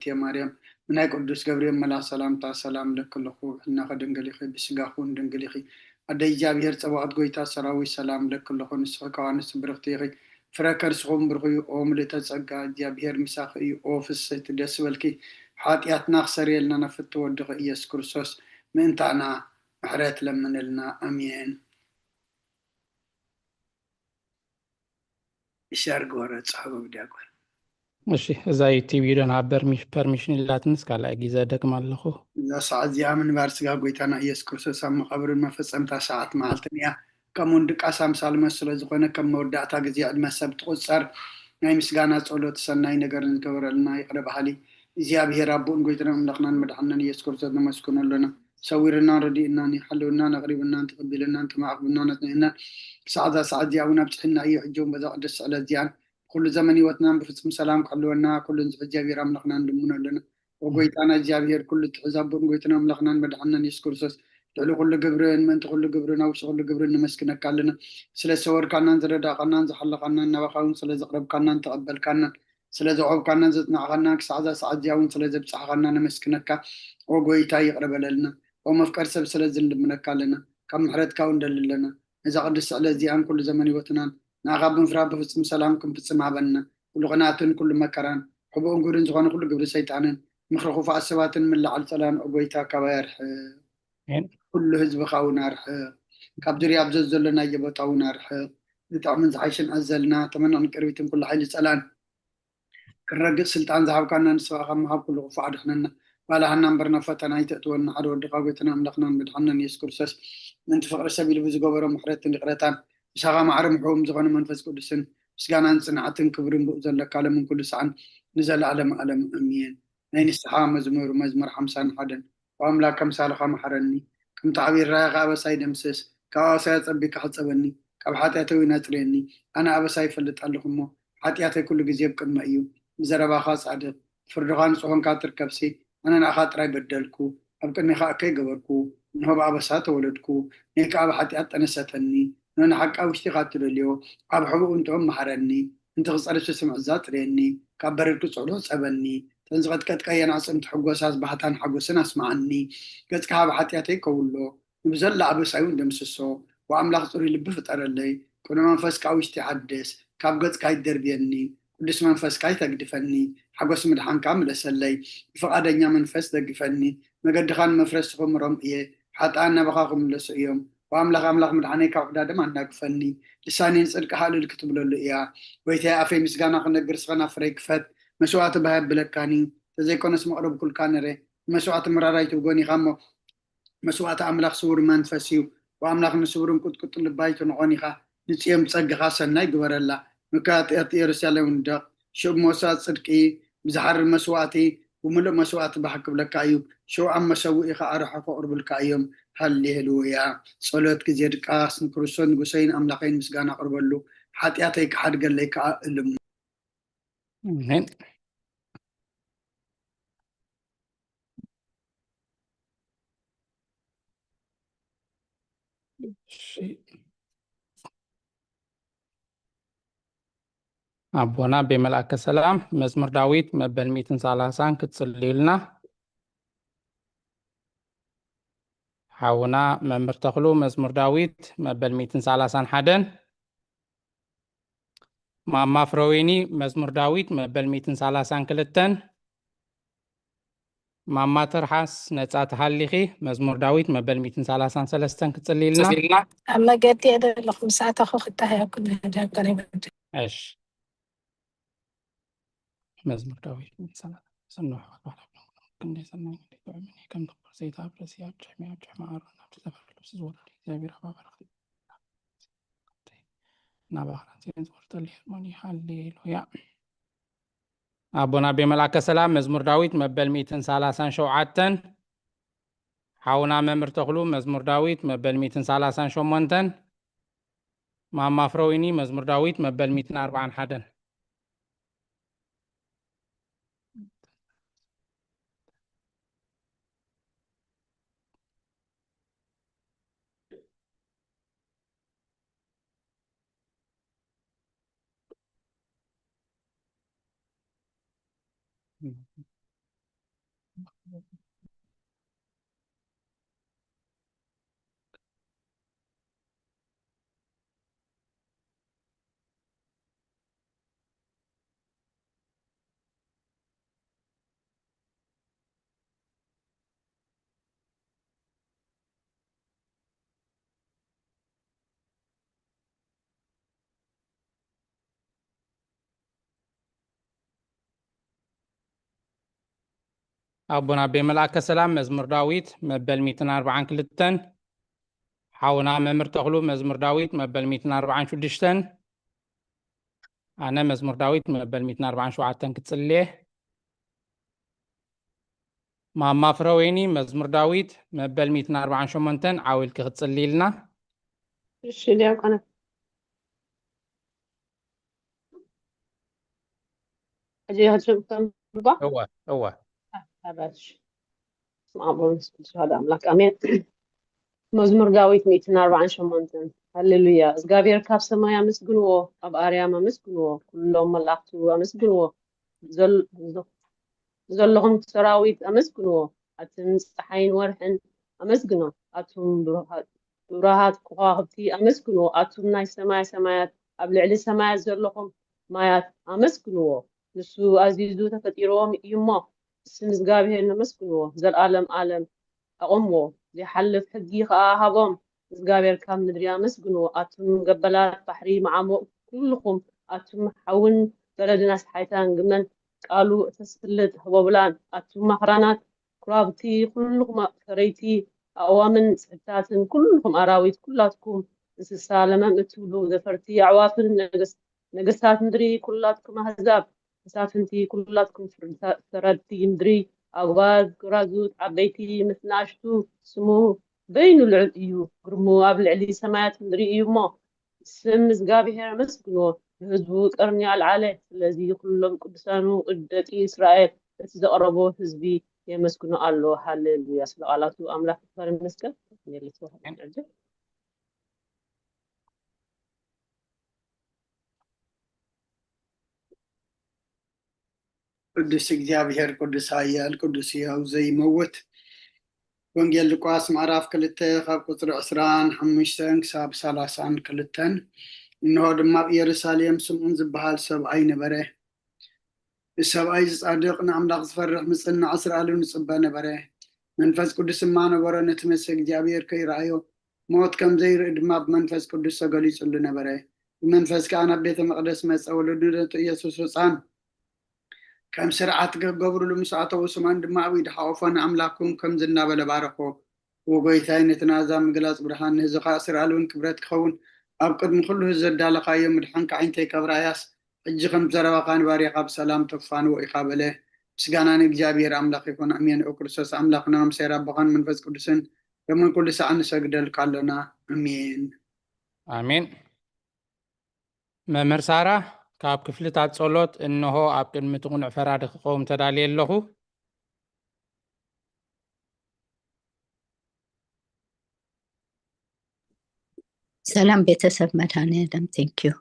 እየ ማርያም፣ ብናይ ቅዱስ ገብርኤል መልኣኽ ሰላምታ ሰላም እለኪ ኣለኹ። ብሕልናኺ ድንግል ኢኺ፣ ብስጋኺ እውን ድንግል ኢኺ። ኣደ እግዚኣብሔር ጸባኦት፣ ጎይታ ሰራዊት፣ ሰላም እለኪ ኣለኹ። ንስኺ ካብ ኣንስቲ ብርኽቲ ኢኺ፣ ፍረ ከርስኺ እውን ብሩኽ እዩ። ኦ ምልእተ ጸጋ፣ እግዚኣብሔር ምሳኺ እዩ። ኦ ፍስሕቲ፣ ደስ ይበልኪ። ሓጢኣትና ክሰርየልና ናብ ፍትው ወድኺ ኢየሱስ ክርስቶስ ምእንታና ምሕረት ለምንልና። ኣሜን። ሸር ግበሮ፣ ጽሕፎ ብዲያቆን። እሺ፣ እዛ ዩቲዩብ ቪድዮ ንሃበር ሚሽ-፣ ፐርሚሽን ኢላትንስ ካልኣይ ግዜ ደግማ ኣለኹ። እዛ ሰዓት እዚኣ ምንባር ስጋ ጎይታና ኢየሱስ ክርስቶስ ኣብ መቓብርን መፈጸምታ ሰዓት መዓልትን እያ። ከምኡውን ድቃስ ኣምሳል መስ ስለ ዝኾነ ከም መወዳእታ ግዜ ዕድመ ሰብ ትቑጸር። ናይ ምስጋና ጸሎት ሰናይ ነገር ንዝገበረልና ይቕረ በሃሊ እግዚኣብሔር ኣቦን ጎይታና ኣምላኽናን መድሓንናን ኢየሱስ ክርስቶስ ነመስግኖ ኣለና። ሰዊርናን ረዲእናን ይሓልውናን ኣቕሪብናን ተቐቢልናን ተማዕቕብናን ኣጽኒዕናን ክሳዕ እዛ ሰዓት እዚኣ እውን ኣብጽሕና እዩ። ሕጂ እውን በዛ ቅድስቲ ዕለት እዚኣን ኩሉ ዘመን ህይወትናን ብፍጹም ሰላም ክሕልወና ኩሉ ንዝሕ እግዚኣብሔር ኣምላኽና ንልምኖ ኣለና። ወጎይታና እግዚኣብሔር ኩሉ ትሕዝ ኣቦን ጎይታና ኣምላኽናን መድሓንናን የሱስ ክርስቶስ ልዕሊ ኩሉ ግብርን ምእንቲ ኩሉ ግብርን ኣብ ውሽጢ ኩሉ ግብርን ነመስግነካ ኣለና። ስለ ዝሰወርካናን ዝረዳእካናን ዝሓለኻናን ናባኻ እውን ስለ ዘቕረብካናን ተቐበልካናን ስለ ዘቕረብካናን ዘጽናዕኻናን ክሳዕ እዛ ሰዓት እዚኣ እውን ስለ ዘብጻሕኻና ነመስግነካ። ወጎይታ ይቕረ በለልና። ወመፍቀር ሰብ ስለ ዝንልምነካ ኣለና። ካብ ምሕረትካ እውን ደሊ ኣለና። ነዛ ቅድስቲ ዕለት እዚኣን ኩሉ ዘመን ህይወትናን ንኣኻ ብምፍራህ ብፍጹም ሰላም ክንፍጽም ሃበና። ኩሉ ቅንኣትን ኩሉ መከራን፣ ሕቡእን ግብርን ዝኾነ ኩሉ ግብሪ ሰይጣንን፣ ምኽሪ ክፉኣት ሰባትን ምልዓል ጸላን፣ ኦ ጎይታ፣ ካባይ ኣርሕቕ። ኣሜን። ኩሉ ህዝብኻ እውን ኣርሕቕ። ካብ ዙርያ ኣብዚ ዘሎናዮ ቦታ እውን ኣርሕቕ። ዝጥዕምን ዝሓይሽን ኣዘልና፣ ተመነቕን ቅርቢትን ኩሉ ሓይሊ ጸላን ክንረግጽ ስልጣን ዝሃብካና ንስኻ ካብ ምሃብ ኩሉ ክፉእ ኣድሕነና። ባልሃና እምበር ናብ ፈተና ኣይተእትወና። ሓደ ወድኻ ጎይታና ኣምላኽናን መድሓንናን የሱስ ክርስቶስ ምእንቲ ፍቕሪ ሰብ ኢሉ ብዝገበሮ ምሕረትን ይቕረታን ምሳኻ ማዕረ ምሕቡም ዝኾነ መንፈስ ቅዱስን ምስጋናን ጽንዓትን ክብርን ብኡ ዘለካ ለምን ኩሉ ሰዓን ንዘለኣለም ኣለም ኣሜን። ናይ ንስሓ መዝሙር፣ መዝሙር ሓምሳን ሓደን። ኦ ኣምላክ ኣምሳልኻ መሓረኒ፣ ከምቲ ዓብዪ ርህራሄኻ ኣበሳይ ደምስስ፣ ካብ ኣበሳይ ኣጸቢካ ሕጸበኒ፣ ካብ ሓጢኣተይ እውን ኣጽርየኒ። ኣነ ኣበሳይ ይፈልጥ ኣለኹ እሞ፣ ሓጢኣተይ ኩሉ ግዜ ኣብ ቅድመይ እዩ። ብዘረባኻ ጻድቕ፣ ብፍርድኻ ንጹህ ኾንካ ትርከብሲ፣ ኣነ ንኣኻ ጥራይ በደልኩ፣ ኣብ ቅድሜኻ እከይ ገበርኩ፣ እንሆ ብኣበሳ ተወለድኩ፣ ነይ ከኣ ብሓጢኣት ጠነሰተኒ። እንሆ ንሓቂ ኣብ ውሽጢኻ እትደልዮ፣ ኣብ ሕቡእ እንተኦም መሓረኒ፣ እንቲ ክጸርፍ ዝስምዕ እዛ ጽርየኒ፣ ካብ በረድ ክጽዕዶ ጸበኒ፣ እተን ዝቐጥቀጥካየን ኣዕጽምቲ ሕጎሳስ ባህታን ሓጎስን ኣስምዓኒ። ገጽካ ካብ ሓጢኣተይ ከውሎ፣ ንብዘላ ኣበሳይ እውን ደምስሶ። ወኣምላኽ ጽሩይ ልቢ ፍጠረለይ፣ ቅኑዕ መንፈስ ከኣ ውሽጢ ሓድስ። ካብ ገጽካ ኣይትደርብየኒ፣ ቅዱስ መንፈስካ ኣይተግድፈኒ። ሓጎስ ምድሓንካ ምለሰለይ፣ ብፍቓደኛ መንፈስ ደግፈኒ። መገድኻ ንመፍረስቲ ክምሮም እየ፣ ሓጥኣን ናባኻ ክምለሱ እዮም። ወኣምላኽ ኣምላኽ ምድሓነይ ካብ ዕዳደም ኣናግፈኒ። ልሳነይ ንጽድቅኻ እልል ክትብለሉ እያ። ጎይታየ ኣፈይ ምስጋና ክነግር ስኸ ናፍረይ ክፈት። መስዋእቲ ባህ የብለካን እዩ። ተዘይኮነስ መቕረብኩልካ ነረ። መስዋእቲ ምራር ኣይትብጎን ኢኻ እሞ መስዋእቲ ኣምላኽ ስዉር መንፈስ እዩ። ወኣምላኽ ንስውርን ቁጥቁጥን ልባ ኣይትንቖን ኢኻ። ንጽዮን ብጸጋኻ ሰናይ ግበረላ። ምክያት ኢየሩሳሌም ንደቕ። ሽዑ ሞሳ ጽድቂ ብዝሓርር መስዋእቲ ብምሉእ መስዋእቲ ባህ ክብለካ እዩ። ሽዑ ኣብ መሰውኢኻ ኣርሑ ከቕርቡልካ እዮም። ሃሌሉያ። ጸሎት ግዜ ድቃስ ንክርስቶስ ንጉሰይን ኣምላኸይን ምስጋና ኣቕርበሉ። ሓጢኣተይ ክሓድገለይ ከኣ እልሙ። ኣሜን። እሺ። ኣቦና ቤመልኣከ ሰላም መዝሙር ዳዊት መበል ሚእትን ሰላሳን ክትጽልዩልና። ሓውና መምህር ተኽሉ መዝሙር ዳዊት መበል ሚእትን ሰላሳን ሓደን። ማማ ፍረወይኒ መዝሙር ዳዊት መበል ሚእትን ሰላሳን ክልተን። ማማ ትርሓስ ነጻ ተሃሊኺ መዝሙር ዳዊት መበል ሚእትን ሰላሳን ሰለስተን ክትጽልይልና። ኣብ መገዲ እየ ዘለኹ፣ ምስ ኣተኹ ክተሃየኩ ንህደብ ቀሪበ። እሺ። መዝሙር ዳዊት ሚእትን ሰላሳን። ስንሑ ኣሕዋት፣ ክንደይ ሰናይ፣ ክንደይ ጥዑምን እዩ፣ ከም ትኩር ዘይት ኣብ ርእሲ፣ ኣብ ጭሕሚ፣ ኣብ ጭሕሚ ኣሮን፣ ኣብቲ ዘፍሪ ልብሲ ዝወረደ እግዚኣብሔር ኣብ ኣባርኽቲ ናባኽራን ዜን ዝወርደሉ ሄርሞኒ። ሃሌሉያ። ኣቦና ቤመልኣከ ሰላም መዝሙር ዳዊት መበል ሚእትን ሰላሳን ሸውዓተን። ሓውና መምህር ተኽሉ መዝሙር ዳዊት መበል ሚእትን ሰላሳን ሸሞንተን። ማማ ፍረዊኒ መዝሙር ዳዊት መበል ሚእትን ኣርባዓን ሓደን። ኣቦና ኣቤ መልኣከ ሰላም መዝሙር ዳዊት መበል ሚእትን ኣርባዓን ክልተን። ሓውና መምህር ተኽሉ መዝሙር ዳዊት መበል ሚእትን ኣርባዓን ሽዱሽተን። ኣነ መዝሙር ዳዊት መበል ሚእትን ኣርባዓን ሸውዓተን ክጽልየ። ማማ ፍረወይኒ መዝሙር ዳዊት መበል ሚእትን ኣርባዓን ሸሞንተን ዓው ኢልኪ ክትጽልይልና። እሺ ዲያቆን። ሕጂ ሕጂ ተንብባ? እወ እወ። ኣባሽ ስም ኣብ ወልድ ስም ሓደ ኣምላክ ኣሜን። መዝሙር ዳዊት ሚእትን ኣርባዓን ሸሞንተን። ሃሌሉያ። እግዚኣብሔር ካብ ሰማይ ኣመስግንዎ፣ ኣብ ኣርያም ኣመስግንዎ፣ ኩሎም መላእክቱ ኣመስግንዎ። ዘል- ዘለኹም ሰራዊት ኣመስግንዎ፣ ኣትን ፀሓይን ወርሕን ኣመስግኖ፣ ኣቱም ብሩሃት ብሩሃት ከዋኽብቲ ኣመስግንዎ፣ ኣቱም ናይ ሰማይ ሰማያት፣ ኣብ ልዕሊ ሰማያት ዘለኹም ማያት ኣመስግንዎ። ንሱ ኣዚዙ ተፈጢርዎም እዩ እሞ፣ ስም እግዚኣብሔር ነመስግንዎ፣ ዘለዓለም ዓለም ኣቑምዎ፣ ዘይሓልፍ ሕጊ ኸኣ ሃቦም። እግዚኣብሔር ካብ ምድሪ ኣመስግንዎ፣ ኣቱም ገበላት ባሕሪ መዓሙቕ ኩልኹም፣ ኣቱም ሓውን በረድን ኣስሓይታን ግመን ቃሉ እተስልጥ ህቦብላን፣ ኣቱም ማኽራናት ኩራብቲ ኩልኹም ፈረይቲ ኣእዋምን ጽሕታትን ኩልኹም ኣራዊት ኩላትኩም እንስሳ ለመም እትብሉ ዘፈርቲ ኣዕዋፍን ነገስ- ነገስታት ምድሪ ኩላትኩም ኣህዛብ መሳፍንቲ ኩላትኩም ፍርዳ- ፈረድቲ ምድሪ ኣጉባዝ ጎራዙት ዓበይቲ ምስ ንኣሽቱ ስሙ በይኑ ልዑል እዩ ግርሙ ኣብ ልዕሊ ሰማያት ምድሪ እዩ እሞ ስም እግዚኣብሔር ኣመስግንዎ፣ ንህዝቡ ቀርኒ ኣልዓለ። ስለዚ ኩሎም ቅዱሳኑ ደቂ እስራኤል እቲ ዘቕረቦ ህዝቢ የመስግኖ ኣሎ። ሃሌሉያ። ስለ ቃላቱ ኣምላኽ ክበር ይመስገን። ቅዱስ እግዚኣብሔር ቅዱስ ኃያል ቅዱስ ሕያው ዘይመውት። ወንጌል ሉቃስ ምዕራፍ ክልተ ካብ ቁፅሪ ዕስራን ሓሙሽተን ክሳብ ሰላሳን ክልተን። እንሆ ድማ ኣብ ኢየሩሳሌም ስምዖን ዝበሃል ሰብኣይ ነበረ። እዚ ሰብኣይ እዚ ጻድቕ ንኣምላኽ ዝፈርሕ ምጽናዕ ስርኣሉ ንጽበ ነበረ። መንፈስ ቅዱስ ድማ ነበሮ ነቲ መሰ እግዚኣብሔር ከይረኣዮ ሞት ከም ዘይርኢ ድማ ብመንፈስ ቅዱስ ተገሊጹሉ ነበረ። ብመንፈስ ከኣ ናብ ቤተ መቕደስ መጸ። ወለዱ ነቲ ኢየሱስ ህፃን ከም ስርዓት ክገብሩሉ ምስ ኣተዉ ስምዖን ድማ ኣብ ኢዱ ሓቆፎ ንኣምላኩም ከምዚ እናበለ ባረኮ። ወጎይታይ ነቲ ናዛ ምግላጽ ብርሃን ንህዝኻ ስርኣልውን ክብረት ክኸውን ኣብ ቅድሚ ኩሉ ህዝቢ ዘዳለኻዮ ምድሓን ከዓይንተይ ካብ ራእያስ ሕጂ ከም ዘረባኻ ንባርያኻ ብሰላም ተፋንዎ ኢኻ በለ። ምስጋና ንእግዚኣብሔር ኣምላኽ ይኹን ኣሜን። ኦ ክርስቶስ ኣምላኽና ምሳይ ኣቦኻን መንፈስ ቅዱስን ሎምን ኩሉ ሰዓት ንሰግደልካ ኣሎና ኣሜን። ኣሜን። መምህር ሳራ ካብ ክፍልታት ጸሎት እንሆ ኣብ ቅድሚ እቲ ቅኑዕ ፈራዲ ክቐውም ተዳልየ ኣለኹ። ሰላም ቤተሰብ መድኃኔዓለም thank you።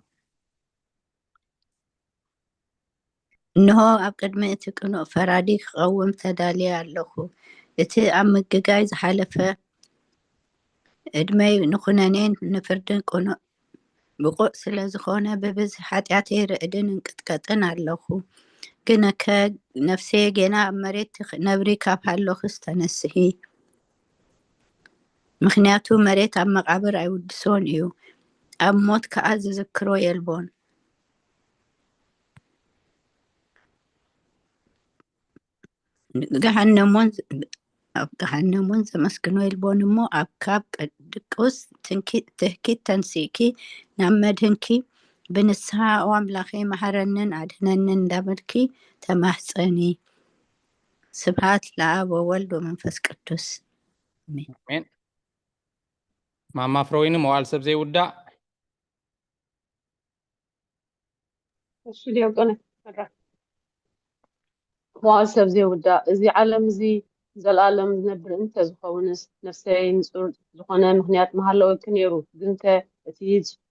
እንሆ ኣብ ቅድሚ እቲ ቅኑዕ ፈራዲ ክቐውም ተዳልየ ኣለኹ። እቲ ኣብ ምግጋይ ዝሓለፈ ዕድመይ ንኹነኔን ንፍርድን ቅኑዕ ብቑዕ ስለ ዝኾነ ብብዝሒ ሓጢኣተይ ርዕድን እንቅጥቀጥን ኣለኹ። ግንከ ነፍሰየ ጌና ኣብ መሬት ነብሪ ካብ ሃሎኽስ ተነስሂ። ምኽንያቱ መሬት ኣብ መቓብር ኣይውድሶን እዩ፣ ኣብ ሞት ከኣ ዝዝክሮ የልቦን። ገሃነሞን ኣብ ገሃነሞን ዘመስግኖ የልቦን እሞ ኣብ ካብ ድቅውስ ትህኪት ተንሲእኪ ናብ መድህንኪ ብንስሓ ኦ ኣምላኸይ መሃረንን ኣድህነንን እንዳበልኪ ተማህፀኒ። ስብሃት ለኣብ ወወልድ ወመንፈስ ቅዱስ። ኣሜን። ማማ ፍረወይኒ መዋል ሰብ ዘይውዳእ። እሺ ዲያቆነ መድረክ። መዋል ሰብ ዘይውዳእ እዚ ዓለም እዚ ዘለኣለም ዝነብር እንተ ዝኸውንስ ነፍሰይ ንጹር ዝኾነ ምኽንያት ምሃለወኪ ነይሩ። ግንከ እቲ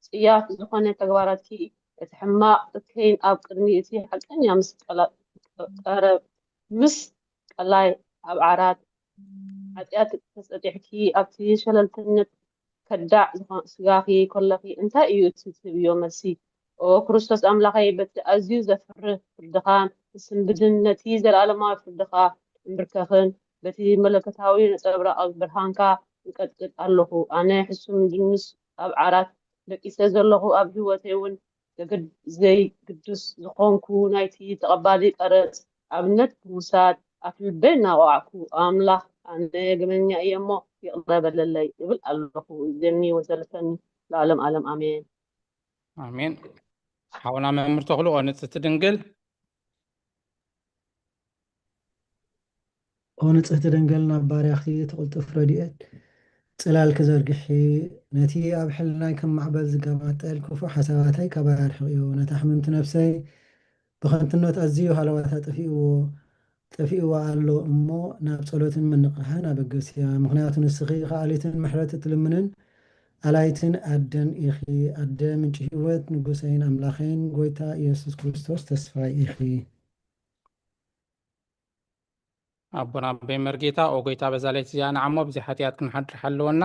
ጽያፍ ዝኾነ ተግባራትኪ እቲ ሕማቕ እከይን ኣብ ቅድሚ እቲ ሓቀኛ ምስ ቀረብ ምስ ቀላይ ኣብ ዓራት ሓጢኣት ተጸጢሕኪ ኣብቲ ሸለልተነት ከዳዕ ዝኾ- ስጋኺ ከለኺ እንታይ እዩ እቲ ትህብዮ መልሲ? ኦ ክርስቶስ ኣምላኸይ በቲ ኣዝዩ ዘፍርህ ፍርድኻ ንስንብድን ነቲ ዘለኣለማዊ ፍርድኻ እምብርከኽን በቲ መለኮታዊ ነጸብራቕ ብርሃንካ እቀጥቅጥ ኣለኹ። ኣነ ሕሱም ድንስ ኣብ ዓራት ደቂሰ ዘለኹ ኣብ ህይወተይ እውን ዘግድ- ዘይግዱስ ዝኾንኩ ናይቲ ተቐባሊ ቀረጽ ኣብነት ብምውሳድ ኣፍልበይ እናቆዓኩ ኣምላኽ ኣነ ገመኛ እየ እሞ ይቕረ በለለይ እብል ኣለኹ። እዘኒ ወዘልፈኒ ለዓለም ዓለም ኣሜን። ኣሜን። ሓውና መምህር ተኽሉ ንጽሕቲ ድንግል ኦ ንጽሕቲ ድንግል ናብ ባርያኺ ትቕልጥፍ ረድኤት ጽላል ክዘርግሒ ነቲ ኣብ ሕልናይ ከም ማዕበል ዝገማጠል ክፉእ ሓሳባተይ ካብ ኣርሕቕዮ ነታ ሕምምቲ ነፍሰይ ብኸንትነት ኣዝዩ ሃለዋታ ጠፊእዎ ጠፊእዋ ኣሎ እሞ ናብ ጸሎትን ምንቕሓን ኣበገስያ። ምኽንያቱ ንስኺ ከኣሊትን ምሕረት እትልምንን ኣላይትን ኣደን ኢኺ። ኣደ ምንጪ ህይወት ንጉሰይን ኣምላኸይን ጎይታ ኢየሱስ ክርስቶስ ተስፋይ ኢኺ። ኣቦና ኣበይ መርጌታ ኦ ጎይታ በዛ ለይቲ እዚኣ ንዓሞ ብዘይ ሓጢኣት ክንሓድር ሓለወና።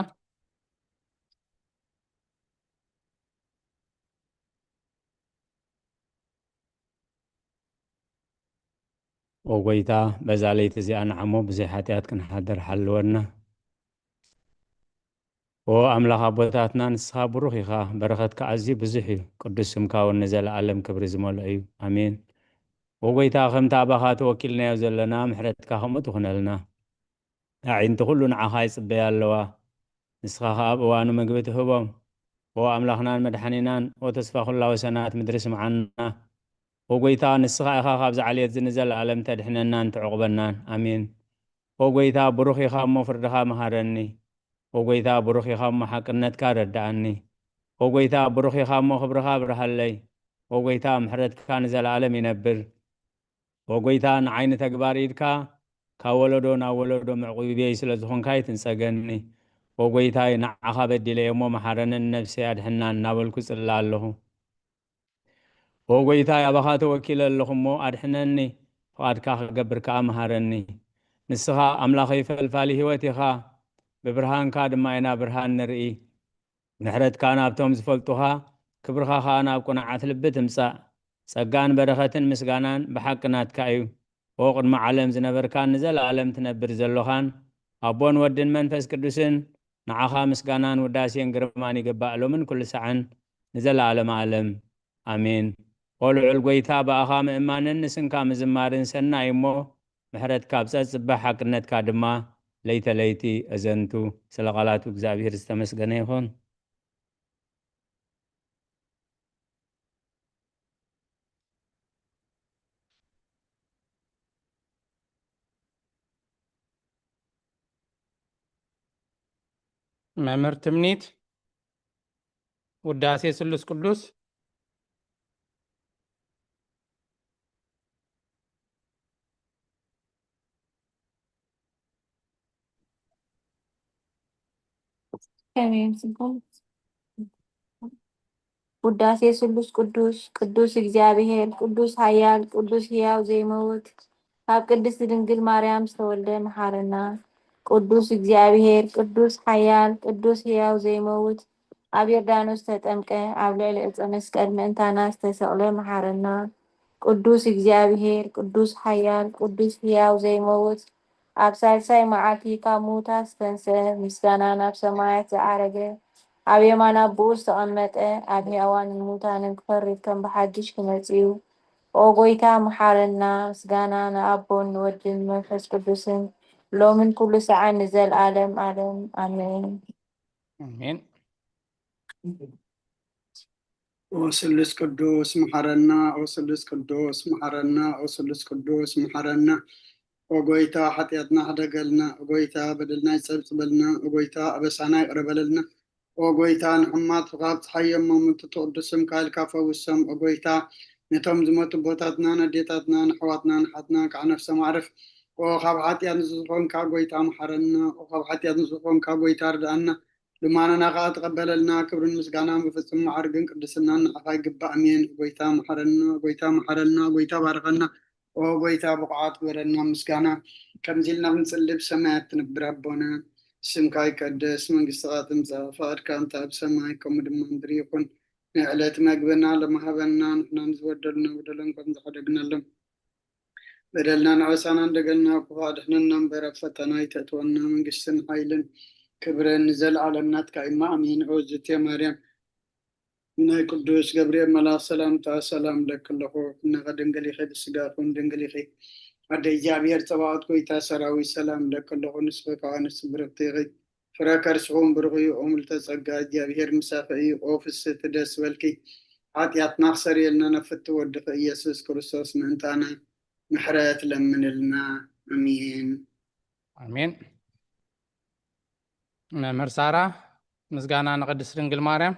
ኦ ጎይታ በዛ ለይቲ እዚኣ ንዓሞ ብዘይ ሓጢኣት ክንሓድር ሓለወና። ኦ ኣምላኽ ኣቦታትና ንስኻ ብሩኽ ኢኻ፣ በረኸትካ ኣዝዩ ብዙሕ እዩ። ቅዱስ ስምካ እውን ንዘለኣለም ክብሪ ዝመልኦ እዩ። ኣሜን። ኦ ጎይታ ከምቲ ኣባኻ ተወኪልናዮ ዘለና ምሕረትካ ከምኡ ትኹነልና። ኣዒንቲ ኩሉ ንዓኻ ይጽበያ ኣለዋ። ንስኻ ኸኣ ኣብ እዋኑ ምግቢ ትህቦም። ኦ ኣምላኽናን መድሓኒናን ኦ ተስፋ ኩላ ወሰናት ምድሪ ስምዓና። ኦ ጎይታ ንስኻ ኢኻ ካብዚ ዓሌት እዚ ንዘለኣለም ተድሕነናን ትዕቑበናን። ኣሜን። ኦ ጎይታ ብሩኽ ኢኻ እሞ ፍርድኻ መሃረኒ። ኦ ጎይታ ብሩኽ ኢኻ እሞ ሓቅነትካ ረድኣኒ። ኦ ጎይታ ብሩኽ ኢኻ እሞ ክብርኻ ኣብርሃለይ። ኦ ጎይታ ምሕረትካ ንዘለኣለም ይነብር። ኦ ጎይታ ንዓይ ንተግባር ኢድካ ካብ ወለዶ ናብ ወለዶ መዕቑቢየይ ስለ ዝኾንካ ኣይትንጸገኒ። ኦ ጎይታይ ንዓኻ በዲለየ እሞ መሓረንን ነብሰይ ኣድሕናን እናበልኩ ጽልእ ኣለኹ። ኦ ጎይታይ ኣባኻ ተወኪለ ኣለኹ እሞ ኣድሕነኒ፣ ፍቓድካ ክገብር ከኣ መሃረኒ። ንስኻ ኣምላኸይ ፈልፋሊ ህይወት ኢኻ፣ ብብርሃንካ ድማ ኢና ብርሃን ንርኢ። ምሕረትካ ናብቶም ዝፈልጡኻ፣ ክብርኻ ኸኣ ናብ ቅኑዓት ልቢ ትምጻእ። ጸጋን በረኸትን ምስጋናን ብሓቂ ናትካ እዩ። ኦ ቅድሚ ዓለም ዝነበርካን ንዘለኣለም ትነብር ዘሎኻን፣ ኣቦን ወድን መንፈስ ቅዱስን፣ ንዓኻ ምስጋናን ውዳሴን ግርማን ይግባእ፣ ሎምን ኩሉ ሳዕን ንዘለኣለመ ኣለም። ኣሜን። ኦ ልዑል ጐይታ፣ ብኣኻ ምእማንን ንስምካ ምዝማርን ሰናይ እሞ፣ ምሕረትካ ኣብ ጸጽበ ሓቅነትካ ድማ ለይተ ለይቲ እዘንቱ። ስለ ቃላቱ እግዚኣብሔር ዝተመስገነ ይኹን። መምህር ትምኒት፣ ውዳሴ ስሉስ ቅዱስ። ከመይ ይመስልኩም? ውዳሴ ስሉስ ቅዱስ፣ ቅዱስ እግዚኣብሔር፣ ቅዱስ ኃያል፣ ቅዱስ ሕያው ዘይመውት፣ ካብ ቅድስት ድንግል ማርያም ዝተወልደ መሓረና። ቅዱስ እግዚኣብሔር፣ ቅዱስ ኃያል፣ ቅዱስ ሕያው ዘይመውት፣ ኣብ ዮርዳኖስ ተጠምቀ፣ ኣብ ልዕሊ ዕፀ መስቀል ምእንታና ዝተሰቕለ መሓረና። ቅዱስ እግዚኣብሔር፣ ቅዱስ ኃያል፣ ቅዱስ ሕያው ዘይመውት፣ ኣብ ሳልሳይ መዓልቲ ካብ ምዉታት ዝተንስአ፣ ምስጋና ናብ ሰማያት ዝዓረገ፣ ኣብ የማን ኣቦኡ ዝተቐመጠ፣ ኣብ ሕያዋንን ምዉታንን ክፈርድ ከም ብሓድሽ ክመጽእ እዩ። ኦ ጐይታ፣ መሓረና። ምስጋና ንኣቦን ንወድን ንመንፈስ ቅዱስን፣ ሎምን ኩሉ ሰዓን ንዘለዓለም ዓለም። ኣሜን። ኣሜን። ኦ ስሉስ ቅዱስ መሓረና፣ ኦ ስሉስ ቅዱስ መሓረና፣ ኦ ስሉስ ቅዱስ መሓረና። ኦ ጐይታ፣ ሓጢኣትና ሕደገልና። ኦ ጐይታ፣ በደልና ይጸብጽበልና። ኦ ጐይታ፣ ኣበሳና ይቕረ በለልና። ኦ ጐይታ፣ ንሕማት ካብ ጸሓይ የሞምቱ ትቕዱስ ስምካ ኢልካ ፈውሶም። ኦ ጐይታ፣ ነቶም ዝሞቱ ኣቦታትና፣ ነዴታትና፣ ንኣሕዋትና፣ ንሓትና ከዓ ነፍሶም ኣዕርፍ። ኦ ካብ ሓጢኣት ንጹህ ዝኾንካ ጐይታ መሓረና። ኦ ካብ ሓጢኣት ንጹህ ዝኾንካ ጐይታ ርድኣና። ልማናና ከዓ ተቐበለልና። ክብርን ምስጋናን ብፍጹም መዓርግን ቅድስናን ንዓኻ ይግባእ። ኣሜን። ኦ ጐይታ መሓረና፣ ኦ ጐይታ መሓረና፣ ኦ ጐይታ ባርኸና። ኦ ጐይታ ብቑዓት ግበረና ምስጋና። ከምዚ ኢልና ክንጽሊ ብሰማያት ትነብር ኣቦና፣ ስምካ ይቀደስ፣ መንግስትኻ ትምጻእ፣ ፍቓድካ እንተ ኣብ ሰማይ ከምኡ ድማ ምድሪ ይኹን። ንዕለት መግብና ሎሚ ሃበና፣ ንሕና ንዝበደሉና በደሎም ከም ዝሓደግናሎም በደልና ንዓሳና እንደገልና ክፉእ ኣድሕነና እምበር ኣብ ፈተና ኣይተእትወና። መንግስትን ሓይልን ክብርን ንዘለዓለም ናትካ እዩ። ኣሜን። ኦ ዝትየ ማርያም ናይ ቅዱስ ገብርኤል መልኣኽ ሰላምታ ሰላም እለኪ ኣለኹ። ፍናቐ ድንግል ኢኺ፣ ብስጋኹም ድንግል ኢኺ፣ ኣደ እግዚኣብሔር ጸባኦት ጎይታ ሰራዊት ሰላም እብለኪ ኣለኹ፣ ንስኺ ከኣ ንስቲ ብርኽቲ ኢኺ፣ ፍረ ከርስኹም ብሩኽ እዩ። ኦ ምልዕተ ጸጋ እግዚኣብሔር ምሳኺ እዩ። ኦ ፍስሕቲ ደስ በልኪ፣ ሓጢኣትና ክሰርየልና ናብ ፍትው ወድኺ ኢየሱስ ክርስቶስ ምእንታና ምሕረት ለምንልና። ኣሜን። ኣሜን። መምህር ሳራ፣ ምስጋና ንቅድስት ድንግል ማርያም።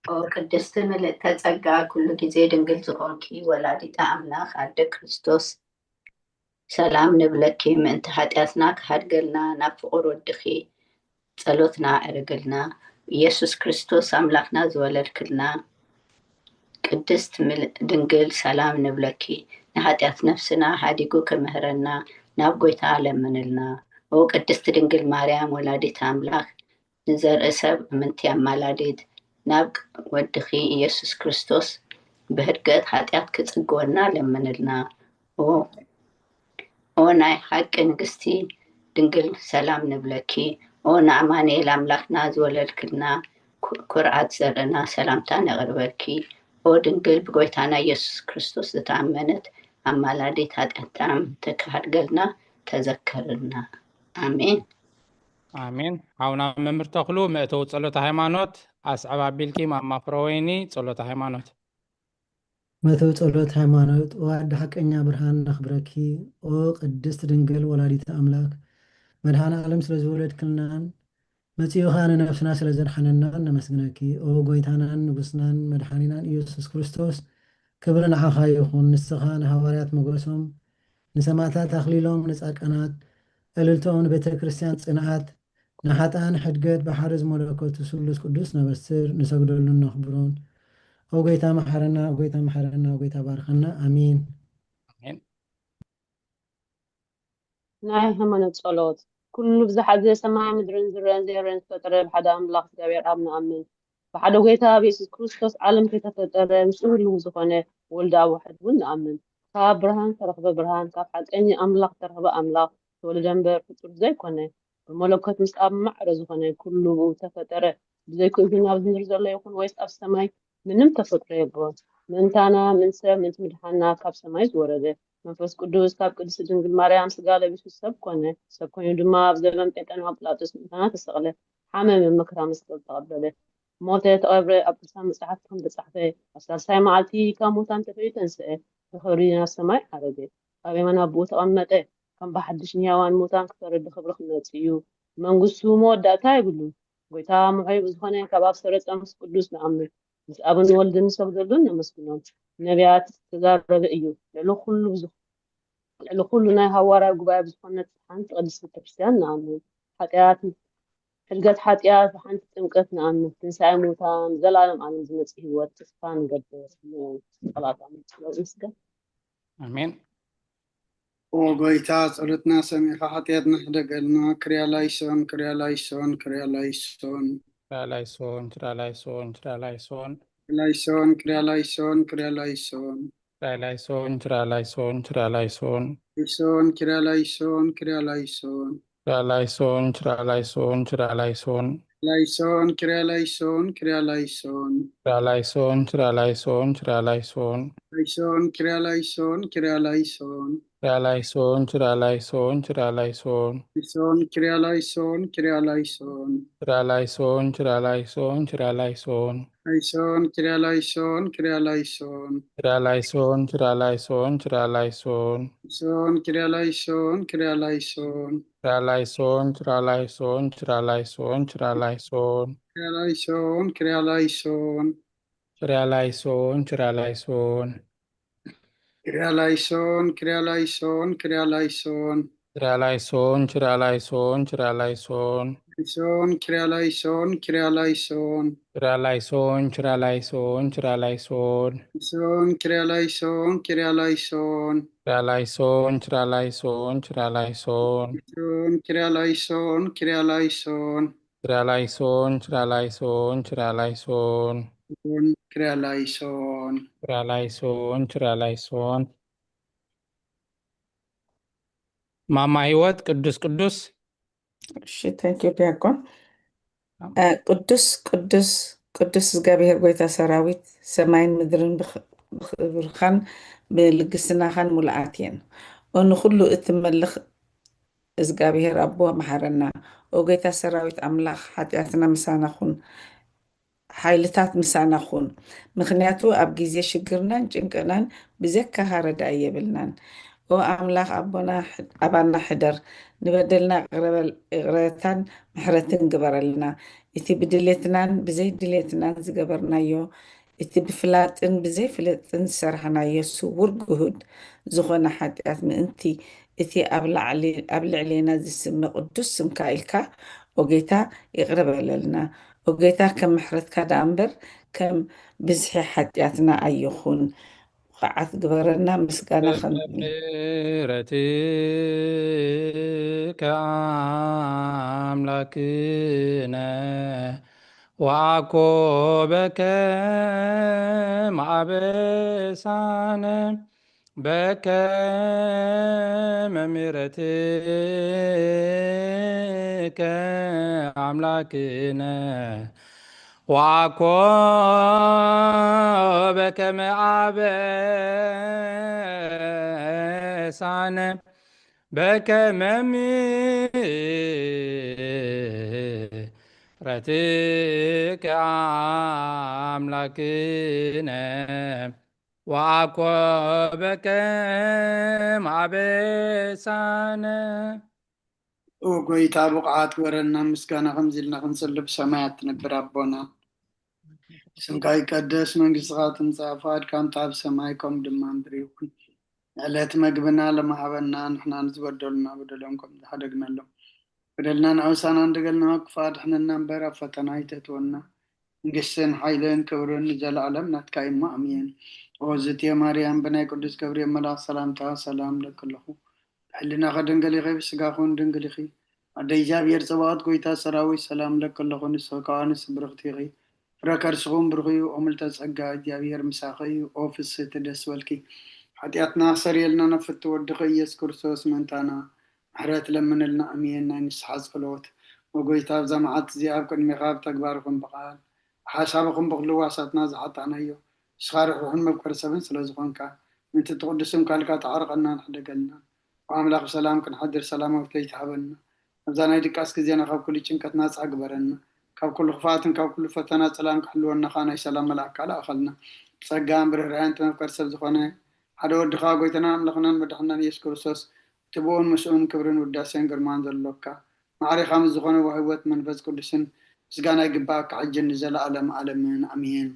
ኦ ቅድስቲ ምልእተ ጸጋ፣ ኩሉ ግዜ ድንግል ዝኾንኪ ወላዲተ ኣምላኽ ኣደ ክርስቶስ፣ ሰላም ንብለኪ። ምእንቲ ሓጢኣትና ክሃድገልና ናብ ፍቑር ወድኺ ጸሎትና ዕርግልና። ኢየሱስ ክርስቶስ ኣምላኽና ዝወለድክልና ቅድስት ምል- ድንግል፣ ሰላም ንብለኪ። ንሓጢኣት ነፍስና ሃዲጉ ክምህረና ናብ ጎይታ ለምንልና። ኦ ቅድስቲ ድንግል ማርያም ወላዲት ኣምላኽ፣ ንዘርኢ ሰብ እምንቲ ኣማላዲት፣ ናብ ወድኺ ኢየሱስ ክርስቶስ ብህድገት ሓጢኣት ክጽግወና ለምንልና። ኦ ኦ ናይ ሓቂ ንግስቲ ድንግል፣ ሰላም ንብለኪ። ኦ ንኣማኑኤል ኣምላኽና ዝወለድክልና፣ ኩ- ኩርዓት ዘርእና፣ ሰላምታ ነቕርበልኪ። ኦ ድንግል ብጎይታና ኢየሱስ ክርስቶስ ዝተኣመነት ኣማላዲት፣ ሓጢኣትና ምእንቲ ክሃድገልና ተዘከርልና። ኣሜን። ኣሜን። ሓውና መምህር ተኽሉ፣ መእተዊ ጸሎተ ሃይማኖት ኣስዕብ ኣቢልኪ፣ ማማ ፍረወይኒ ጸሎተ ሃይማኖት። መእተዊ ጸሎት ሃይማኖት። ኦ ኣደ ሓቀኛ ብርሃን ነኽብረኪ። ኦ ቅድስት ድንግል ወላዲተ ኣምላክ፣ መድኃኔ ዓለም ስለ ዝወለድክልናን መጺኡ ኸኣ ንነፍስና ስለ ዘድሓነናን ነመስግነኪ። ኦ ጎይታናን ንጉስናን መድሓኒናን ኢየሱስ ክርስቶስ፣ ክብሪ ንዓኻ ይኹን። ንስኻ ንሃዋርያት ሞገሶም፣ ንሰማዕታት ኣኽሊሎም፣ ንጻድቃናት ዕልልቶኦም፣ ንቤተ ክርስቲያን ጽንዓት፣ ንሓጥኣን ሕድገት፣ ብሓደ ዝመለኮቱ ስሉስ ቅዱስ ነበስር፣ ንሰግደሉን ነኽብሮን። ኦ ጎይታ መሓረና፣ ኦ ጎይታ መሓረና፣ ኦ ጎይታ ባርኸና። ኣሜን። ኣሜን። ናይ ሃይማኖት ጸሎት። ኩሉ ብዝሓዘ ሰማይ ምድርን ዝረአን ዘይረአን ዝፈጠረ ብሓደ ኣምላኽ እግዚኣብሔር ኣብ ንኣምን። ብሓደ ጎይታ ኣብ የሱስ ክርስቶስ ዓለም ከይተፈጠረ ምስኡ ህልው ዝኾነ ወልድ ኣብ ዋሕድ እውን ንኣምን። ካብ ብርሃን ዝተረኽበ ብርሃን፣ ካብ ሓቀኛ ኣምላኽ ዝተረኽበ ኣምላኽ፣ ተወልደ እምበር ፍጡር ዘይኮነ፣ ብመለኮት ምስ ኣብ ማዕረ ዝኾነ ኩሉ ብኡ ተፈጠረ። ብዘይክኡ ግን ኣብዚ ምድሪ ዘሎ ይኹን ወይስ ኣብ ሰማይ ምንም ተፈጥሮ የልቦን። ምእንታና፣ ምእንቲ ሰብ፣ ምእንቲ ምድሓንና ካብ ሰማይ ዝወረደ። መንፈስ ቅዱስ ካብ ቅድስቲ ድንግል ማርያም ስጋ ለቢሱ ሰብ ኮነ። ሰብ ኮይኑ ድማ ኣብ ዘበን ጴንጠና ጲላጦስ ምእንታና ተሰቕለ፣ ሓመመ፣ መከራ መስቀል ተቐበለ። ሞተ፣ ተቐብረ፣ ኣብ ቅዱሳን መጻሕፍቲ ከም ተጻሕፈ ኣብ ሳልሳይ መዓልቲ ካብ ሙታን ተፈልዩ ተንስአ፣ ብኽብሪ ናብ ሰማይ ዓረገ፣ ኣብ የማን ኣቦኡ ተቐመጠ። ከም ብሓድሽ ንሕያዋን ሙታን ክፈርድ ብኽብሪ ክመጽእ እዩ። መንግስቱ መወዳእታ የብሉን። ጎይታ ምዑይ ብዝኾነ ካብ ኣብ ዝተረጸ መንፈስ ቅዱስ ንኣምን። ምስ ኣብን ወልድን ንሰግደሉን ነመስግኖም። ነቢያት ዝተዛረበ እዩ። ልዕሊ ኩሉ ብዙ ልዕሊ ኩሉ ናይ ሃዋርያ ጉባኤ ብዝኾነት ሓንቲ ቅድስቲ ቤተክርስትያን ንኣምን። ሓጢኣት ሕድገት ሓጢኣት ሓንቲ ጥምቀት ንኣምን። ትንሳኤ ሙታን ዘላለም ዓለም ዝመጽእ ህይወት ተስፋ ንገብር። ኣሜን። ጸሎት ምስጋና። ኣሜን። ኦ ጎይታ ጸሎትና ሰሚዕካ ሓጢኣትና ሕደገልና። ክርያ ላይሶን ክርያ ላይሶን ክርያ ላይሶን ክርያ ላይሶን ክርያ ላይሶን ክርያ ላይሶን ላይሶን ክርያ ላይሶን ክርያ ላይሶን ክርያ ላይሶን ክርያ ላይሶን ክርያ ላይሶን ላይሶን ክርያ ላይሶን ክርያ ላይሶን ክርያ ላይሶን ክርያ ላይሶን ክርያ ላይሶን ላይሶን ክርያ ላይሶን ክርያ ላይሶን ክርያ ላይሶን ክርያ ላይሶን ክርያ ላይሶን ላይሶን ክርያ ላይሶን ክርያ ላይሶን ክርያ ላይሶን ክርያ ላይሶን ክርያ ላይሶን ላይሶን ክርያ ላይሶን ክርያ ላይሶን ክርያ ላይሶን ክርያ ላይሶን ክርያ ላይሶን ላይሶን ክርያ ላይሶን ክርያ ላይሶን ክርያ ላይሶን ክርያ ላይሶን ክርያ ላይሶን ላይሶን ክርያ ላይሶን ክርያ ላይሶን ክርያ ላይሶን ክርያ ላይሶን ክርያ ላይሶን ክርያ ላይሶን ክርያ ላይሶን ክርያ ላይሶን ክርያ ላይሶን ክርያ ላይሶን ክርያ ላይሶን ክርያ ላይሶን ክርያ ላይሶን ክርያ ላይሶን ክርያ ላይሶን ክርያ ላይሶን ላይሶን ክርያ ላይሶን ክርያ ላይሶን ክርያ ላይሶን ክርያ ላይሶን ክርያ ላይሶን ላይሶን ክርያ ላይሶን ክርያ ላይሶን ክርያ ላይሶን ክርያ ላይሶን ክርያ ላይሶን ላይሶን ክርያ ላይሶን ክርያ ላይሶን ክርያ ላይሶን ክርያ ላይሶን ክርያ ላይሶን ክርያ ላይሶን ክርያ ላይሶን ክርያ ላይሶን ማማ ህይወት፣ ቅዱስ ቅዱስ። እሺ፣ thank you ዲያቆን። እ፣ ቅዱስ ቅዱስ ቅዱስ እግዚኣብሔር ጎይታ ሰራዊት፣ ሰማይን ምድርን ብኽ-፣ ብኽብርኻን ብልግስናኻን ሙሉኣት እየን። ኦ ንኹሉ እትመልኽ እግዚኣብሔር ኣቦ መሓረና። ኦ ጎይታ ሰራዊት ኣምላኽ፣ ሓጢኣትና ምሳና ኹን፣ ሓይልታት ምሳና ኹን። ምኽንያቱ ኣብ ግዜ ሽግርናን ጭንቅናን ብዘካኻ ረዳኢ የብልናን። ኦ ኣምላኽ ኣቦና፣ ኣባና ሕደር፣ ንበደልና ይቕረ በል-፣ ይቕረታን ምሕረትን ግበረልና። እቲ ብድሌትናን ብዘይ ድሌትናን ዝገበርናዮ፣ እቲ ብፍላጥን ብዘይ ፍልጥን ዝሰርሕናዮ ስውር ግሁድ ዝኾነ ሓጢኣት ምእንቲ እቲ ኣብ ላዕሊ-፣ ኣብ ልዕሌና ዝስመ ቅዱስ ስምካ ኢልካ፣ ኦ ጌታ፣ ይቕረ በለልና። ኦ ጌታ፣ ከም ምሕረትካ ደኣ እምበር ከም ብዝሒ ሓጢኣትና ኣይኹን። ብቕዓት ግበረና፣ ምስጋና ከም ምሕረትከ ኣምላክነ ወአኮ በከመ አበሳነ በከመ ምሕረትከ አምላክነ ወአኮ በከመ አበሳነ በከመ ምሕረትከ አምላክነ ወአኮ በከመ አበሳነ። ኦ ጎይታ፣ ብቕዓት ግበረና፣ ምስጋና ከምዚ ኢልና ክንጽሊ። ብሰማያት ትነብር ኣቦና፣ ስምካ ይቀደስ፣ መንግስትኻ ትምጻእ፣ ፍቓድካ ከምቲ ኣብ ሰማይ ከምኡ ድማ ምድሪ ይኹን። ዕለት መግብና ለማሃበና፣ ንሕና ንዝበደሉና በደሎም ከም ዝሓደግናሎም፣ በደልና ንኣውሳና እንደገልና፣ ክፉእ ኣድሕነና እምበር፣ ኣብ ፈተና ኣይተእትወና። መንግስትን ሓይልን ክብርን ንዘለኣለም ናትካ እዩ፣ ኣሜን። ኦ ዝትየ ማርያም፣ ብናይ ቅዱስ ገብርኤል መልኣኽ ሰላምታ ሰላም እለኪ ኣለኹ። ብሕልናኺ ድንግል ኢኺ፣ ብስጋኺ እውን ድንግል ኢኺ። ኣደ እግዚኣብሔር ጸባኦት፣ ጎይታ ሰራዊት፣ ሰላም እለኪ ኣለኹ። ንስኺ ካብ ኣንስቲ ብርኽቲ ኢኺ፣ ፍረ ከርስኺ እውን ብሩኽ እዩ። ኦ ምልዕተ ጸጋ፣ እግዚኣብሔር ምሳኺ እዩ። ኦ ፍስህቲ፣ ደስ በልኪ። ሓጢኣትና ክሰርየልና ናብ ፍትው ወድኺ ኢየሱስ ክርስቶስ ምእንታና ምሕረት ለምንልና፣ ኣሜን። ናይ ንስሓ ጸሎት። ኦ ጎይታ፣ ኣብዛ መዓልቲ እዚኣ ኣብ ቅድሜኻ ብተግባር ይኹን ብቓል፣ ብሓሳብ ይኹን ብኹሉ ህዋሳትና ዝሓጣእናዮ፣ ንስኻ ርሕሩሕን መፍቀሪ ሰብን ስለ ዝኾንካ፣ ምእንቲ እቲ ቅዱስ ስምካ ኢልካ ተዓርቐናን ሕደገልናን። ኦ ኣምላኽ፣ ብሰላም ክንሓድር ሰላማዊት ለይቲ ሃበና። ኣብዛ ናይ ድቃስ ግዜና ካብ ኩሉ ጭንቀት ናጻ ግበረና። ካብ ኩሉ ክፍኣትን ካብ ኩሉ ፈተና ጽላን ክሕልወና ከኣ ናይ ሰላም መልኣክካ ልኣኸልና። ብጸጋን ብርህራሄን እቲ መፍቀሪ ሰብ ዝኾነ ሓደ ወድኻ፣ ጎይታናን ኣምላኽናን መድሓኒናን ኢየሱስ ክርስቶስ፣ እቲ ብኡን ምስኡን ክብርን ውዳሴን ግርማን ዘሎካ፣ ማዕሪኻ ምስ ዝኾነ ወህይወት መንፈስ ቅዱስን ምስጋና ይግብኣካ፣ ሕጅን ንዘለኣለም ዓለምን። ኣሜን።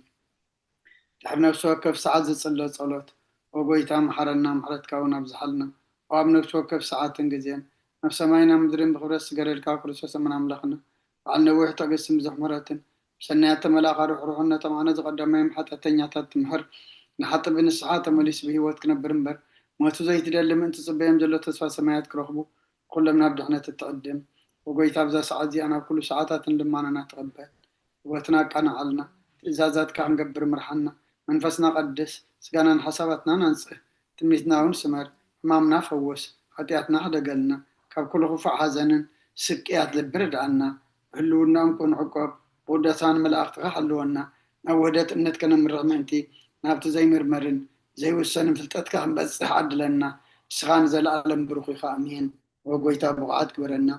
ድሕሪ ነፍሲ ወከፍ ሰዓት ዝጽለ ጸሎት። ኦ ጎይታ፣ መሓረና፣ ምሕረትካ እውን ኣብዝሓልና። ኦ ኣብ ነፍሲ ወከፍ ሰዓትን ግዜን፣ ናብ ሰማይን ናብ ምድርን ብኽብረት ዝገረድካ ክርስቶስ ኣመን ኣምላኽና፣ በዓል ነዊሕ ትዕግስትን ብዙሕ ምሕረትን፣ ብሰናያት ተመላእካ ርሕሩሕነቶም ኣነ ዝቐደማዮም ሓጢኣተኛታት ትምሕር፣ ንሓጥእ ብንስሓ ተመሊሱ ብህይወት ክነብር እምበር፣ ሞቱ ዘይትደሊ ምእንቲ ጽበዮም ዘሎ ተስፋ ሰማያት ክረኽቡ፣ ኩሎም ናብ ድሕነት እትዕድም። ኦ ጎይታ፣ ኣብዛ ሰዓት እዚኣ ናብ ኩሉ ሰዓታትን ልማናና ተቐበል። ህይወትና ኣቃንዓልና፣ ትእዛዛትካ ክንገብር ምርሓና። መንፈስና ቀድስ፣ ስጋናን ሓሳባትናን ኣንጽህ። ትምኒትና እውን ስመር፣ ሕማምና ፈውስ፣ ሓጢኣትና ሕደገልና፣ ካብ ኩሉ ክፉእ ሓዘንን ስቅያት ልቢ ርድኣና። ብህልውናኦም ክንዕቆብ፣ ብውደሳን መላእኽትኻ ሓልወና። ናብ ውህደት እምነት ከነምርሕ ምእንቲ፣ ናብቲ ዘይምርመርን ዘይውሰንን ፍልጠትካ ክንበጽሕ ዓድለና። ንስኻ ንዘለኣለም ብሩኽ ኢኻ። ኣሜን። ኦ ጎይታ፣ ብቑዓት ግበረና።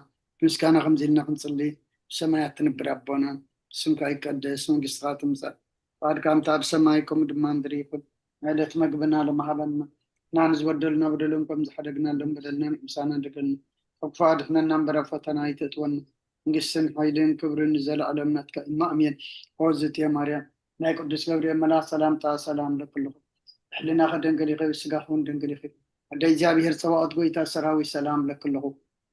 ምስጋና ከምዚ ኢልና ክንጽሊ፣ ብሰማያት ትነብር ኣቦና፣ ስምካ ይቀደስ፣ መንግስትኻ ትምጻእ፣ ፍቓድካ ከምቲ ኣብ ሰማይ ከምኡ ድማ ምድሪ ይኹን። ናይ ዕለት መግብና ሎሚ ሃበና፣ ንሕና ንዝበደሉና በደሎም ከም ዝሓደግናሎም በደልና ንሕምሳና ደገልና፣ ካብ ክፉእ ኣድሕነና እምበር ኣብ ፈተና ኣይተእትወና። መንግስትን ሓይልን ክብርን ንዘለኣለም ናትካ እዩ። ኣሜን። ኦ ዝትየ ማርያም፣ ናይ ቅዱስ ገብርኤል መልኣኽ ሰላምታ ሰላም እለኪ ኣለኹ። ብሕልናኺ ድንግል ኢኺ፣ ብስጋኺ እውን ድንግል ኢኺ። ኣደ እግዚኣብሔር ጸባኦት፣ ጎይታ ሰራዊት፣ ሰላም እለኪ ኣለኹ።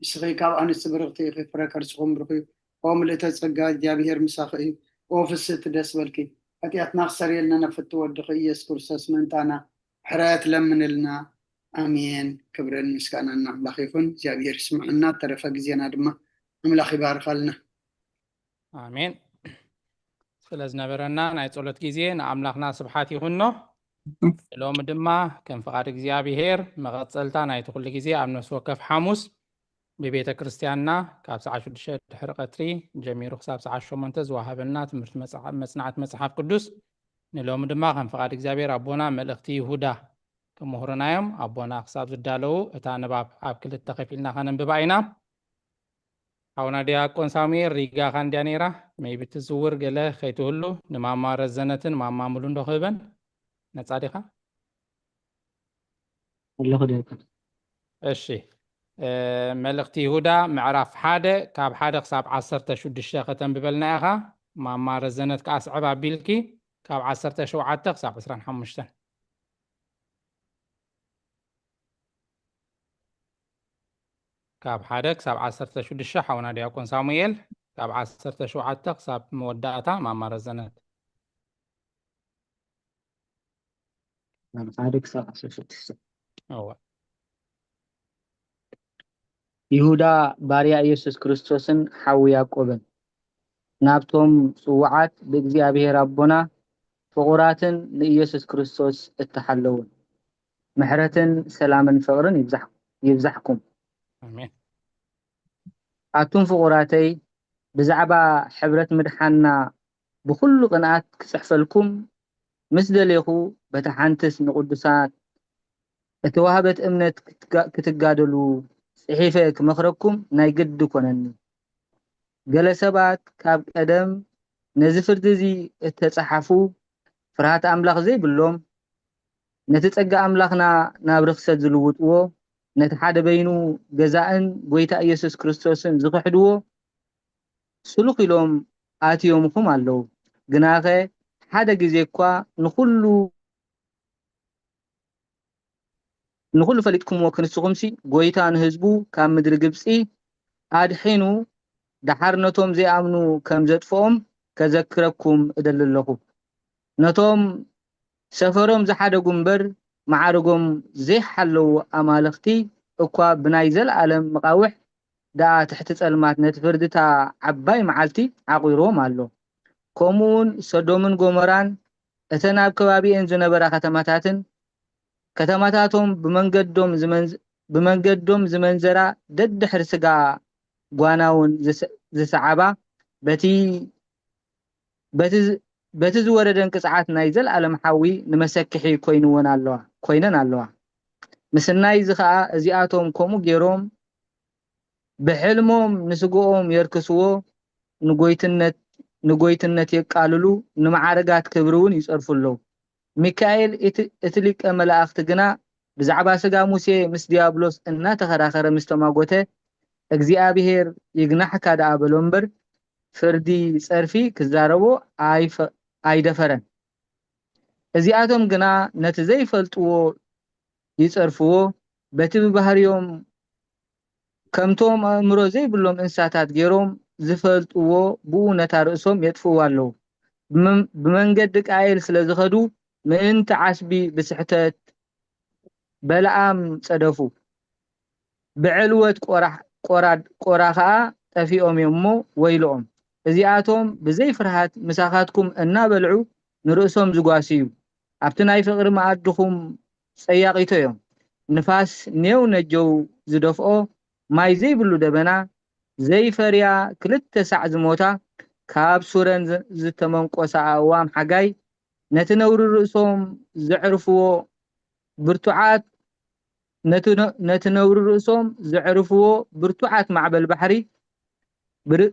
ንስኺ ካብ ኣንስቲ ብርኽቲ ኢኺ፣ ፍረ ከርስኹም ብሩኽ እዩ። ኦ ምልእተ ጸጋ፣ እግዚኣብሔር ምሳኺ እዩ። ኦ ፍስህቲ፣ ደስ በልኪ። ሓጢኣትና ክሰርየልና ነፍቲ ወድኺ ኢየሱስ ክርስቶስ ምእንታና ምሕረት ለምንልና። ኣሜን። ክብርን ምስጋናን ንኣምላኽ ይኹን። እግዚኣብሔር ይስምዓና። እተረፈ ግዜና ድማ ኣምላኽ ይባርኸልና። ኣሜን። ስለ ዝነበረና ናይ ጸሎት ግዜ ንኣምላኽና ስብሓት ይኹኖ። ሎሚ ድማ ከም ፍቓድ እግዚኣብሔር መቐጸልታ ናይቲ ኩሉ ግዜ ኣብ ነፍሲ ወከፍ ሓሙስ ብቤተ ክርስቲያንና ካብ ሰዓት ሽዱሽተ ድሕሪ ቀትሪ ጀሚሩ ክሳብ ሰዓት ሸሞንተ ዝወሃበና ትምህርቲ መጽሓ-፣ መጽናዕቲ መጽሓፍ ቅዱስ ንሎሚ ድማ ከም ፍቓድ እግዚኣብሔር ኣቦና መልእኽቲ ይሁዳ ክምህሩና እዮም። ኣቦና ክሳብ ዝዳለዉ እታ ንባብ ኣብ ክልተ ከፊልና ከነንብባ ኢና። ሓውና ዲያቆን ሳሙኤል ሪጋኻ እንድያ ነይራ፣ መይቢ ትዝውር ገለ ከይትህሉ ንማማ ረዘነትን ማማ ሙሉን ዶ ክህበን? ነጻ ዲኻ? ኣለኹ ዲያቆን። እሺ፣ እ፣ መልእኽቲ ይሁዳ ምዕራፍ ሓደ ካብ ሓደ ክሳብ ዓሰርተ ሽዱሽተ ከተንብበልና ኢኻ። ማማ ረዘነት ከኣ ስዕብ ኣቢልኪ ካብ ዓሰርተ ሸውዓተ ክሳብ ዕስራን ሓሙሽተን። ካብ ሓደ ክሳብ ዓሰርተ ሽዱሽተ ሓውና ዲያቆን ሳሙኤል፣ ካብ ዓሰርተ ሸውዓተ ክሳብ መወዳእታ ማማ ረዘነት። ካብ ሓደ ክሳብ ዓሰርተ ሽዱሽተ። እወ። ይሁዳ ባርያ ኢየሱስ ክርስቶስን ሓው ያዕቆብን፣ ናብቶም ጽዉዓት ብእግዚኣብሔር ኣቦና ፍቑራትን ንኢየሱስ ክርስቶስ እተሓለውን፣ ምሕረትን ሰላምን ፍቕርን ይብዛሕ-፣ ይብዛሕኩም። ኣሜን። ኣቱም ፍቑራተይ፣ ብዛዕባ ሕብረት ምድሓንና ብኹሉ ቅንኣት ክጽሕፈልኩም ምስ ደሌኹ፣ በታ ሓንትስ ንቕዱሳት እተዋህበት እምነት ክትጋ-፣ ክትጋደሉ ጽሒፈ ክመኽረኩም ናይ ግዲ ኮነኒ። ገለ ሰባት ካብ ቀደም ነዚ ፍርዲ እዚ እተጸሓፉ፣ ፍርሃት ኣምላኽ ዘይብሎም፣ ነቲ ጸጋ ኣምላኽና ናብ ርኽሰት ዝልውጥዎ፣ ነቲ ሓደ በይኑ ገዛእን ጐይታ ኢየሱስ ክርስቶስን ዝኽሕድዎ፣ ስሉኽ ኢሎም ኣትዮምኹም ኣለዉ። ግናኸ ሓደ ግዜ እኳ ንኹሉ፣ ንኹሉ ፈሊጥኩምዎ፣ ክንስኹምሲ ጐይታ ንህዝቡ ካብ ምድሪ ግብጺ ኣድሒኑ፣ ደሓር ነቶም ዘይኣምኑ ከም ዘጥፍኦም ከዘክረኩም እደሊ ኣለኹ። ነቶም ሰፈሮም ዝሓደጉ እምበር፣ ማዕርጎም ዘይሓለዉ ኣማልኽቲ እኳ ብናይ ዘለኣለም መቓውሕ ደኣ ትሕቲ ጸልማት ነቲ ፍርዲ እታ ዓባይ መዓልቲ ዓቑርዎም ኣሎ። ከምኡውን ሰዶምን ጎሞራን እተን ኣብ ከባቢኤን ዝነበራ ከተማታትን፣ ከተማታቶም ብመንገዶም ዝመንዝ-፣ ብመንገዶም ዝመንዘራ ደድሕሪ ስጋ ጓናውን ዝስ-፣ ዝሰዓባ በቲ፣ በቲ ዝ-፣ በቲ ዝወረደን ቅጽዓት ናይ ዘለኣለም ሓዊ ንመሰክሒ ኮይንወን ኣለዋ፣ ኮይነን ኣለዋ። ምስናይ እዚ ኸኣ እዚኣቶም ከምኡ ገይሮም ብሕልሞም ንስግኦም የርክስዎ፣ ንጎይትነት፣ ንጎይትነት የቃልሉ፣ ንማዕርጋት ክብሪ እውን ይጸርፉ ኣለዉ። ሚካኤል እቲ፣ እቲ ሊቀ መላእኽቲ ግና ብዛዕባ ስጋ ሙሴ ምስ ዲያብሎስ እናተኸራኸረ ምስ ተማጎተ፣ እግዚኣብሔር ይግናሕካ ደኣ በሎ እምበር፣ ፍርዲ ጸርፊ ክዛረቦ ኣይፈ-፣ ኣይደፈረን። እዚኣቶም ግና ነቲ ዘይፈልጥዎ ይጸርፍዎ፣ በቲ ብባህርዮም ከምቶም ኣእምሮ ዘይብሎም እንስሳታት ገይሮም ዝፈልጥዎ፣ ብኡ ነታ ርእሶም የጥፍእዋ ኣለዉ። ብመን-፣ ብመንገዲ ቃየል ስለ ዝኸዱ፣ ምእንቲ ዓስቢ ብስሕተት በለዓም ጸደፉ። ብዕልወት ቆራ፣ ቆራ፣ ቆራ ኸኣ ጠፊኦም እዮም እሞ ወይልኦም። እዚኣቶም ብዘይ ፍርሃት ምሳኻትኩም እናበልዑ ንርእሶም ዝጓስዩ፣ ኣብቲ ናይ ፍቕሪ መኣድኹም ጸያቒቶ እዮም። ንፋስ ኔው ነጀው ዝደፍኦ፣ ማይ ዘይብሉ ደበና፣ ዘይፈርያ ክልተ ሳዕ ዝሞታ፣ ካብ ሱረን ዝ-፣ ዝተመንቆሳ ኣእዋም ሓጋይ፣ ነቲ ነውሪ ርእሶም ዘዕርፍዎ ብርቱዓት፣ ነቲ ነ-፣ ነቲ ነውሪ ርእሶም ዘዕርፍዎ ብርቱዓት ማዕበል ባሕሪ፣ ብር-፣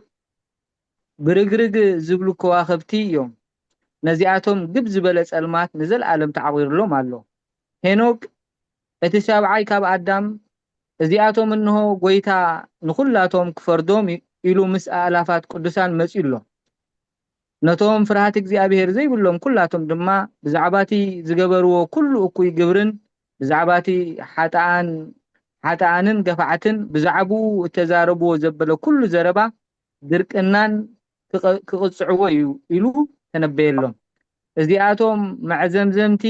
ብርግርግ ዝብሉ ከዋኽብቲ እዮም። ነዚኣቶም ግብ ዝበለ ጸልማት ንዘለኣለም ተዓቑርሎም ኣሎ። ሄኖክ እቲ ሻብዓይ ካብ ኣዳም፣ እዚኣቶም እንሆ ጐይታ ንኹላቶም ክፈርዶም ኢ-፣ ኢሉ ምስ ኣእላፋት ቅዱሳን መጺኡ ኣሎ። ነቶም ፍርሃት እግዚኣብሔር ዘይብሎም ኩላቶም ድማ ብዛዕባ እቲ ዝገበርዎ ኩሉ እኩይ ግብርን ብዛዕባ እቲ ሓጥኣን፣ ሓጥኣንን ገፋዕትን ብዛዕባኡ እተዛረብዎ ዘበለ ኩሉ ዘረባ ድርቅናን ክቐ-፣ ክቕጽዕዎ እዩ ኢሉ ተነበየሎም። እዚኣቶም መዕዘምዘምቲ፣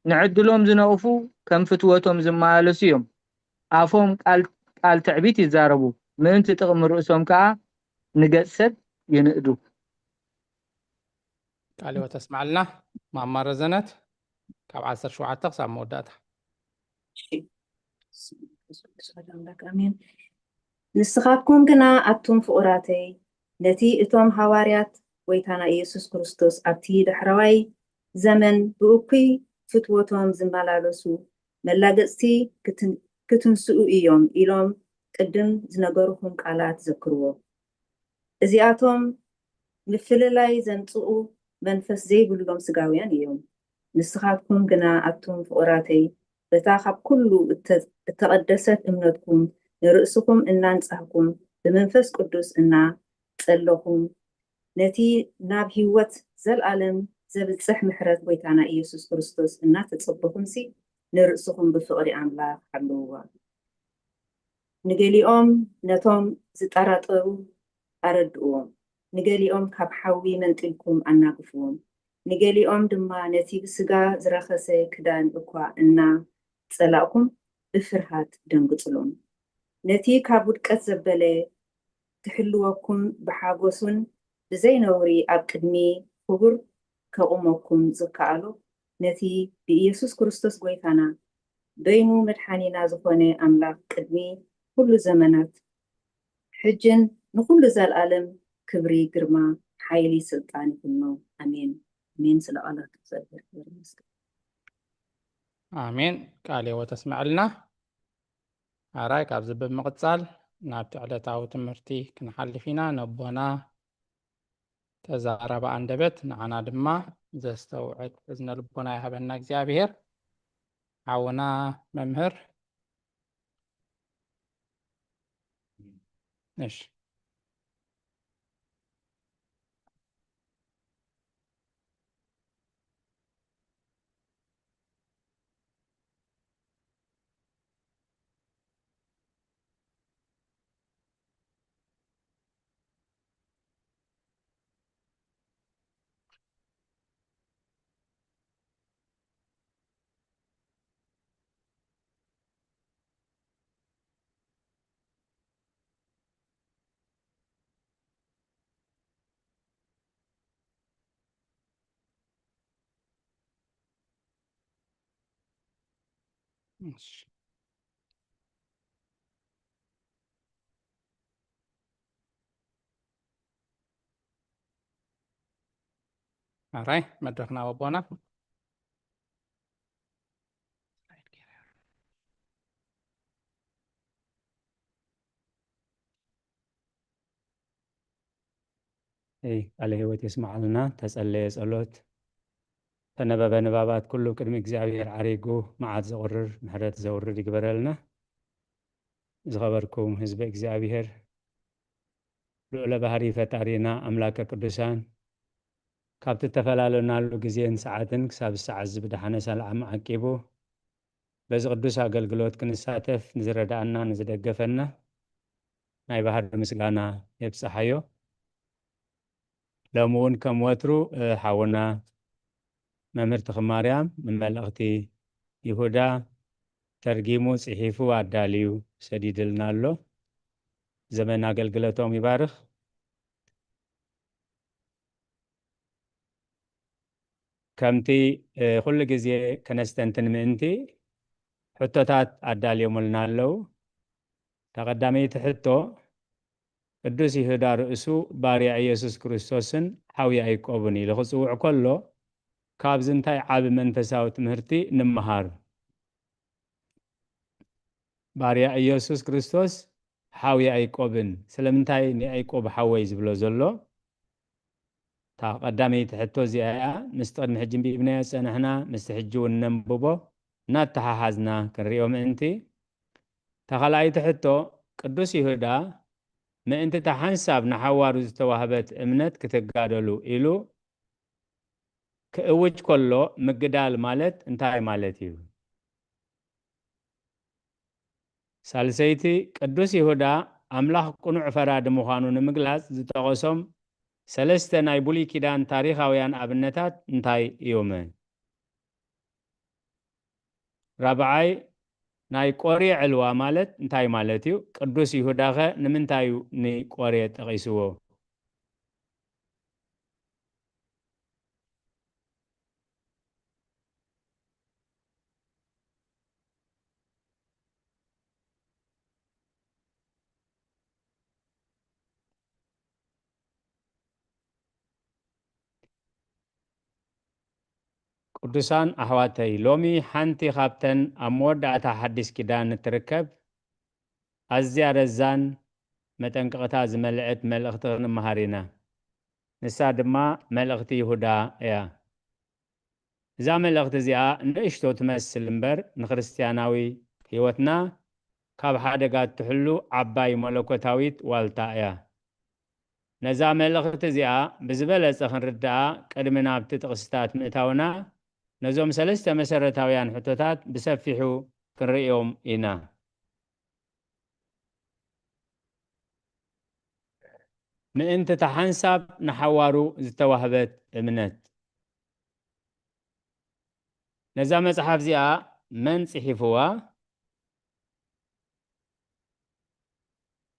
ንዕድሎም ዝነቕፉ፣ ከም ፍትወቶም ዝመላለሱ እዮም። ኣፎም ቃል፣ ቃል ትዕቢት ይዛረቡ፣ ምእንቲ ጥቕሚ ርእሶም ከኣ ንገጽ ሰብ ይንእዱ። ቃለ ሕይወት ኣስምዓልና ማማ ረዘነት። ካብ ዓሰርተ ሸውዓተ ክሳብ መወዳእታ። እሺ። ኣምላክ ኣሜን። ንስኻትኩም ግና ኣቱም ፍቑራተይ፣ ነቲ እቶም ሃዋርያት ጎይታና ኢየሱስ ክርስቶስ ኣብቲ ዳሕረዋይ ዘመን ብእኩይ ፍትወቶም ዝመላለሱ መላገጽቲ ክትን-፣ ክትንስኡ እዮም ኢሎም ቅድም ዝነገሩኹም ቃላት ዘክርዎ። እዚኣቶም ምፍልላይ ዘምጽኡ መንፈስ ዘይብሎም ስጋውያን እዮም። ንስኻትኩም ግና ኣቱም ፍቑራተይ፣ በታ ካብ ኩሉ እተ-፣ እተቐደሰት እምነትኩም ንርእስኹም እናንጻህኩም ብመንፈስ ቅዱስ እናጸለኹም ነቲ ናብ ህይወት ዘልኣለም ዘብጽሕ ምሕረት ጎይታና ኢየሱስ ክርስቶስ እናተጸበኹምሲ ንርእስኹም ብፍቕሪ ኣምላኽ ሓልውዋ። ንገሊኦም ነቶም ዝጠራጠሩ ኣረድእዎም፣ ንገሊኦም ካብ ሓዊ መንጢልኩም ኣናግፍዎም፣ ንገሊኦም ድማ ነቲ ብስጋ ዝረኸሰ ክዳን እኳ እናጸላእኩም ብፍርሃት ደንግጽሎም። ነቲ ካብ ውድቀት ዘበለ ክሕልወኩም ብሓጎሱን ብዘይ ነውሪ ኣብ ቅድሚ ክቡር ከቑመኩም ዝከኣሎ ነቲ ብኢየሱስ ክርስቶስ ጎይታና በይኑ መድሓኒና ዝኾነ ኣምላኽ ቅድሚ ኩሉ ዘመናት ሕጅን ንኹሉ ዘልኣለም ክብሪ፣ ግርማ፣ ሓይሊ፣ ስልጣን ይኹኖ። ኣሜን። ኣሜን። ስለ ቃላት እግዚኣብሔር ክብር ይመስገን። ኣሜን። ቃለ ሕይወት ኣስምዐልና። ኣራይ ካብዚ ብምቕጻል ናብቲ ዕለታዊ ትምህርቲ ክንሓልፍ ኢና። ነቦና ተዛራቢ ኣንደበት ንዓና ድማ ዘስተውዕል እዝነ ልቦና ይሃበና እግዚኣብሔር። ሓውና መምህር። እሺ። እሺ። ኣራይ መድረኽና ወቦና። እይ፣ ቃለ ሕይወት የስምዓልና። ተጸለየ ጸሎት፣ ተነበበ ንባባት ኩሉ ቅድሚ እግዚኣብሔር ዓሪጉ መዓት ዘቑርር ምሕረት ዘውርድ ይግበረልና። ዝኸበርኩም ህዝበ እግዚኣብሔር፣ ልዑለ ባህሪ ፈጣሪና ኣምላከ ቅዱሳን፣ ካብቲ እተፈላለናሉ ግዜን ሰዓትን ክሳብ ሰዓት እዚ ብደሓነ ሰላም ዓቂቡ በዚ ቅዱስ ኣገልግሎት ክንሳተፍ ንዝረዳእና ንዝደገፈና ናይ ባህሪ ምስጋና የብጽሓዮ። ሎሚ እውን ከም ወትሩ፣ እ፣ ሓውና መምህር ተኽማርያም ንመልእኽቲ ይሁዳ ተርጊሙ ጽሒፉ ኣዳልዩ ሰዲድልና ኣሎ። ዘመን ኣገልግሎቶም ይባርኽ። ከምቲ፣ እ፣ ኩሉ ግዜ ከነስተንትን ምእንቲ ሕቶታት ኣዳልዮምልና ኣለዉ። እታ ቀዳመይቲ ሕቶ፣ ቅዱስ ይሁዳ ርእሱ ባርያ ኢየሱስ ክርስቶስን ሓው ያዕቆብን ኢሉ ክጽውዕ ከሎ፣ ካብዚ እንታይ ዓቢ መንፈሳዊ ትምህርቲ ንምሃር? ባርያ ኢየሱስ ክርስቶስ ሓው ያዕቆብን፣ ስለምንታይ ንያዕቆብ ሓወይ ዝብሎ ዘሎ? እታ ቀዳመይቲ ሕቶ እዚኣ እያ። ምስቲ ቅድሚ ሕጂ እንቢብናዮ ዝጸናሕና፣ ምስቲ ሕጂ እውን ነንብቦ እናተሓሓዝና ክንሪኦ ምእንቲ። እታ ካልኣይቲ ሕቶ፣ ቅዱስ ይሁዳ ምእንቲ እታ ሓንሳብ ንሓዋሩ ዝተዋህበት እምነት ክትጋደሉ ኢሉ ክእውጅ ከሎ ምግዳል ማለት እንታይ ማለት እዩ? ሳልሰይቲ፣ ቅዱስ ይሁዳ ኣምላኽ ቅኑዕ ፈራዲ ምዃኑ ንምግላጽ ዝጠቐሶም ሰለስተ ናይ ብሉይ ኪዳን ታሪኻውያን ኣብነታት እንታይ እዮም? ራብዓይ፣ ናይ ቆሬ ዕልዋ ማለት እንታይ ማለት እዩ? ቅዱስ ይሁዳኸ ንምንታይ እዩ ንቆሬ ጠቒስዎ? ቅዱሳን ኣሕዋተይ፣ ሎሚ ሓንቲ ካብተን ኣብ መወዳእታ ሓዲስ ኪዳን እትርከብ ኣዝያ ረዛን መጠንቀቕታ ዝመልአት መልእኽቲ ክንመሃር ኢና። ንሳ ድማ መልእኽቲ ይሁዳ እያ። እዛ መልእኽቲ እዚኣ ንእሽቶ ትመስል እምበር፣ ንክርስትያናዊ ህይወትና ካብ ሓደጋ እትሕሉ ዓባይ መለኮታዊት ዋልታ እያ። ነዛ መልእኽቲ እዚኣ ብዝበለጸ ክንርድኣ፣ ቅድሚ ናብቲ ጥቕስታት ምእታውና፣ ነዞም ሰለስተ መሰረታውያን ሕቶታት ብሰፊሑ ክንርእዮም ኢና። ምእንቲ እታ ሓንሳብ ንሓዋሩ ዝተዋህበት እምነት። ነዛ መጽሓፍ እዚኣ መን ጽሒፍዋ?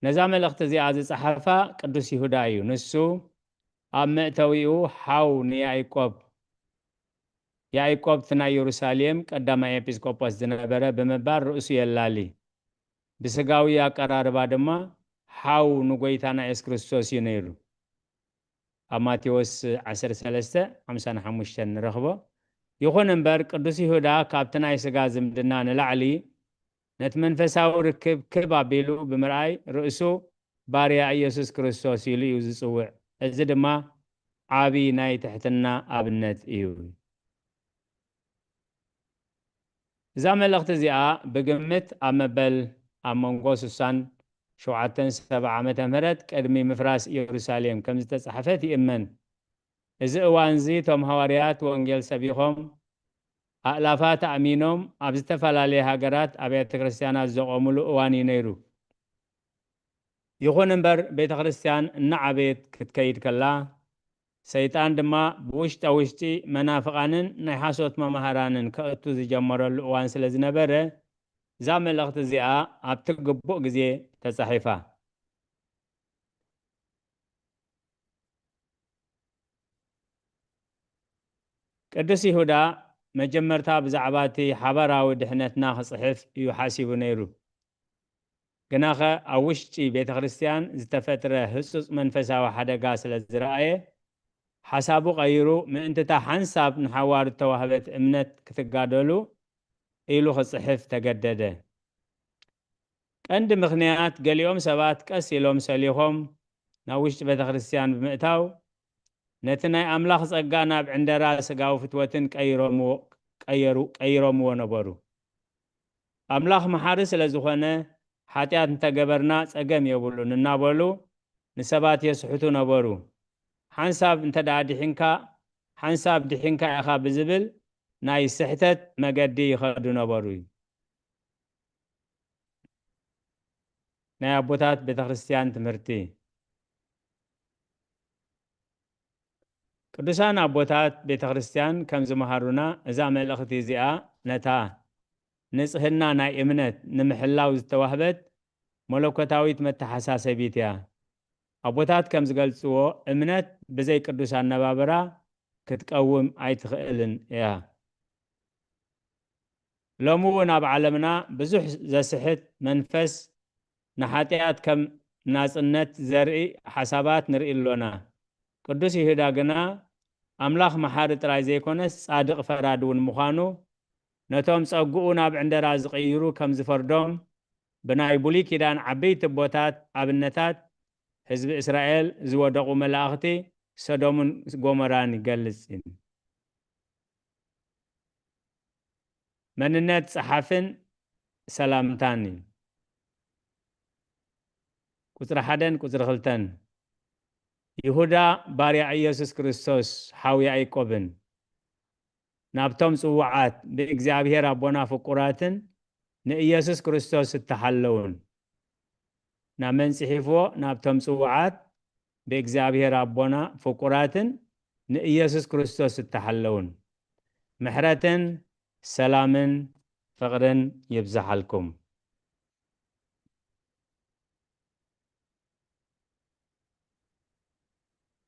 ነዛ መልእኽቲ እዚኣ ዝጸሓፋ ቅዱስ ይሁዳ እዩ። ንሱ ኣብ መእተዊኡ ሓው ንያዕቆብ፣ ያዕቆብ እቲ ናይ የሩሳሌም ቀዳማይ ኤጲስቆጶስ ዝነበረ ብምባል ርእሱ የላሊ። ብስጋዊ ኣቀራርባ ድማ ሓው ንጎይታና የሱስ ክርስቶስ እዩ ነይሩ። ኣብ ማቴዎስ ዓሰርተ ሰለስተ፣ ሓምሳ ሓሙሽተ ንረኽቦ። ይኹን እምበር፣ ቅዱስ ይሁዳ ካብቲ ናይ ስጋ ዝምድና ንላዕሊ፣ ነቲ መንፈሳዊ ርክብ ክብ ኣቢሉ ብምርኣይ፣ ርእሱ ባርያ ኢየሱስ ክርስቶስ ኢሉ እዩ ዝጽውዕ። እዚ ድማ ዓቢ ናይ ትሕትና ኣብነት እዩ። እዛ መልእኽቲ እዚኣ ብግምት ኣብ መበል ኣብ መንጎ ስሳን ሸውዓተን ሰብዓ ዓመተ ምህረት ቅድሚ ምፍራስ ኢየሩሳሌም ከም ዝተጻሕፈት ይእመን። እዚ እዋንዚ እቶም ሃዋርያት ወንጌል ሰቢኾም፣ ኣእላፋት ኣእሚኖም፣ ኣብ ዝተፈላለየ ሃገራት ኣብያተ ክርስትያናት ዘቖሙሉ እዋን እዩ ነይሩ። ይኹን እምበር፣ ቤተ ክርስትያን እናዓበየት ክትከይድ ከላ፣ ሰይጣን ድማ ብውሽጠ ውሽጢ መናፍቓንን ናይ ሓሶት መማህራንን ከእቱ ዝጀመረሉ እዋን ስለ ዝነበረ፣ እዛ መልእኽቲ እዚኣ ኣብቲ ግቡእ ግዜ ተጻሒፋ። ቅዱስ ይሁዳ መጀመርታ ብዛዕባ እቲ ሓባራዊ ድሕነትና ክጽሕፍ እዩ ሓሲቡ ነይሩ። ግናኸ ኣብ ውሽጢ ቤተ ክርስትያን ዝተፈጥረ ህጹጽ መንፈሳዊ ሓደጋ ስለ ዝረኣየ፣ ሓሳቡ ቀይሩ፣ ምእንቲ እታ ሓንሳብ ንሓዋሩ እተዋህበት እምነት ክትጋደሉ ኢሉ ክጽሕፍ ተገደደ። ቀንዲ ምኽንያት፣ ገሊኦም ሰባት ቀስ ኢሎም ሰሊኾም ናብ ውሽጢ ቤተ ክርስትያን ብምእታው፣ ነቲ ናይ ኣምላኽ ጸጋ ናብ ዕንደራ ስጋዊ ፍትወትን ቀይሮምዎ፣ ቀየሩ፣ ቀይሮምዎ ነበሩ። ኣምላኽ መሓሪ ስለ ዝኾነ፣ ሓጢኣት እንተገበርና ጸገም የብሉን እናበሉ ንሰባት የስሕቱ ነበሩ። ሓንሳብ እንተ ደኣ ድሒንካ፣ ሓንሳብ ድሒንካ ኢኻ ብዝብል ናይ ስሕተት መገዲ ይኸዱ ነበሩ። ናይ ኣቦታት ቤተ ክርስትያን ትምህርቲ። ቅዱሳን ኣቦታት ቤተ ክርስትያን ከም ዝመሃሩና፣ እዛ መልእኽቲ እዚኣ ነታ ንጽህና ናይ እምነት ንምሕላው ዝተዋህበት መለኮታዊት መተሓሳሰቢት እያ። ኣቦታት ከም ዝገልጽዎ፣ እምነት ብዘይ ቅዱስ ኣነባብራ ክትቀውም ኣይትኽእልን እያ። ሎሚ እውን ኣብ ዓለምና ብዙሕ ዘስሕት መንፈስ ንሓጢኣት ከም ናጽነት ዘርኢ ሓሳባት ንርኢ ኣሎና። ቅዱስ ይሁዳ ግና፣ ኣምላኽ መሓሪ ጥራይ ዘይኮነስ፣ ጻድቕ ፈራዲ እውን ምዃኑ፣ ነቶም ጸግኡ ናብ ዕንደራ ዝቕይሩ ከም ዝፈርዶም፣ ብናይ ብሉይ ኪዳን ዓበይቲ ኣቦታት ኣብነታት፣ ህዝቢ እስራኤል ዝወደቑ መላእኽቲ ሰዶምን ጎሞራን ይገልጽ እዩ። መንነት ጸሓፍን ሰላምታን እዩ። ቁጽሪ ሓደን ቁጽሪ ክልተን፣ ይሁዳ ባርያ ኢየሱስ ክርስቶስ ሓው ያዕቆብን፣ ናብቶም ጽዉዓት ብእግዚኣብሔር ኣቦና ፍቁራትን ንኢየሱስ ክርስቶስ እተሓለውን። ናብ መን ጽሒፍዎ? ናብቶም ጽዉዓት ብእግዚኣብሔር ኣቦና ፍቁራትን ንኢየሱስ ክርስቶስ እተሓለውን። ምሕረትን ሰላምን ፍቕርን ይብዝሓልኩም።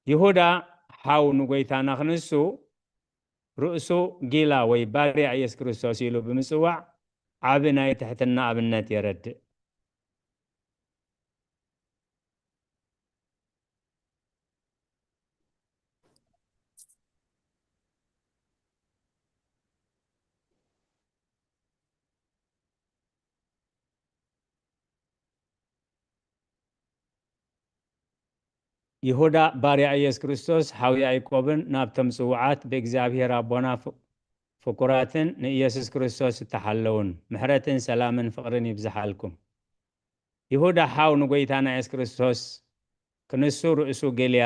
ይሁዳ ሓው ንጎይታና ክንሱ፣ ርእሱ ጊላ ወይ ባርያ ኢየሱስ ክርስቶስ ኢሉ ብምጽዋዕ ዓቢ ናይ ትሕትና ኣብነት የረድእ። ይሁዳ ባርያ ኢየሱስ ክርስቶስ ሓው ያዕቆብን ናብቶም ጽውዓት ብእግዚኣብሔር ኣቦና ፍ-፣ ፍቁራትን ንኢየሱስ ክርስቶስ እተሓለውን ምሕረትን ሰላምን ፍቕርን ይብዝሓልኩም። ይሁዳ ሓው ንጎይታና ኢየሱስ ክርስቶስ ክንሱ ርእሱ ገልያ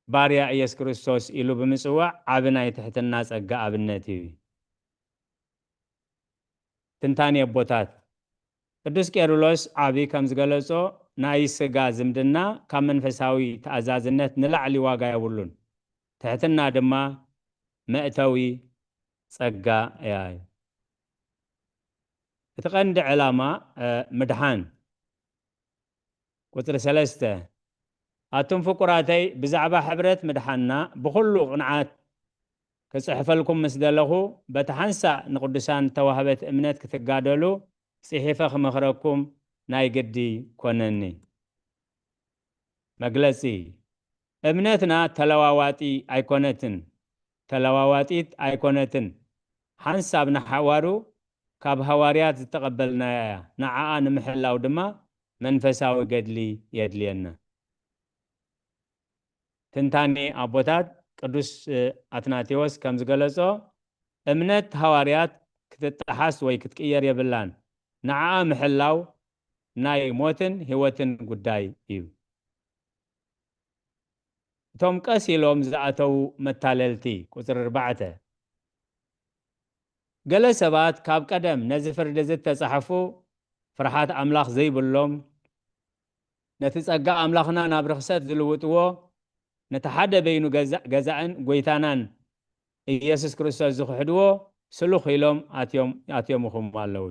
ባርያ ኢየሱስ ክርስቶስ ኢሉ ብምጽዋዕ ዓቢ ናይ ትሕትና ጸጋ ኣብነት እዩ። ትንታኔ ኣቦታት። ቅዱስ ቄርሎስ ዓቢ ከም ዝገለጾ ናይ ስጋ ዝምድና ካብ መንፈሳዊ ተኣዛዝነት ንላዕሊ ዋጋ የብሉን። ትሕትና ድማ መእተዊ ጸጋ እያ። እቲ ቀንዲ ዕላማ፣ እ፣ ምድሓን። ቁጽሪ ሰለስተ፣ ኣቱም ፍቁራተይ፣ ብዛዕባ ሕብረት ምድሓንና ብኹሉ ቅንዓት ክጽሕፈልኩም ምስ ደለኹ፣ በቲ ሓንሳእ ንቅዱሳን ዝተዋህበት እምነት ክትጋደሉ ጽሒፈ ክመኽረኩም ናይ ግዲ ኮነኒ። መግለጺ፣ እምነትና ተለዋዋጢ ኣይኮነትን፣ ተለዋዋጢት ኣይኮነትን። ሓንሳብ ንሓዋሩ ካብ ሃዋርያት ዝተቐበልናያ እያ። ንዓኣ ንምሕላው ድማ መንፈሳዊ ገድሊ የድልየና። ትንታኔ ኣቦታት፣ ቅዱስ፣ እ፣ ኣትናቴዎስ ከም ዝገለጾ፣ እምነት ሃዋርያት ክትጠሓስ ወይ ክትቅየር የብላን። ንዓኣ ምሕላው ናይ ሞትን ህይወትን ጉዳይ እዩ። እቶም ቀስ ኢሎም ዝኣተዉ መታለልቲ፣ ቁጽሪ ኣርባዕተ። ገለ ሰባት ካብ ቀደም ነዚ ፍርዲ እዚ እተጻሕፉ፣ ፍርሓት ኣምላኽ ዘይብሎም፣ ነቲ ጸጋ ኣምላኽና ናብ ርኽሰት ዝልውጥዎ፣ ነቲ ሓደ በይኑ ገዛ-፣ ገዛእን ጐይታናን ኢየሱስ ክርስቶስ ዝኽሕድዎ ስሉኽ ኢሎም ኣትዮም-፣ ኣትዮምኹም ኣለዉ።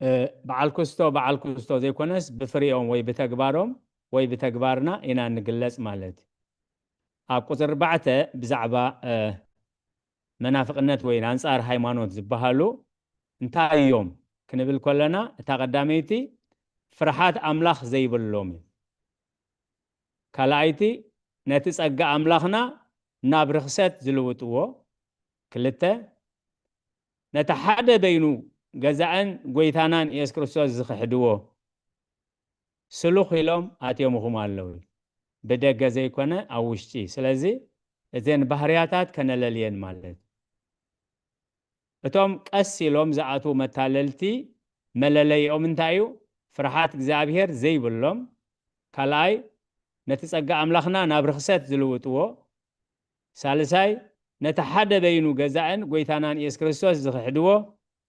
እ፣ በዓል ክስቶ፣ በዓል ክስቶ ዘይኮነስ ብፍሬኦም ወይ ብተግባሮም ወይ ብተግባርና ኢና እንግለጽ ማለት እዩ። ኣብ ቁጽሪ ኣርባዕተ ብዛዕባ፣ እ፣ መናፍቕነት ወይ ኣንጻር ሃይማኖት ዝበሃሉ እንታይ እዮም ክንብል ከለና፣ እታ ቀዳመይቲ ፍርሓት ኣምላኽ ዘይብሎም እዩ። ካልኣይቲ ነቲ ጸጋ ኣምላኽና ናብ ርኽሰት ዝልውጥዎ፣ ክልተ ነቲ ሓደ በይኑ ገዛእን ጐይታናን ኢየሱስ ክርስቶስ ዝኽሕድዎ ስሉኽ ኢሎም ኣትዮምኹም ኣለዉ። ብደገ ዘይኮነ ኣብ ውሽጢ። ስለዚ እዘን ባህርያታት ከነለልየን ማለት። እቶም ቀስ ኢሎም ዝኣትዉ መታለልቲ መለለይኦም እንታይ እዩ? ፍርሓት እግዚኣብሔር ዘይብሎም። ካልኣይ ነቲ ጸጋ ኣምላኽና ናብ ርኽሰት ዝልውጥዎ። ሳልሳይ ነቲ ሓደ በይኑ ገዛእን ጐይታናን ኢየሱስ ክርስቶስ ዝኽሕድዎ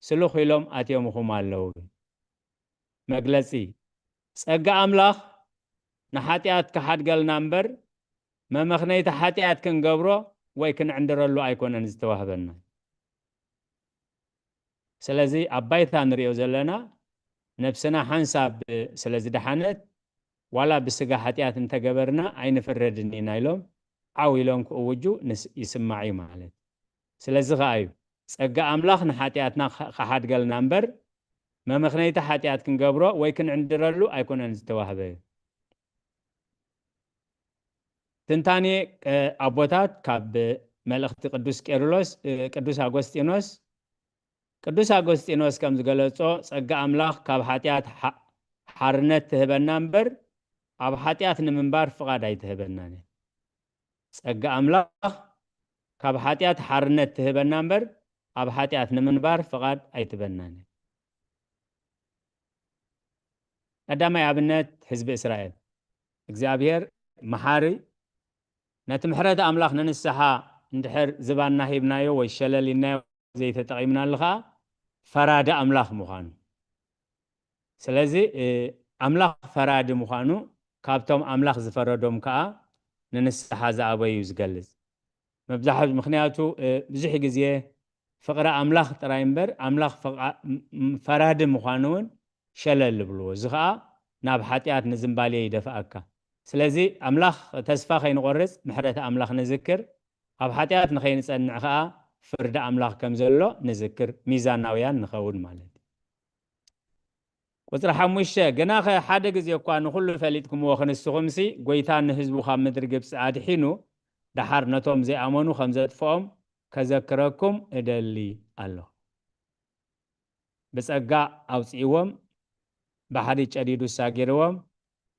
ስሉኽ ኢሎም ኣትዮምኹም ኣለዉ። መግለጺ፣ ጸጋ ኣምላኽ ንሓጢኣት ክሓድገልና እምበር መመኽነይቲ ሓጢኣት ክንገብሮ ወይ ክንዕንድረሉ ኣይኮነን ዝተዋህበና። ስለዚ ኣብ ባይታ ንሪኦ ዘለና ነብስና ሓንሳብ ስለ ዝደሓነት ዋላ ብስጋ ሓጢኣት እንተገበርና ኣይንፍረድን ኢና ኢሎም ዓው ኢሎም ክእውጁ ንስ-፣ ይስማዕ እዩ ማለት። ስለዚ ኸኣ እዩ ጸጋ ኣምላኽ ንሓጢኣትና ኸ-፣ ኸሓድገልና እምበር መመኽነይቲ ሓጢኣት ክንገብሮ ወይ ክንዕንድረሉ ኣይኮነን ዝተዋህበ። ትንታኔ፣ እ፣ ኣቦታት ካብ መልእኽቲ ቅዱስ ቄርሎስ፣ እ፣ ቅዱስ ኣጎስጢኖስ፣ ቅዱስ ኣጎስጢኖስ ከም ዝገለጾ ጸጋ ኣምላኽ ካብ ሓጢኣት ሓ-፣ ሓርነት ትህበና እምበር ኣብ ሓጢኣት ንምንባር ፍቓድ ኣይትህበናን እያ። ጸጋ ኣምላኽ ካብ ሓጢኣት ሓርነት ትህበና እምበር ኣብ ሓጢኣት ንምንባር ፍቓድ ኣይትበናን እያ። ቀዳማይ ኣብነት ህዝቢ እስራኤል። እግዚኣብሔር መሓሪ፣ ነቲ ምሕረት ኣምላኽ ንንስሓ እንድሕር ዝባንና ሂብናዮ ወይ ሸለል ኢልናዮ ዘይተጠቒምናሉ ኸኣ ፈራዲ ኣምላኽ ምዃኑ። ስለዚ፣ እ፣ ኣምላኽ ፈራዲ ምዃኑ ካብቶም ኣምላኽ ዝፈረዶም ከኣ ንንስሓ ዝኣበዩ እዩ ዝገልጽ። መብዛሕትኡ ምኽንያቱ፣ እ፣ ብዙሕ ግዜ ፍቕሪ ኣምላኽ ጥራይ እምበር ኣምላኽ ፍቓ-፣ ም-፣ ም-፣ ፈራዲ ምዃኑ እውን ሸለል ዝብልዎ። እዚ ኸኣ ናብ ሓጢኣት ንዝምባሌ ይደፍኣካ። ስለዚ ኣምላኽ ተስፋ ከይንቖርጽ ምሕረት ኣምላኽ ንዝክር፣ ኣብ ሓጢኣት ንኸይንጸንዕ ኸኣ ፍርዲ ኣምላኽ ከም ዘሎ ንዝክር፣ ሚዛናውያን ንኸውን ማለት እዩ። ቁጽሪ ሓሙሽተ፣ ግናኸ ሓደ ግዜ እኳ ንኹሉ ፈሊጥኩምዎ ክንስኹምሲ፣ ጐይታ ንህዝቡ ካብ ምድሪ ግብጺ ኣድሒኑ፣ ደሓር ነቶም ዘይኣመኑ ከም ዘጥፍኦም ከዘክረኩም እደሊ ኣለኹ። ብጸጋ ኣውጽእዎም፣ ባሕሪ ጨዲዱ ሳጊርዎም፣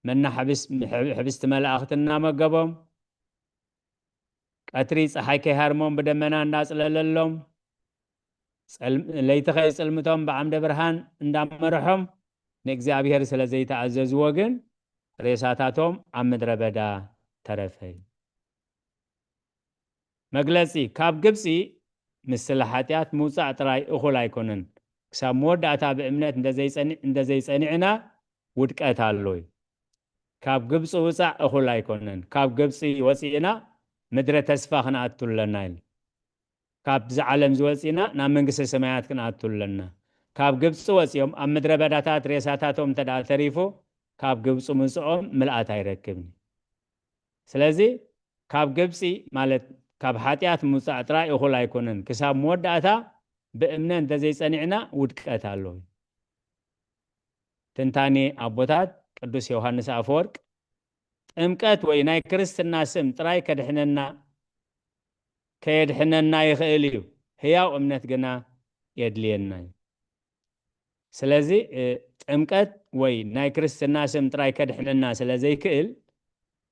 መና ሕብስ-፣ ሕብስቲ መላእኽቲ እናመገቦም፣ ቀትሪ ፀሓይ ከይሃርሞም ብደመና እንዳፅለለሎም፣ ፀልም-፣ ለይቲ ከይፅልምቶም ብዓምደ ብርሃን እንዳመርሖም ንእግዚኣብሔር ስለ ዘይተኣዘዝዎ ግን ሬሳታቶም ኣብ ምድረ በዳ ተረፈ። መግለጺ፣ ካብ ግብጺ ምስለ ሓጢኣት ምውጻእ ጥራይ እኹል ኣይኮነን። ክሳብ መወዳእታ ብእምነት እንተዘይጸኒ-፣ እንተዘይጸኒዕና ውድቀት ኣሎ እዩ። ካብ ግብጺ ውጻእ እኹል ኣይኮነን። ካብ ግብጺ ወጺእና ምድረ ተስፋ ክንኣቱ ኣለና ኢሉ። ካብዚ ዓለም ዝወጺእና ናብ መንግስተ ሰማያት ክንኣቱ ኣለና። ካብ ግብጺ ወጺኦም ኣብ ምድረ በዳታት ሬሳታቶም እንተ ደኣ ተሪፉ፣ ካብ ግብጺ ምውጽኦም ምልኣት ኣይረክብን። ስለዚ ካብ ግብጺ ማለት ካብ ሓጢኣት ምውጻእ ጥራይ እኹል ኣይኮነን። ክሳብ መወዳእታ ብእምነት እንተዘይጸኒዕና ውድቀት ኣሎ። ትንታኔ ኣቦታት ቅዱስ ዮሃንስ ኣፈወርቅ፣ ጥምቀት ወይ ናይ ክርስትና ስም ጥራይ ከድሕነና፣ ከየድሕነና ይኽእል እዩ፣ ህያው እምነት ግና የድልየና እዩ። ስለዚ፣ እ፣ ጥምቀት ወይ ናይ ክርስትና ስም ጥራይ ከድሕነና ስለ ዘይክእል፣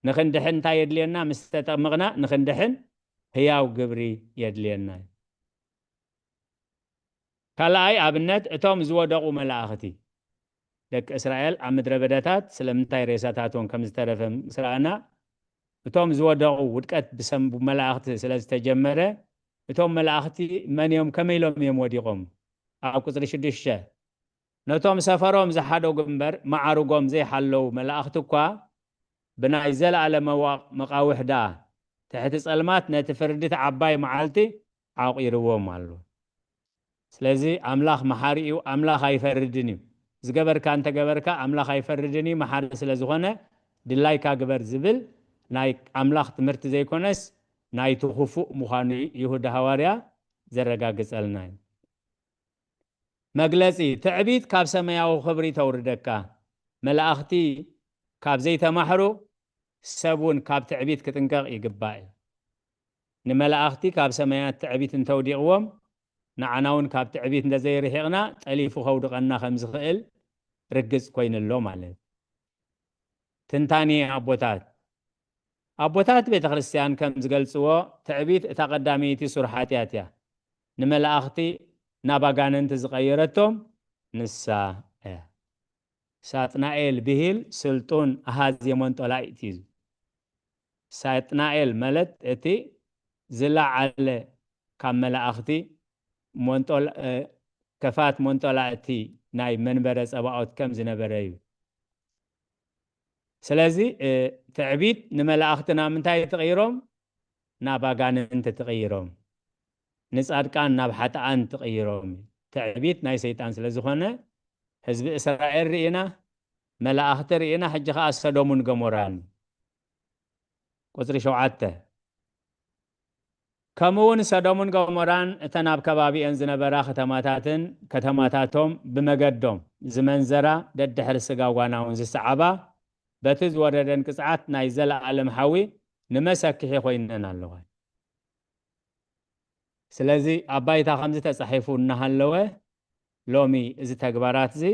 ንኽንድሕን እንታይ የድልየና? ምስ ተጠመቕና ንኽንድሕን ህያው ግብሪ የድልየና እዩ። ካልኣይ ኣብነት፣ እቶም ዝወደቑ መላእኽቲ። ደቂ እስራኤል ኣብ ምድረ በዳታት ስለምንታይ ሬሳታቶም ከም ዝተረፈ ምስ ረኣና፣ እቶም ዝወደቑ፣ ውድቀት ብሰም-፣ ብመላእኽቲ ስለ ዝተጀመረ፣ እቶም መላእኽቲ መን እዮም? ከመይ ኢሎም እዮም ወዲቖም? ኣብ ቁጽሪ ሽዱሽተ፣ ነቶም ሰፈሮም ዝሓደጉ እምበር መዓርጎም ዘይሓለዉ መላእኽቲ እኳ ብናይ ዘለኣለማዊ መቓውሕ ደኣ ትሕቲ ጸልማት ነቲ ፍርዲ እቲ ዓባይ መዓልቲ ዓቑርዎም ኣሎ። ስለዚ ኣምላኽ መሓሪ እዩ፣ ኣምላኽ ኣይፈርድን እዩ። ዝገበርካ እንተገበርካ ኣምላኽ ኣይፈርድን እዩ፣ መሓሪ ስለ ዝኾነ ድላይካ ግበር ዝብል ናይ ኣምላኽ ትምህርቲ ዘይኮነስ ናይቲ ክፉእ ምዃኑ እዩ ይሁዳ ሃዋርያ ዘረጋግጸልና እዩ። መግለጺ፣ ትዕቢት ካብ ሰማያዊ ክብሪ ተውርደካ። መላእኽቲ ካብ ዘይተማሕሩ ሰብ እውን ካብ ትዕቢት ክጥንቀቕ ይግባእ እዩ። ንመላእኽቲ ካብ ሰማያት ትዕቢት እንተውዲቕዎም፣ ንዓና እውን ካብ ትዕቢት እንተዘይርሒቕና ጠሊፉ ከውድቐና ከም ዝኽእል ርግጽ ኮይኑ ኣሎ ማለት እዩ። ትንታኔ ኣቦታት። ኣቦታት ቤተ ክርስቲያን ከም ዝገልጽዎ፣ ትዕቢት እታ ቀዳመይቲ ሱር ሓጢኣት እያ። ንመላእኽቲ ናብ ኣጋንንቲ ዝቐየረቶም ንሳ እያ። ሳጥናኤል ብሂል ስልጡን ኣሃዝ የመንጦላይት እዩ። ሳጥናኤል ማለት እቲ ዝለዓለ ካብ መላእኽቲ መንጦላ-፣ እ፣ ከፋት መንጦላእቲ ናይ መንበረ ጸባኦት ከም ዝነበረ እዩ። ስለዚ፣ እ፣ ትዕቢት ንመላእኽቲ ናብ ምንታይ ትቕይሮም? ናብ ኣጋንንቲ ትቕይሮም። ንጻድቃን ናብ ሓጥኣን ትቕይሮም። ትዕቢት ናይ ሰይጣን ስለ ዝኾነ፣ ህዝቢ እስራኤል ርኢና፣ መላእኽቲ ርኢና፣ ሕጂ ኸኣ ሰዶምን ገሞራን። ቁጽሪ ሸውዓተ። ከምኡ እውን ሰዶምን ገሞራን እተን ኣብ ከባቢአን ዝነበራ ከተማታትን ከተማታቶም ብመገዶም ዝመንዘራ ደድሕሪ ስጋ ጓና እውን ዝሰዓባ በቲ ዝወረደን ቅጽዓት ናይ ዘለኣለም ሓዊ ንመሰክሒ ኮይነን ኣለዋ። ስለዚ ኣብ ባይታ ከምዚ ተጻሒፉ እናሃለወ ሎሚ እዚ ተግባራት እዚ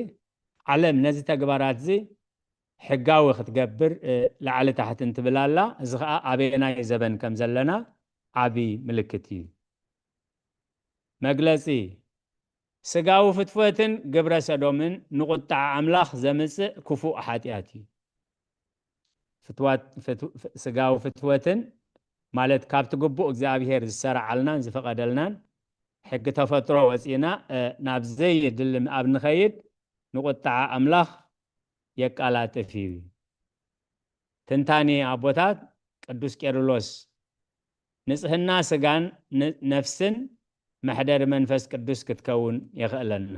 ዓለም ነዚ ተግባራት እዚ ሕጋዊ ክትገብር፣ እ፣ ላዕሊ ታሕቲ እንትብል ኣላ። እዚ ኸኣ ኣበየናይ ዘበን ከም ዘለና ዓቢ ምልክት እዩ። መግለጺ፣ ስጋዊ ፍትወትን ግብረ ሰዶምን ንቁጥዓ ኣምላኽ ዘምጽእ ክፉእ ሓጢኣት እዩ። ፍትዋት-፣ ፍትው-፣ ፍ-፣ ስጋዊ ፍትወትን ማለት ካብቲ ግቡእ እግዚኣብሔር ዝሰራዓልናን ዝፈቐደልናን ሕጊ ተፈጥሮ ወጺእና፣ እ፣ ናብ ዘይድሊ ኣብ ንኸይድ ንቁጥዓ ኣምላኽ የቃላጥፍ እዩ። ትንታኔ ኣቦታት ቅዱስ ቄርሎስ፣ ንጽህና ስጋን ን-፣ ነፍስን መሕደሪ መንፈስ ቅዱስ ክትከውን የኽእለና።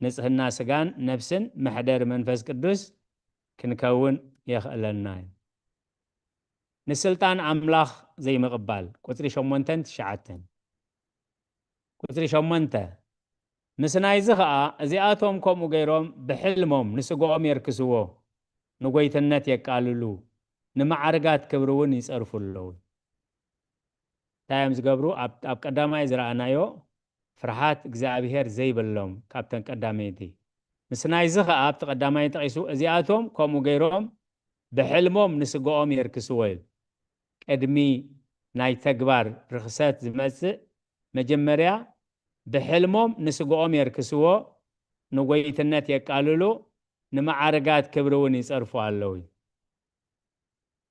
ንጽህና ስጋን ነፍስን መሕደሪ መንፈስ ቅዱስ ክንከውን የኽእለና እዩ። ንስልጣን ኣምላኽ ዘይምቕባል፣ ቁጽሪ ሸሞንተን ትሽዓተን። ቁጽሪ ሸሞንተ፣ ምስ ናይዚ ኸኣ እዚኣቶም ከምኡ ገይሮም ብሕልሞም ንስግኦም የርክስዎ፣ ንጎይትነት የቃልሉ፣ ንመዓርጋት ክብሪ እውን ይጸርፉ ኣለዉ። እንታይ እዮም ዝገብሩ? ኣብ፣ ኣብ ቀዳማይ ዝረኣናዮ ፍርሃት እግዚኣብሔር ዘይብሎም ካብተን ቀዳመይቲ። ምስ ናይዚ ኸኣ ኣብቲ ቀዳማይ ጠቒሱ፣ እዚኣቶም ከምኡ ገይሮም ብሕልሞም ንስግኦም የርክስዎ ኢሉ። ቅድሚ ናይ ተግባር ርኽሰት ዝመጽእ መጀመርያ ብሕልሞም ንስግኦም የርክስዎ፣ ንጎይትነት የቃልሉ፣ ንመዓርጋት ክብሪ እውን ይጸርፉ ኣለዉ።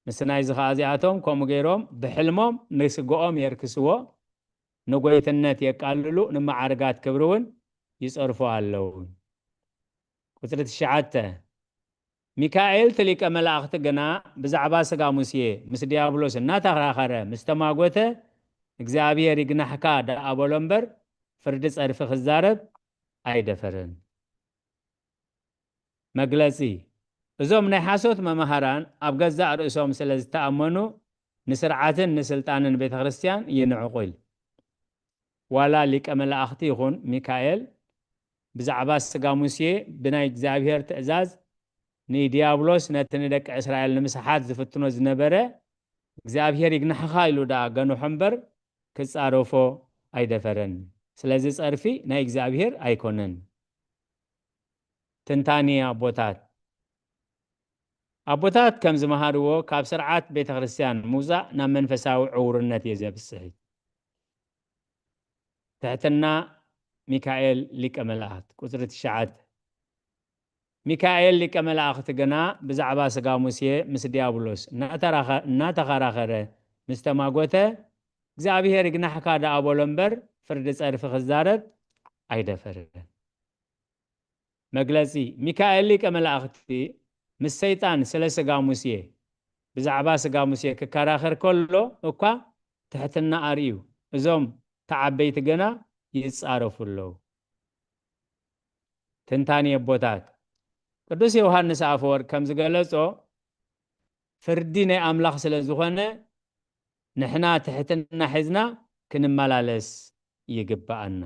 ምስ ናይዚ ኸኣ እዚኣቶም ከምኡ ገይሮም ብሕልሞም ንስግኦም የርክስዎ፣ ንጎይትነት የቃልሉ፣ ንመዓርጋት ክብሪ እውን ይጸርፉ ኣለዉ። ቁጽሪ ትሽዓተ፣ ሚካኤል እቲ ሊቀ መላእኽቲ ግና ብዛዕባ ስጋ ሙሴ ምስ ዲያብሎስ እናተኸራኸረ ምስ ተማጎተ፣ እግዚኣብሔር ይግናሕካ ደኣ በሎ እምበር፣ ፍርዲ ጸርፊ ክዛረብ ኣይደፈረን። መግለጺ፣ እዞም ናይ ሓሶት መማህራን ኣብ ገዛእ ርእሶም ስለ ዝተኣመኑ፣ ንስርዓትን ንስልጣንን ቤተ ክርስቲያን ይንዕቑ ኢሉ። ዋላ ሊቀ መላእኽቲ ይኹን ሚካኤል ብዛዕባ ስጋ ሙሴ ብናይ እግዚኣብሔር ትእዛዝ ንዲያብሎስ ነቲ ንደቂ እስራኤል ንምስሓት ዝፍትኖ ዝነበረ እግዚኣብሔር ይግናሕኻ ኢሉ ደኣ ገንሖ እምበር ክጻረፎ ኣይደፈረን። ስለዚ ጸርፊ ናይ እግዚኣብሔር ኣይኮነን። ትንታኒ ኣቦታት። ኣቦታት ከም ዝመሃርዎ ካብ ስርዓት ቤተ ክርስቲያን ምውጻእ ናብ መንፈሳዊ ዕውርነት እየ ዘብጽሕ። ትሕትና ሚካኤል ሊቀ መላእክት። ቁጽሪ ትሽዓተ፣ ሚካኤል ሊቀ መላእክት ግና ብዛዕባ ስጋ ሙሴ ምስ ዲያብሎስ እናተራኸ-፣ እናተኸራኸረ ምስ ተማጎተ፣ እግዚኣብሔር ይግናሕካ ደኣ በሎ እምበር ፍርዲ ጸርፊ ክዛረብ ኣይደፈረን። መግለጺ፣ ሚካኤል ሊቀ መላእክቲ ምስ ሰይጣን ስለ ስጋ ሙሴ፣ ብዛዕባ ስጋ ሙሴ ክከራኸር ከሎ እኳ ትሕትና ኣርእዩ፣ እዞም ተዓበይቲ ግና ይጻረፉ ኣለዉ። ትንታኒ ኣቦታት። ቅዱስ ዮሃንስ ኣፈወርቅ ከም ዝገለጾ፣ ፍርዲ ናይ ኣምላኽ ስለ ዝኾነ፣ ንሕና ትሕትና ሒዝና ክንመላለስ ይግብኣና።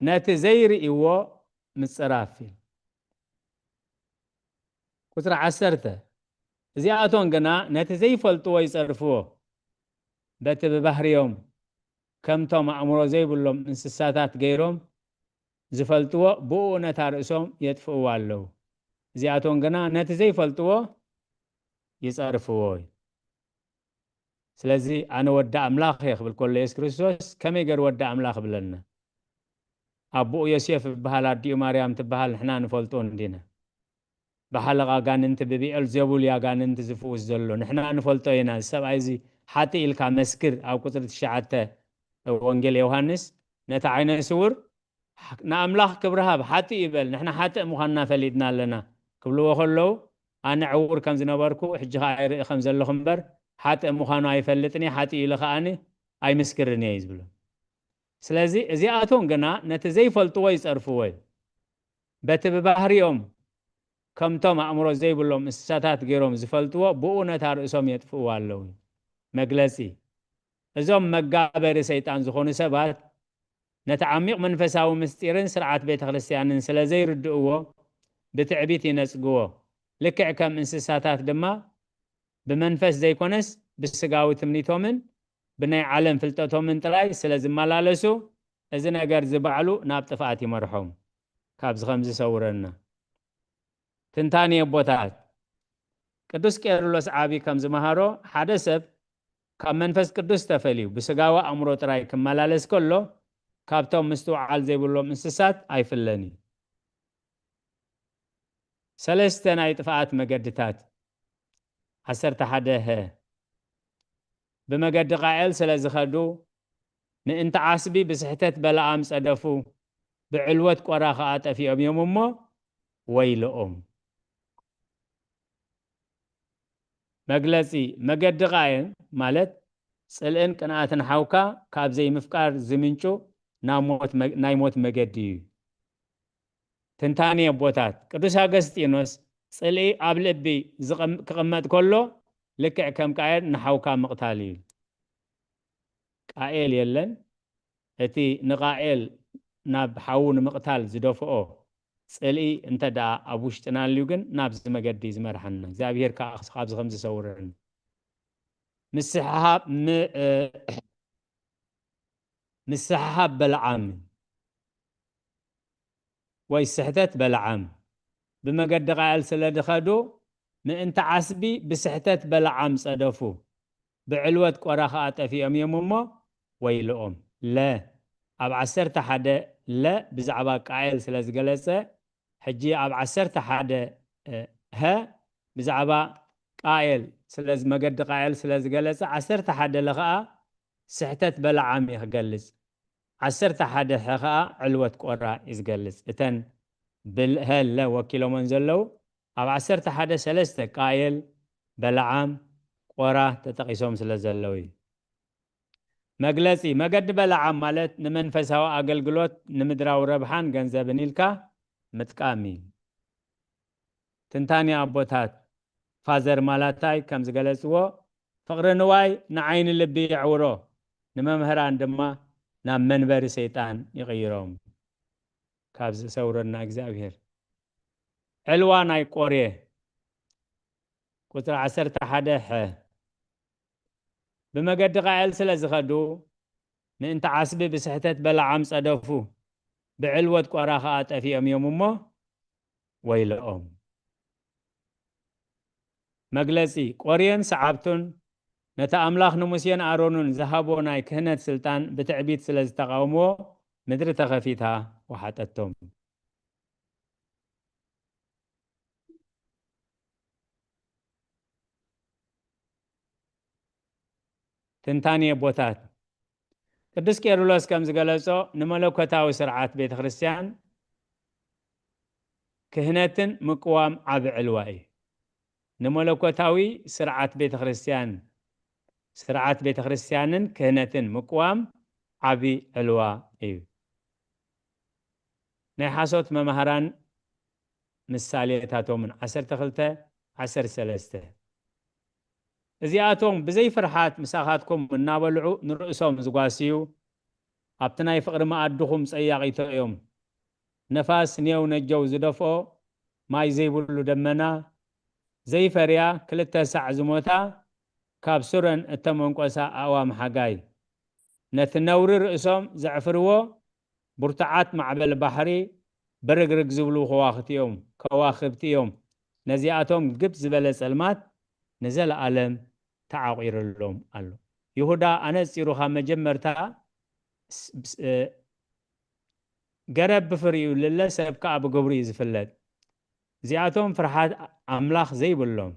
ነቲ ዘይርእይዎ ምጽራፍ እዩ። ቁጽሪ ዓሰርተ፣ እዚኣቶም ግና ነቲ ዘይፈልጥዎ ይጸርፍዎ። በቲ ብባህርዮም ከምቶም ኣእምሮ ዘይብሎም እንስሳታት ገይሮም ዝፈልጥዎ፣ ብኡ ነታ ርእሶም የጥፍእዋ ኣለዉ። እዚኣቶም ግና ነቲ ዘይፈልጥዎ ይጸርፍዎ እዩ። ስለዚ ኣነ ወዲ ኣምላኽ እየ ክብል ከሎ የሱስ ክርስቶስ ከመይ ገይሩ ወዲ ኣምላኽ ይብለና? ኣቦኡ ዮሴፍ ይበሃል፣ ኣዲኡ ማርያም ትበሃል፣ ንሕና ንፈልጦ እንዲና። ብሓለቓ ኣጋንንቲ ብብኤል ዜቡል እዩ ኣጋንንቲ ዝፍውስ ዘሎ፣ ንሕና ንፈልጦ ኢና። እዚ ሰብኣይ እዚ ሓጥእ ኢልካ መስክር፣ ኣብ ቁጽሪ ትሽዓተ ወንጌል ዮሃንስ ነቲ ዓይነ ስውር ንኣምላኽ ክብሪ ሃብ፣ ሓጥእ ይበል፣ ንሕና ሓጥእ ምዃንና ፈሊጥና ኣለና ክብልዎ ከለዉ፣ ኣነ ዕዉር ከም ዝነበርኩ፣ ሕጂ ኸኣ ይርኢ ከም ዘለኹ እምበር፣ ሓጥእ ምዃኑ ኣይፈልጥን እየ፣ ሓጥእ ኢለ ኸኣኒ ኣይምስክርን እየ እዩ ዝብሎ። ስለዚ እዚኣቶም ግና ነቲ ዘይፈልጥዎ ይጸርፍዎ እዩ። በቲ ብባህሪኦም ከምቶም ኣእምሮ ዘይብሎም እንስሳታት ገይሮም ዝፈልጥዎ፣ ብኡ ነታ ርእሶም የጥፍእዋ ኣለዉ። መግለጺ፣ እዞም መጋበሪ ሰይጣን ዝኾኑ ሰባት ነቲ ዓሚቕ መንፈሳዊ ምስጢርን ስርዓት ቤተ ክርስቲያንን ስለ ዘይርድእዎ፣ ብትዕቢት ይነጽግዎ። ልክዕ ከም እንስሳታት ድማ ብመንፈስ ዘይኮነስ ብስጋዊ ትምኒቶምን ብናይ ዓለም ፍልጠቶምን ጥራይ ስለ ዝመላለሱ፣ እዚ ነገር እዚ ባዕሉ ናብ ጥፍኣት ይመርሖም። ካብዚ ከም ዝሰውረና። ትንታኔ ኣቦታት። ቅዱስ ቄርሎስ ዓቢ ከም ዝመሃሮ፣ ሓደ ሰብ ካብ መንፈስ ቅዱስ ተፈልዩ ብስጋዊ ኣእምሮ ጥራይ ክመላለስ ከሎ፣ ካብቶም ምስትውዓል ዘይብሎም እንስሳት ኣይፍለን እዩ። ሰለስተ ናይ ጥፍኣት መገድታት። ዓሰርተ ሓደ ሀ። ብመገዲ ቃኤል ስለ ዝኸዱ፣ ምእንቲ ዓስቢ ብስሕተት በለዓም ጸደፉ፣ ብዕልወት ቆራ ኸኣ ጠፊኦም እዮም እሞ፣ ወይልኦም። መግለጺ፣ መገዲ ቃየን ማለት ጽልእን ቅንኣትን ሓውካ ካብ ዘይምፍቃር ዝምንጩ ናብ ሞት መ-፣ ናይ ሞት መገዲ እዩ። ትንታኔ ኣቦታት፣ ቅዱስ ኣገስጢኖስ ጽልኢ ኣብ ልቢ ዝቕም-፣ ክቕመጥ ከሎ ልክዕ ከም ቃየን ንሓውካ ምቕታል እዩ። ቃኤል የለን፣ እቲ ንቃኤል ናብ ሓዉ ንምቕታል ዝደፍኦ ጽልኢ እንተ ደኣ ኣብ ውሽጥና ኣልዩ ግን ናብዚ መገዲ ዝመርሓና። እግዚኣብሔር ከኣ ካብዚ ከም ዝሰውረና። ምስሕሓብ ም-፣ እ፣ ምስሕሓብ በለዓም። ወይ ስሕተት በለዓም። ብመገዲ ቃየል ስለ ዝኸዱ፣ ምእንቲ ዓስቢ ብስሕተት በለዓም ጸደፉ፣ ብዕልወት ቆራ ኸኣ ጠፊኦም እዮም እሞ ወይልኦም። ለ ኣብ ዓሰርተ ሓደ ለ ብዛዕባ ቃየል ስለ ዝገለጸ፣ ሕጂ ኣብ ዓሰርተ ሓደ፣ እ፣ ሀ ብዛዕባ ቃየል ስለ ዝ-፣ መገዲ ቃየል ስለ ዝገለጸ፣ ዓሰርተ ሓደ ለ ኸኣ ስሕተት በለዓም እዩ ክገልጽ። ዓሰርተ ሓደ ሐ ኸኣ ዕልወት ቆራ እዩ ዝገልጽ። እተን ብል-፣ ሀ ለ ወኪሎመን ዘለዉ ኣብ ዓሰርተ ሓደ ሰለስተ ቃየል፣ በለዓም፣ ቆራ ተጠቒሶም ስለ ዘለዉ እዩ። መግለጺ፣ መገዲ በለዓም ማለት ንመንፈሳዊ ኣገልግሎት፣ ንምድራዊ ረብሓን ገንዘብን ኢልካ ምጥቃም እዩ። ትንታኔ ኣቦታት፣ ፋዘር ማላታይ ከም ዝገለጽዎ፣ ፍቕሪ ንዋይ ንዓይኒ ልቢ የዕውሮ፣ ንመምህራን ድማ ናብ መንበሪ ሰይጣን ይቕይሮም። ካብ ዝሰውረና እግዚኣብሔር። ዕልዋ ናይ ቆሬ፣ ቁጽሪ ዓሰርተ ሓደ ሐ። ብመገዲ ቃየል ስለ ዝኸዱ፣ ምእንቲ ዓስቢ ብስሕተት በለዓም ጸደፉ፣ ብዕልወት ቆራ ኸኣ ጠፊኦም እዮም እሞ ወይልኦም። መግለጺ፣ ቆሬን ሰዓብቱን ነቲ ኣምላኽ ንሙሴን ኣሮንን ዝሃቦ ናይ ክህነት ስልጣን ብትዕቢት ስለ ዝተቓወምዎ፣ ምድሪ ተኸፊታ ወሓጠቶም። ትንታኔ ቦታት። ቅዱስ ቄርሎስ ከም ዝገለጾ፣ ንመለኮታዊ ስርዓት ቤተ ክርስቲያን ክህነትን ምቅዋም ዓቢ ዕልዋ እዩ። ንመለኮታዊ ስርዓት ቤተ ክርስቲያን፣ ስርዓት ቤተ ክርስቲያንን ክህነትን ምቅዋም ዓቢ ዕልዋ እዩ። ናይ ሓሶት መማህራን ምሳሌታቶምን፣ ዓሰርተ ክልተ፣ ዓሰርተ ሰለስተ። እዚኣቶም ብዘይ ፍርሓት ምሳኻትኩም እናበልዑ ንርእሶም ዝጓስዩ፣ ኣብቲ ናይ ፍቕሪ መኣድኹም ጸያቒቶ እዮም። ነፋስ ኔው ነጀው ዝደፍኦ፣ ማይ ዘይብሉ ደመና፣ ዘይፈርያ ክልተ ሳዕ ዝሞታ፣ ካብ ሱረን እተመንቆሳ ኣእዋም ሓጋይ፣ ነቲ ነውሪ ርእሶም ዘዕፍርዎ፣ ብርቱዓት ማዕበል ባሕሪ ብርግርግ ዝብሉ ከዋኽብቲ እዮም፣ ከዋኽብቲ እዮም። ነዚኣቶም ግብ ዝበለ ጸልማት ንዘለኣለም ተዓቑርሎም ኣሎ። ይሁዳ ኣነጺሩ ካብ መጀመርታ ስ-፣ ስ-፣ እ፣ ገረብ ብፍሪኡ ልለ፣ ሰብ ከኣ ብግብሩ እዩ ዝፍለጥ። እዚኣቶም ፍርሃት ኣምላኽ ዘይብሎም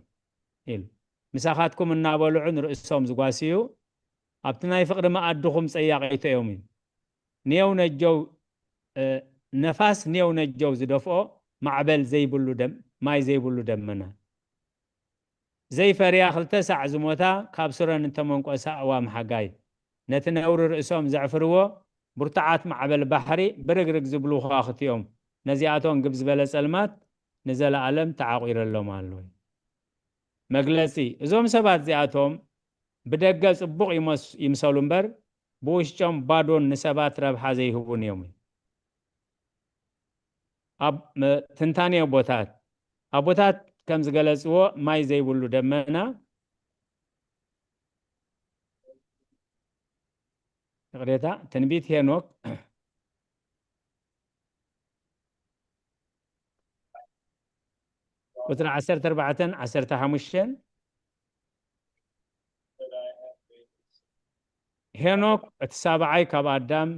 ኢሉ። ምሳኻትኩም እናበልዑ ንርእሶም ዝጓስዩ፣ ኣብቲ ናይ ፍቕሪ መኣድኹም ጸያቒቶ እዮም እዩ። ኔው ነጀው፣ እ፣ ነፋስ ኔው ነጀው ዝደፍኦ፣ ማዕበል ዘይብሉ ደም-፣ ማይ ዘይብሉ ደመና። ዘይፈርያ ክልተ ሳዕ ዝሞታ፣ ካብ ሱረን እተመንቆሳ ኣእዋም ሓጋይ። ነቲ ነውሪ ርእሶም ዘዕፍርዎ፣ ብርቱዓት ማዕበል ባሕሪ ብርግርግ ዝብሉ ከዋኽብቲ እዮም። ነዚኣቶም ግብ ዝበለ ጸልማት ንዘለኣለም ተዓቑረሎም ኣሎ። መግለጺ፣ እዞም ሰባት እዚኣቶም ብደገ ጽቡቕ ይመስ-፣ ይምሰሉ እምበር፣ ብውሽጦም ባዶን ንሰባት ረብሓ ዘይህቡን እዮም። ኣብ መ-፣ ትንታኔ ኣቦታት፣ ኣቦታት ከም ዝገለጽዎ፣ ማይ ዘይብሉ ደመና፣ ይቕሬታ፣ ትንቢት ሄኖክ ቁጽሪ ዓሰርተ ኣርባዕተን ዓሰርተ ሓሙሽተን፣ ሄኖክ እቲ ሳብዓይ ካብ ኣዳም፣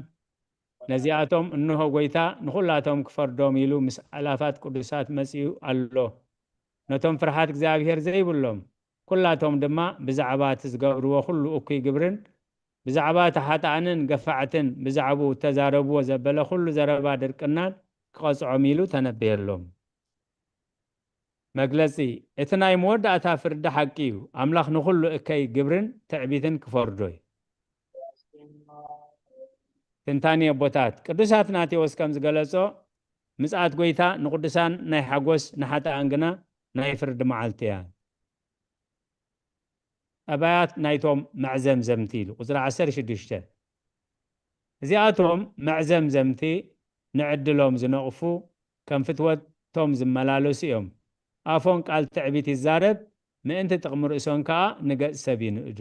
ነዚኣቶም እንሆ ጐይታ ንኹላቶም ክፈርዶም ኢሉ ምስ ኣላፋት ቅዱሳት መጺኡ ኣሎ። ነቶም ፍርሃት እግዚኣብሔር ዘይብሎም፣ ኩላቶም ድማ ብዛዕባ እቲ ዝገብርዎ ኩሉ እኩይ ግብርን ብዛዕባ እቲ ሓጥኣንን ገፋዕትን ብዛዕባኡ እተዛረብዎ ዘበለ ኩሉ ዘረባ ድርቅናን ክቐጽዖም ኢሉ ተነበየሎም። መግለጺ፣ እቲ ናይ መወዳእታ ፍርዲ ሓቂ እዩ። ኣምላኽ ንኹሉ እከይ ግብርን ትዕቢትን ክፈርዶ እዩ። ትንታኔ ኣቦታት፣ ቅዱስ ኣትናቴዎስ ከም ዝገለጾ፣ ምጽኣት ጐይታ ንቕዱሳን ናይ ሓጎስ፣ ንሓጥኣን ግና ናይ ፍርዲ መዓልቲ እያ። ጠባያት ናይቶም መዕዘምዘምቲ ኢሉ፣ ቁጽሪ ዓሰርተ ሽዱሽተ። እዚኣቶም መዕዘምዘምቲ ንዕድሎም ዝነቕፉ፣ ከም ፍትወቶም ዝመላለሱ እዮም። ኣፎም ቃል ትዕቢት ይዛረብ፣ ምእንቲ ጥቕሚ ርእሶም ከኣ ንገጽ ሰብ ይንእዱ።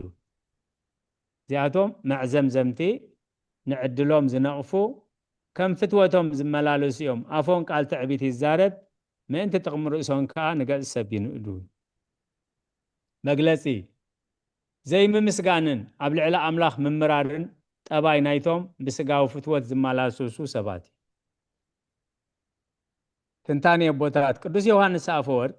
እዚኣቶም መዕዘምዘምቲ ንዕድሎም ዝነቕፉ፣ ከም ፍትወቶም ዝመላለሱ እዮም። ኣፎም ቃል ትዕቢት ይዛረብ፣ ምእንቲ ጥቕሚ ርእሶም ከኣ ንገጽ ሰብ ይንእዱ። መግለጺ፣ ዘይምምስጋንን ኣብ ልዕሊ ኣምላኽ ምምራርን ጠባይ ናይቶም ብስጋዊ ፍትወት ዝመላለሱ ሰባት እዩ። ትንታኔ ኣቦታት፣ ቅዱስ ዮሃንስ ኣፈወርቅ፣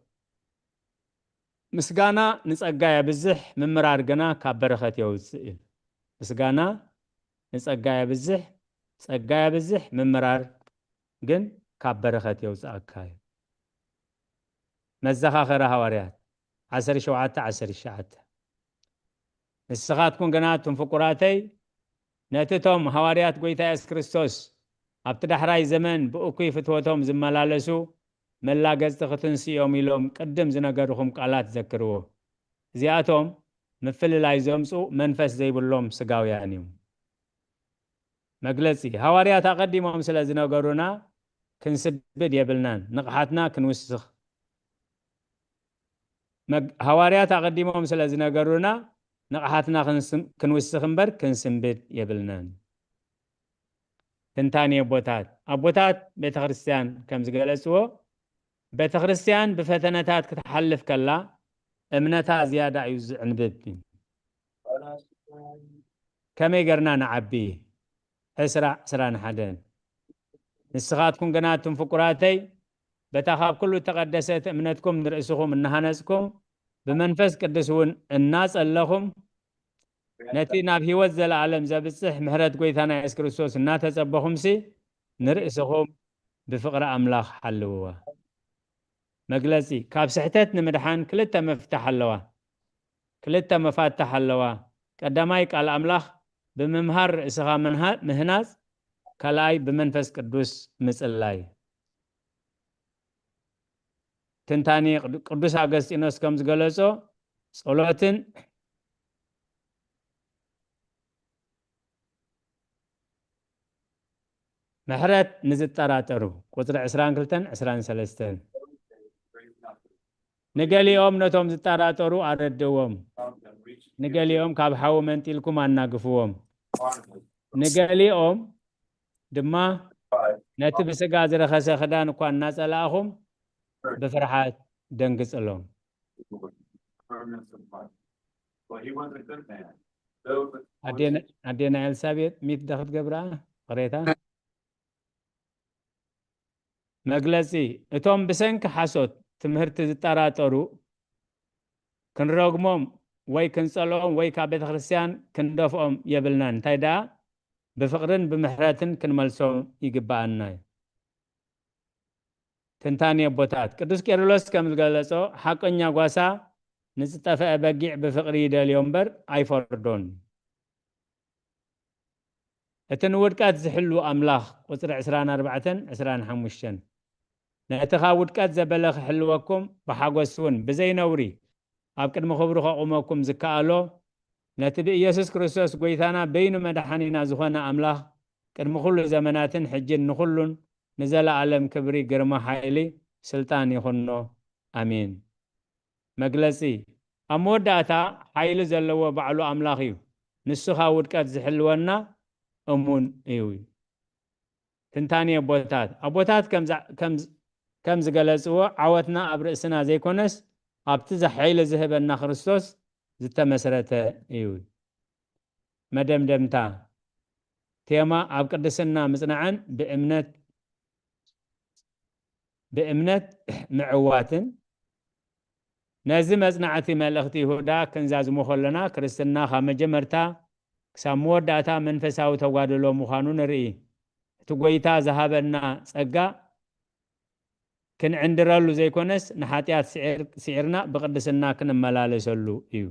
"ምስጋና ንጸጋ የብዝሕ፣ ምምራር ግና ካብ በረኸት የውጽእ" ኢሉ። ምስጋና ንጸጋ የብዝሕ፣ ጸጋ የብዝሕ፣ ምምራር ግን ካብ በረኸት የውጽኣካ እዩ። መዘኻኸሪ ሃዋርያት ዓሰርተ ሸውዓተ ዓሰርተ ትሽዓተ። ንስኻትኩም ግና፣ እቱም ፍቁራተይ፣ ነቲ እቶም ሃዋርያት ጐይታ የሱስ ክርስቶስ ኣብቲ ዳሕራይ ዘመን ብእኩይ ፍትወቶም ዝመላለሱ መላገጽቲ ክትንስዮም ኢሎም ቅድም ዝነገርኹም ቃላት ዘክርዎ። እዚኣቶም ምፍልላይ ዘምጽኡ መንፈስ ዘይብሎም ስጋውያን እዮም። መግለጺ፣ ሃዋርያት ኣቐዲሞም ስለ ዝነገሩና ክንስብድ የብልናን። ንቕሓትና ክንውስኽ መግ-፣ ሃዋርያት ኣቐዲሞም ስለ ዝነገሩና፣ ንቕሓትና ክንስም-፣ ክንውስኽ እምበር ክንስንብድ የብልናን። ትንታኔ ኣቦታት፣ ኣቦታት ቤተ ክርስቲያን ከም ዝገለጽዎ፣ ቤተ ክርስቲያን ብፈተነታት ክትሓልፍ ከላ፣ እምነታ ዝያዳ እዩ ዝዕንብብ። ከመይ ገርና ንዓቢ? ዕስራ፣ ዕስራን ሓደን። ንስኻትኩም ግና፣ እቱም ፍቁራተይ፣ በታ ካብ ኩሉ እተቐደሰት እምነትኩም ንርእስኹም እናሃነጽኩም፣ ብመንፈስ ቅዱስ እውን እናጸለኹም፣ ነቲ ናብ ህይወት ዘለኣለም ዘብጽሕ ምሕረት ጐይታና የሱስ ክርስቶስ እናተጸበኹምሲ፣ ንርእስኹም ብፍቕሪ ኣምላኽ ሓልውዋ። መግለጺ፣ ካብ ስሕተት ንምድሓን ክልተ መፍትሕ ኣለዋ። ክልተ መፋትሕ ኣለዋ። ቀዳማይ፣ ቃል ኣምላኽ ብምምሃር ርእስኻ ምንሃ-፣ ምህናጽ፣ ካልኣይ ብመንፈስ ቅዱስ ምጽላይ። ትንታኔ ቅዱ-፣ ቅዱስ ኣገስጢኖስ ከም ዝገለጾ፣ ጸሎትን ምሕረት ንዝጠራጠሩ፣ ቁጽሪ ዕስራን ክልተን ዕስራን ሰለስተን። ንገሊኦም ነቶም ዝጠራጠሩ ኣረድእዎም፣ ንገሊኦም ካብ ሓዊ መንጢልኩም ኣናግፍዎም፣ ንገሊኦም ድማ ነቲ ብስጋ ዝረኸሰ ክዳን እኳ እናጸላእኹም ብፍርሓት ደንግጽሎም። ኣዴና፣ ኣዴና ኤልሳቤጥ ሚት ዶ ክትገብራ ቅሬታ? መግለጺ፣ እቶም ብሰንኪ ሓሶት ትምህርቲ ዝጠራጠሩ ክንረግሞም ወይ ክንጸልኦም ወይ ካብ ቤተ ክርስቲያን ክንደፍኦም የብልናን። እንታይ ደኣ ብፍቕርን ብምሕረትን ክንመልሶም ይግብኣና እዩ። ትንታኔ ኣቦታት፣ ቅዱስ ቄርሎስ ከም ዝገለጾ፣ ሓቀኛ ጓሳ ንዝጠፍአ በጊዕ ብፍቕሪ ይደልዮ እምበር ኣይፈርዶን። እቲ ንውድቀት ዝሕሉ ኣምላኽ፣ ቁጽሪ ዕስራን ኣርባዕተን ዕስራን ሓሙሽተን፣ ነቲ ካብ ውድቀት ዘበለ ክሕልወኩም፣ ብሓጎስ እውን ብዘይ ነውሪ ኣብ ቅድሚ ክብሩ ከቑመኩም ዝከኣሎ፣ ነቲ ብኢየሱስ ክርስቶስ ጐይታና በይኑ መድሓኒና ዝኾነ ኣምላኽ፣ ቅድሚ ኩሉ ዘመናትን ሕጅን ንኹሉን ንዘለኣለም ክብሪ፣ ግርማ፣ ሓይሊ፣ ስልጣን ይኹኖ። ኣሜን። መግለጺ፣ ኣብ መወዳእታ ሓይሊ ዘለዎ ባዕሉ ኣምላኽ እዩ። ንሱ ካብ ውድቀት ዝሕልወና እሙን እዩ። ትንታኔ ኣቦታት፣ ኣቦታት ከም ዛ-፣ ከም ዝ-፣ ከም ዝገለጽዎ፣ ዓወትና ኣብ ርእስና ዘይኮነስ ኣብቲ ሓይሊ ዝህበና ክርስቶስ ዝተመስረተ እዩ። መደምደምታ፣ ቴማ ኣብ ቅድስና ምጽናዕን ብእምነት፣ ብእምነት ምዕዋትን። ነዚ መጽናዕቲ መልእኽቲ ይሁዳ ክንዛዝሞ ከለና፣ ክርስትና ካብ መጀመርታ ክሳብ መወዳእታ መንፈሳዊ ተጓድሎ ምዃኑ ንርኢ። እቲ ጐይታ ዝሃበና ጸጋ ክንዕንድረሉ ዘይኮነስ፣ ንሓጢኣት ስዒር-፣ ስዒርና ብቕድስና ክንመላለሰሉ እዩ።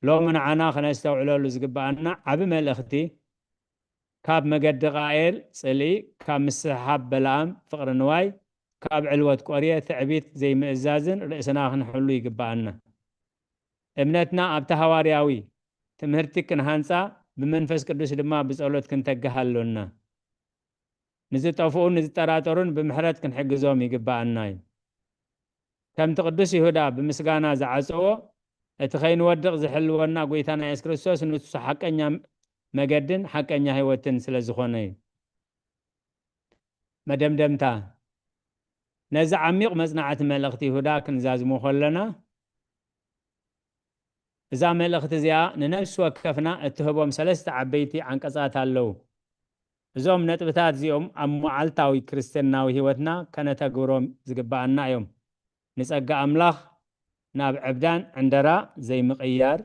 ሎሚ ንዓና ክነስተውዕለሉ ዝግብኣና ዓቢ መልእኽቲ፣ ካብ መገዲ ቃኤል ጽልኢ፣ ካብ ምስሕሓብ በለዓም ፍቕሪ ንዋይ፣ ካብ ዕልወት ቆርየ ትዕቢት ዘይምእዛዝን ርእስና ክንሕሉ ይግብኣና። እምነትና ኣብቲ ሃዋርያዊ ትምህርቲ ክንሃንጻ፣ ብመንፈስ ቅዱስ ድማ ብጸሎት ክንተግህ ኣሎና። ንዝጠፍኡን ንዝጠራጠሩን ብምሕረት ክንሕግዞም ይግብኣና እዩ። ከምቲ ቅዱስ ይሁዳ ብምስጋና ዝዓጸዎ፣ እቲ ከይንወድቕ ዝሕልወና ጐይታና የሱስ ክርስቶስ ንሱ ሓቀኛ መገድን ሓቀኛ ህይወትን ስለ ዝኾነ እዩ። መደምደምታ፣ ነዚ ዓሚቕ መጽናዕቲ መልእኽቲ ይሁዳ ክንዛዝሞ ከለና፣ እዛ መልእኽቲ እዚኣ ንነፍሲ ወከፍና እትህቦም ሰለስተ ዓበይቲ ዓንቀጻት ኣለዉ። እዞም ነጥብታት እዚኦም ኣብ መዓልታዊ ክርስትያናዊ ህይወትና ከነተግብሮም ዝግብኣና እዮም። ንጸጋ ኣምላኽ ናብ ዕብዳን ዕንደራ ዘይምቕያር፣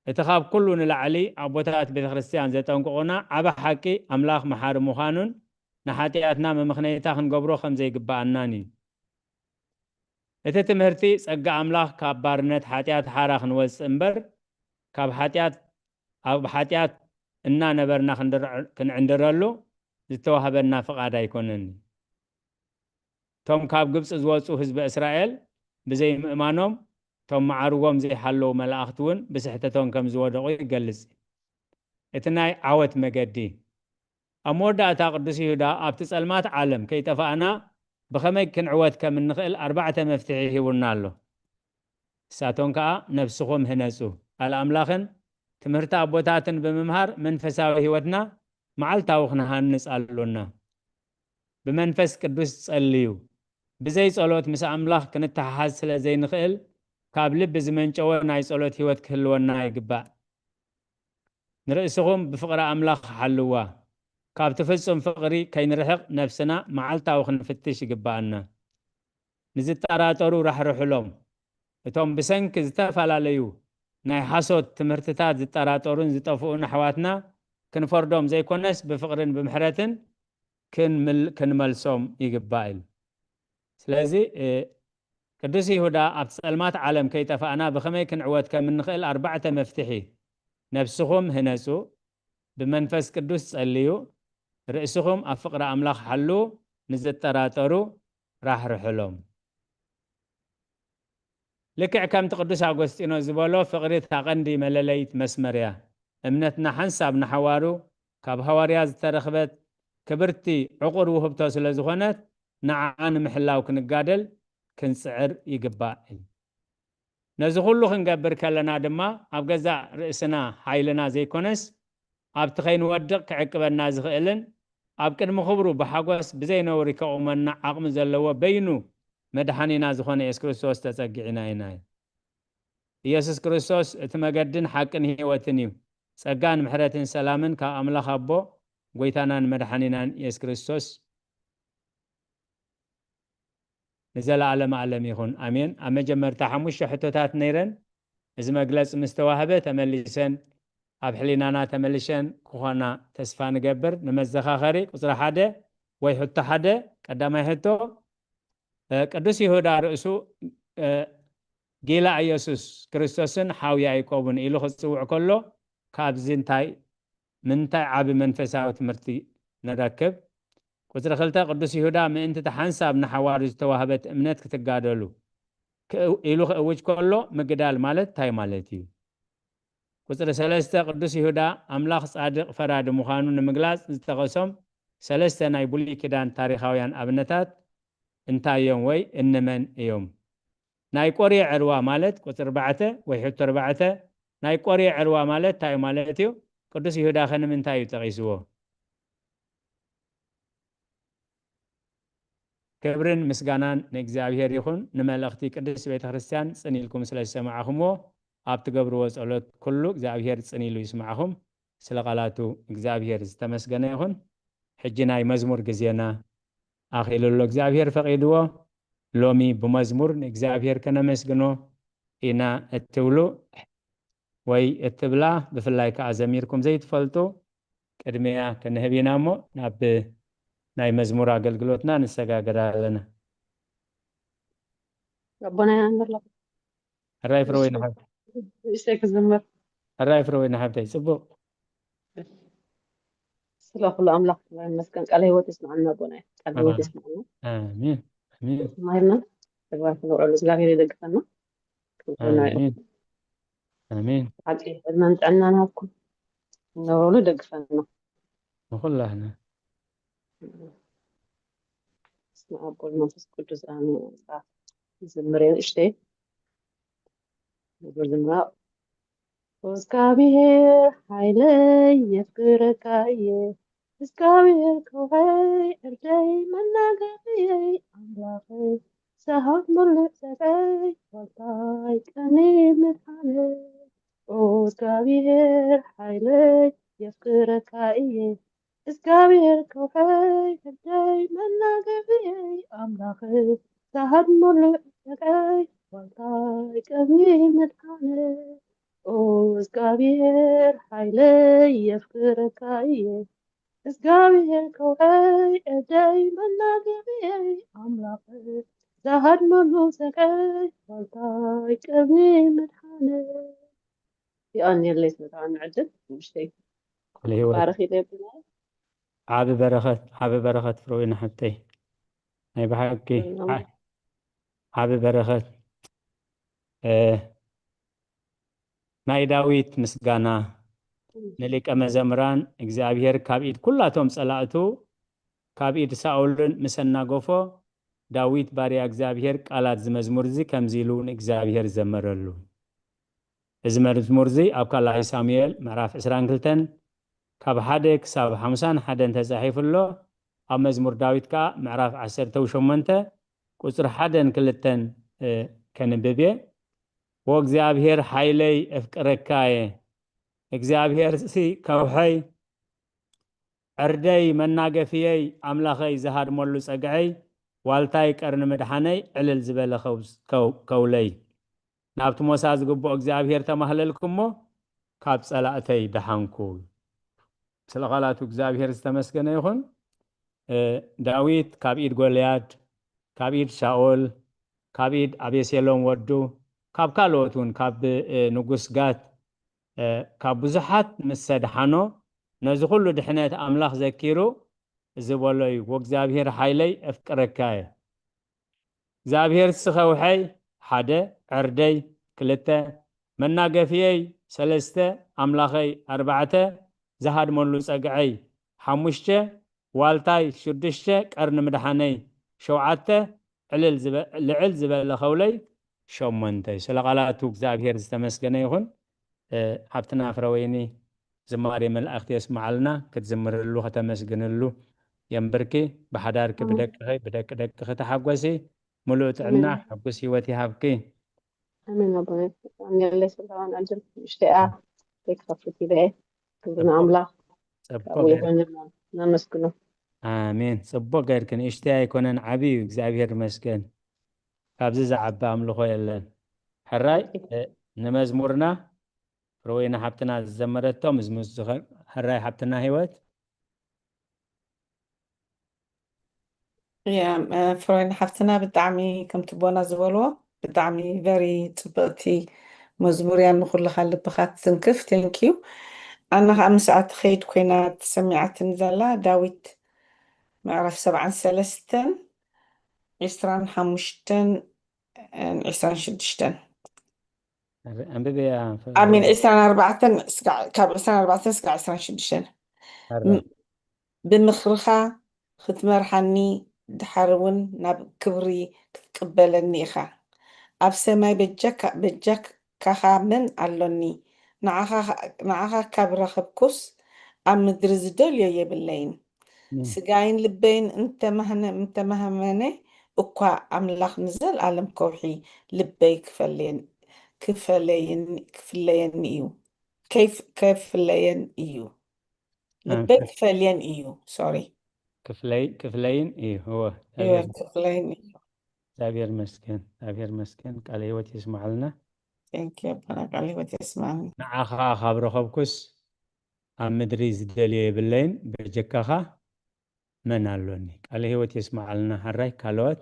እቲ ካብ ኩሉ ንላዕሊ ኣቦታት ቤተ ክርስቲያን ዘጠንቅቑና ዓቢ ሓቂ ኣምላኽ መሓሪ ምዃኑን ንሓጢኣትና መመኽነይታ ክንገብሮ ከም ዘይግብኣናን እዩ። እቲ ትምህርቲ ጸጋ ኣምላኽ ካብ ባርነት ሓጢኣት ሓራ ክንወጽእ እምበር፣ ካብ ሓጢኣት፣ ኣብ ሓጢኣት እናነበርና ክንድር-፣ ክንዕንድረሉ ዝተዋህበና ፍቓድ ኣይኮነን። እቶም ካብ ግብጺ ዝወጹ ህዝቢ እስራኤል ብዘይምእማኖም፣ እቶም መዓርጎም ዘይሓለዉ መላእኽቲ እውን ብስሕተቶም ከም ዝወደቑ ይገልጽ። እቲ ናይ ዓወት መገዲ። ኣብ መወዳእታ ቅዱስ ይሁዳ ኣብቲ ጸልማት ዓለም ከይጠፋእና ብኸመይ ክንዕወት ከም እንኽእል ኣርባዕተ መፍትሒ ሂቡና ኣሎ። ንሳቶም ከኣ ነፍስኹም ህነጹ፣ ቃል ኣምላኽን ትምህርቲ ኣቦታትን ብምምሃር መንፈሳዊ ህይወትና መዓልታዊ ክንሃንጽ ኣሎና። ብመንፈስ ቅዱስ ጸልዩ። ብዘይ ጸሎት ምስ ኣምላኽ ክንተሓሓዝ ስለ ዘይንኽእል፣ ካብ ልቢ ዝመንጨወ ናይ ጸሎት ህይወት ክህልወና ይግባእ። ንርእስኹም ብፍቕሪ ኣምላኽ ሓልዋ። ካብቲ ፍጹም ፍቕሪ ከይንርሕቕ ነፍስና መዓልታዊ ክንፍትሽ ይግብኣና። ንዝጠራጠሩ ራሕርሕሎም። እቶም ብሰንኪ ዝተፈላለዩ ናይ ሓሶት ትምህርትታት ዝጠራጠሩን ዝጠፍኡን ኣሕዋትና ክንፈርዶም ዘይኮነስ ብፍቕርን ብምሕረትን ክንምል-፣ ክንመልሶም ይግባእ ኢሉ። ስለዚ፣ እ፣ ቅዱስ ይሁዳ ኣብቲ ጸልማት ዓለም ከይጠፋእና ብኸመይ ክንዕወት ከም እንኽእል ኣርባዕተ መፍትሒ። ነፍስኹም ህነጹ፣ ብመንፈስ ቅዱስ ጸልዩ፣ ርእስኹም ኣብ ፍቕሪ ኣምላኽ ሓሉ፣ ንዝጠራጠሩ ራሕርሕሎም። ልክዕ ከምቲ ቅዱስ ኣጎስጢኖስ ዝበሎ፣ ፍቕሪ እታ ቀንዲ መለለይት መስመር እያ። እምነትና ሓንሳብ ንሓዋሩ ካብ ሃዋርያ ዝተረኽበት ክብርቲ ዕቑር ውህብቶ ስለ ዝኾነት፣ ንዓኣ ንምሕላው ክንጋደል ክንጽዕር ይግባእ። ነዚ ኩሉ ክንገብር ከለና ድማ፣ ኣብ ገዛእ ርእስና ሓይልና ዘይኮነስ፣ ኣብቲ ከይንወድቕ ክዕቅበና ዝኽእልን ኣብ ቅድሚ ክብሩ ብሓጎስ ብዘይ ነውሪ ከቑመና ዓቕሚ ዘለዎ በይኑ መድሓኒና ዝኾነ የሱስ ክርስቶስ ተጸጊዕና ኢና። ኢየሱስ ክርስቶስ እቲ መገድን ሓቅን ህይወትን እዩ። ጸጋን ምሕረትን ሰላምን ካብ ኣምላኽ ኣቦ፣ ጎይታናን መድሓኒናን ኢየሱስ ክርስቶስ ንዘለዓለመ ዓለም ይኹን፣ ኣሜን። ኣብ መጀመርታ ሓሙሽተ ሕቶታት ነይረን። እዚ መግለጺ ምስ ተዋህበ፣ ተመሊሰን ኣብ ሕሊናና ተመሊሸን ክኾና ተስፋ ንገብር። ንመዘኻኸሪ፣ ቁጽሪ ሓደ ወይ ሕቶ ሓደ፣ ቀዳማይ ሕቶ፣ እ፣ ቅዱስ ይሁዳ ርእሱ፣ እ፣ ጊላ ኢየሱስ ክርስቶስን ሓው ያዕቆብን ኢሉ ክጽውዕ ከሎ፣ ካብዚ እንታይ፣ ምንታይ ዓቢ መንፈሳዊ ትምህርቲ ንረክብ? ቁጽሪ ክልተ፣ ቅዱስ ይሁዳ ምእንቲ እታ ሓንሳብ ንሓዋሩ ዝተዋህበት እምነት ክትጋደሉ ክእ-፣ ኢሉ ክእውጅ ከሎ፣ ምግዳል ማለት እንታይ ማለት እዩ? ቁጽሪ ሰለስተ፣ ቅዱስ ይሁዳ ኣምላኽ ጻድቕ ፈራዲ ምዃኑ ንምግላጽ ዝጠቐሶም ሰለስተ ናይ ብሉይ ኪዳን ታሪኻውያን ኣብነታት እንታይ እዮም ወይ እንመን እዮም? ናይ ቆሬ ዕልዋ ማለት፣ ቁጽሪ ኣርባዕተ ወይ ሕቶ ኣርባዕተ፣ ናይ ቆሬ ዕልዋ ማለት እንታይ ማለት እዩ? ቅዱስ ይሁዳ ከ ንምንታይ እዩ ጠቒስዎ? ክብርን ምስጋናን ንእግዚኣብሔር ይኹን። ንመልእኽቲ ቅድስት ቤተ ክርስቲያን ጽን ኢልኩም ስለ ዝሰማዕኹምዎ፣ ኣብ ትገብርዎ ጸሎት ኩሉ እግዚኣብሔር ጽን ኢሉ ይስማዕኹም። ስለ ቃላቱ እግዚኣብሔር ዝተመስገነ ይኹን። ሕጂ ናይ መዝሙር ግዜና ኣኺሉ ኣሎ፣ እግዚኣብሔር ፈቒድዎ። ሎሚ ብመዝሙር ንእግዚኣብሔር ከነመስግኖ ኢና እትብሉ ወይ እትብላ፣ ብፍላይ ከኣ ዘሚርኩም ዘይትፈልጡ፣ ቅድሚያ ክንህብ ኢና እሞ፣ ናብ ናይ መዝሙር ኣገልግሎትና ንሰጋገር ኣለና። ኣቦና ይሃንር ኣለኹ። ሕራይ ፍረወይኒ ሓብተይ። ንእሽተይ ክዝምር። ሕራይ ፍረወይኒ ሓብተይ፣ ጽቡቕ። ስለ ኩሉ ኣምላኽ ይመስገን። ቃለ ህይወት ይስምዓና ኣቦና። ቃለ ህይወት ኣሜን። ይስምዓና። ኣሜን። ኣሜን። ይስማዕና። ተግባር ክንውዕሉ እግዚኣብሔር ይደግፈና። ኣሜን። ኣሜን። ሓቂ ዕድመን ጥዕናን ሃብኩም። ንውዕሉ ይደግፈና። ንኹላህና። በስመ ኣብ ወወልድ ወመንፈስ ቅዱስ ኣሜን። መጽሓፍ ዝምር እየ ንእሽተይ። ዝምር ዝምራ። እግዚኣብሔር ሓይለይ የፍቅረካ እየ፣ እግዚኣብሔር ከውሐይ ዕርደይ መናገፍየይ ኣምላኸይ ሰሃብ ሙሉእ ጸጋይ ዋልታይ ቀኒ መድሓነይ ኦ እግዚኣብሔር ሓይለይ የፍቅረካ እየ እግዚኣብሔር ከውሐይ ዕርደይ መናገፍየይ ኣምላኸይ ሰሃብ ሙሉእ ጸጋይ ዋልታይ ቀኒ መድሓነይ ኦ እግዚኣብሔር ሓይለይ የፍቅረካ እየ እግዚኣብሔር ከውሐይ ዕደይ መናገፍየይ ኣምላኸይ ዝሃድመሉ ጸጋይ ዋልታይ ቅድሚ መድሓነይ የቐንየለይ ስለዝሃበኒ ዕድል ንእሽተይ ቃለ ህይወት ባረኽ ኢለ የብልና ዓቢ በረኸት ዓቢ በረኸት ፍሮይና ሓብተይ ናይ ብሓቂ ዓቢ በረኸት ናይ ዳዊት ምስጋና ንሊቀ መዘምራን እግዚኣብሔር ካብ ኢድ ኩላቶም ጸላእቱ ካብ ኢድ ሳኦልን ምስ ኣናገፎ ዳዊት ባርያ እግዚኣብሔር ቃላት ዝመዝሙር እዚ ከምዚ ኢሉ ንእግዚኣብሔር ዘመረሉ። እዚ መዝሙር እዚ ኣብ ካልኣይ ሳሙኤል ምዕራፍ ዕስራን ክልተን ካብ ሓደ ክሳብ ሓምሳን ሓደን ተጻሒፉ ኣሎ። ኣብ መዝሙር ዳዊት ከኣ ምዕራፍ ዓሰርተ ሸሞንተ ቁጽሪ ሓደን ክልተን ከንብብ እየ። ወእግዚኣብሔር ሓይለይ እፍቅረካ እየ እግዚኣብሔር ሲ ከውሐይ ዕርደይ መናገፍየይ ኣምላኸይ ዝሃድመሉ ጸግዐይ ዋልታይ ቀርኒ ምድሓነይ ዕልል ዝበለ ከውለይ ናብቲ ሞሳ ዝግብኦ እግዚኣብሔር ተማህለልኩ እሞ ካብ ጸላእተይ ደሓንኩ ስለ ቓላቱ እግዚኣብሔር ዝተመስገነ ይኹን ዳዊት ካብ ኢድ ጎልያድ ካብ ኢድ ሻኦል ካብ ኢድ ኣቤሴሎም ወዱ ካብ ካልኦት እውን ካብ ንጉስ ጋት ካብ ብዙሓት ምስ ሰድሓኖ ነዚ ኩሉ ድሕነት ኣምላኽ ዘኪሩ ዝበሎ እዩ ወእግዚኣብሔር ሓይለይ እፍቅረካ እየ እግዚኣብሔር ስኸውሐይ ሓደ ዕርደይ ክልተ መናገፍየይ ሰለስተ ኣምላኸይ ኣርባዕተ ዝሃድመሉ ጸግዐይ ሓሙሽተ ዋልታይ ሽዱሽተ ቀርኒ ምድሓነይ ሸውዓተ ልዕል ዝበለ ኸውለይ ሸሞንተ እዩ። ስለ ቃላቱ እግዚኣብሔር ዝተመስገነ ይኹን። ሓብትና ፍረወይኒ ዝማሬ መላእክቲ የስምዓልና፣ ክትዝምርሉ ከተመስግንሉ የንብርኪ። ብሓዳርኪ ብደቅኺ ብደቂ ደቅኺ ተሓጎሲ። ምሉእ ጥዕና ሕጉስ ህይወት ይሃብኪ። ኣሜን ኣቦና። ብጣዕሚ ያለ ስልጣን ኣጅል እሽተያ ዘይክኸፍት ይበየ ክብሪ ንኣምላኽ ካብኡ ይኾን ነመስግኖ። ኣሜን። ጽቡቅ ገይርኪ ንእሽተይ ኣይኮነን ዓቢ እዩ። እግዚኣብሔር ይመስገን። ካብዚ ዝዓቢ ኣምልኾ የለን። ሕራይ ንመዝሙርና ፍረወይኒ ሓብትና ዝዘመረቶ ምዝሙዝ ዝኸ ሕራይ ሓብትና ህይወት እያ ፍሮይን ሓፍትና ብጣዕሚ ከምቲ ቦና ዝበልዎ ብጣዕሚ ቨሪ ፅብቅቲ መዝሙር እያ ንኩልካ ልብካ ትትንክፍ thank you ኣነ ከዓ ምስኣ ትከይድ ኮይና ተሰሚዓትኒ ዘላ ዳዊት ምዕራፍ ሰብዓን ሰለስተን ዒስራን ሓሙሽተን ዒስራን ሽዱሽተን ኣንብብያ ኣሚን ዒስራን ኣርባዕተን ካብ ዒስራን ኣርባዕተን ስጋዕ ዒስራን ሽዱሽተን ብምኽርኻ ክትመርሓኒ ድሓር እውን ናብ ክብሪ ክትቅበለኒ ኢኻ ኣብ ሰማይ በጃካ በጃካኻ መን ኣሎኒ ንዓኻ ካብ ረኸብኩስ ኣብ ምድሪ ዝደልዮ የብለይን ስጋይን ልበይን እንተማህነ እንተማህመነ እኳ ኣምላኽ ንዘልኣለም ከውሒ ልበይ ክፈለየን ክፈለየን ክፍለየን እዩ ከይፍ- ከይፍለየን እዩ ልበይ ክፈልየን እዩ sorry ክፍለይ ክፍለይን እዩ እወ እወ ክፍለይን እዩ እግዚኣብሔር መስገን እግዚኣብሔር መስገን ቃለ ህይወት የስማዓልና thank you ኣቦና ቃለ ህይወት የስማዓልና ንዓኻ ካብ ረኸብኩስ ኣብ ምድሪ ዝደልዮ የብለይን በጀካኻ መን ኣሎኒ ቃለ ህይወት የስማዓልና ሓራይ ካልኦት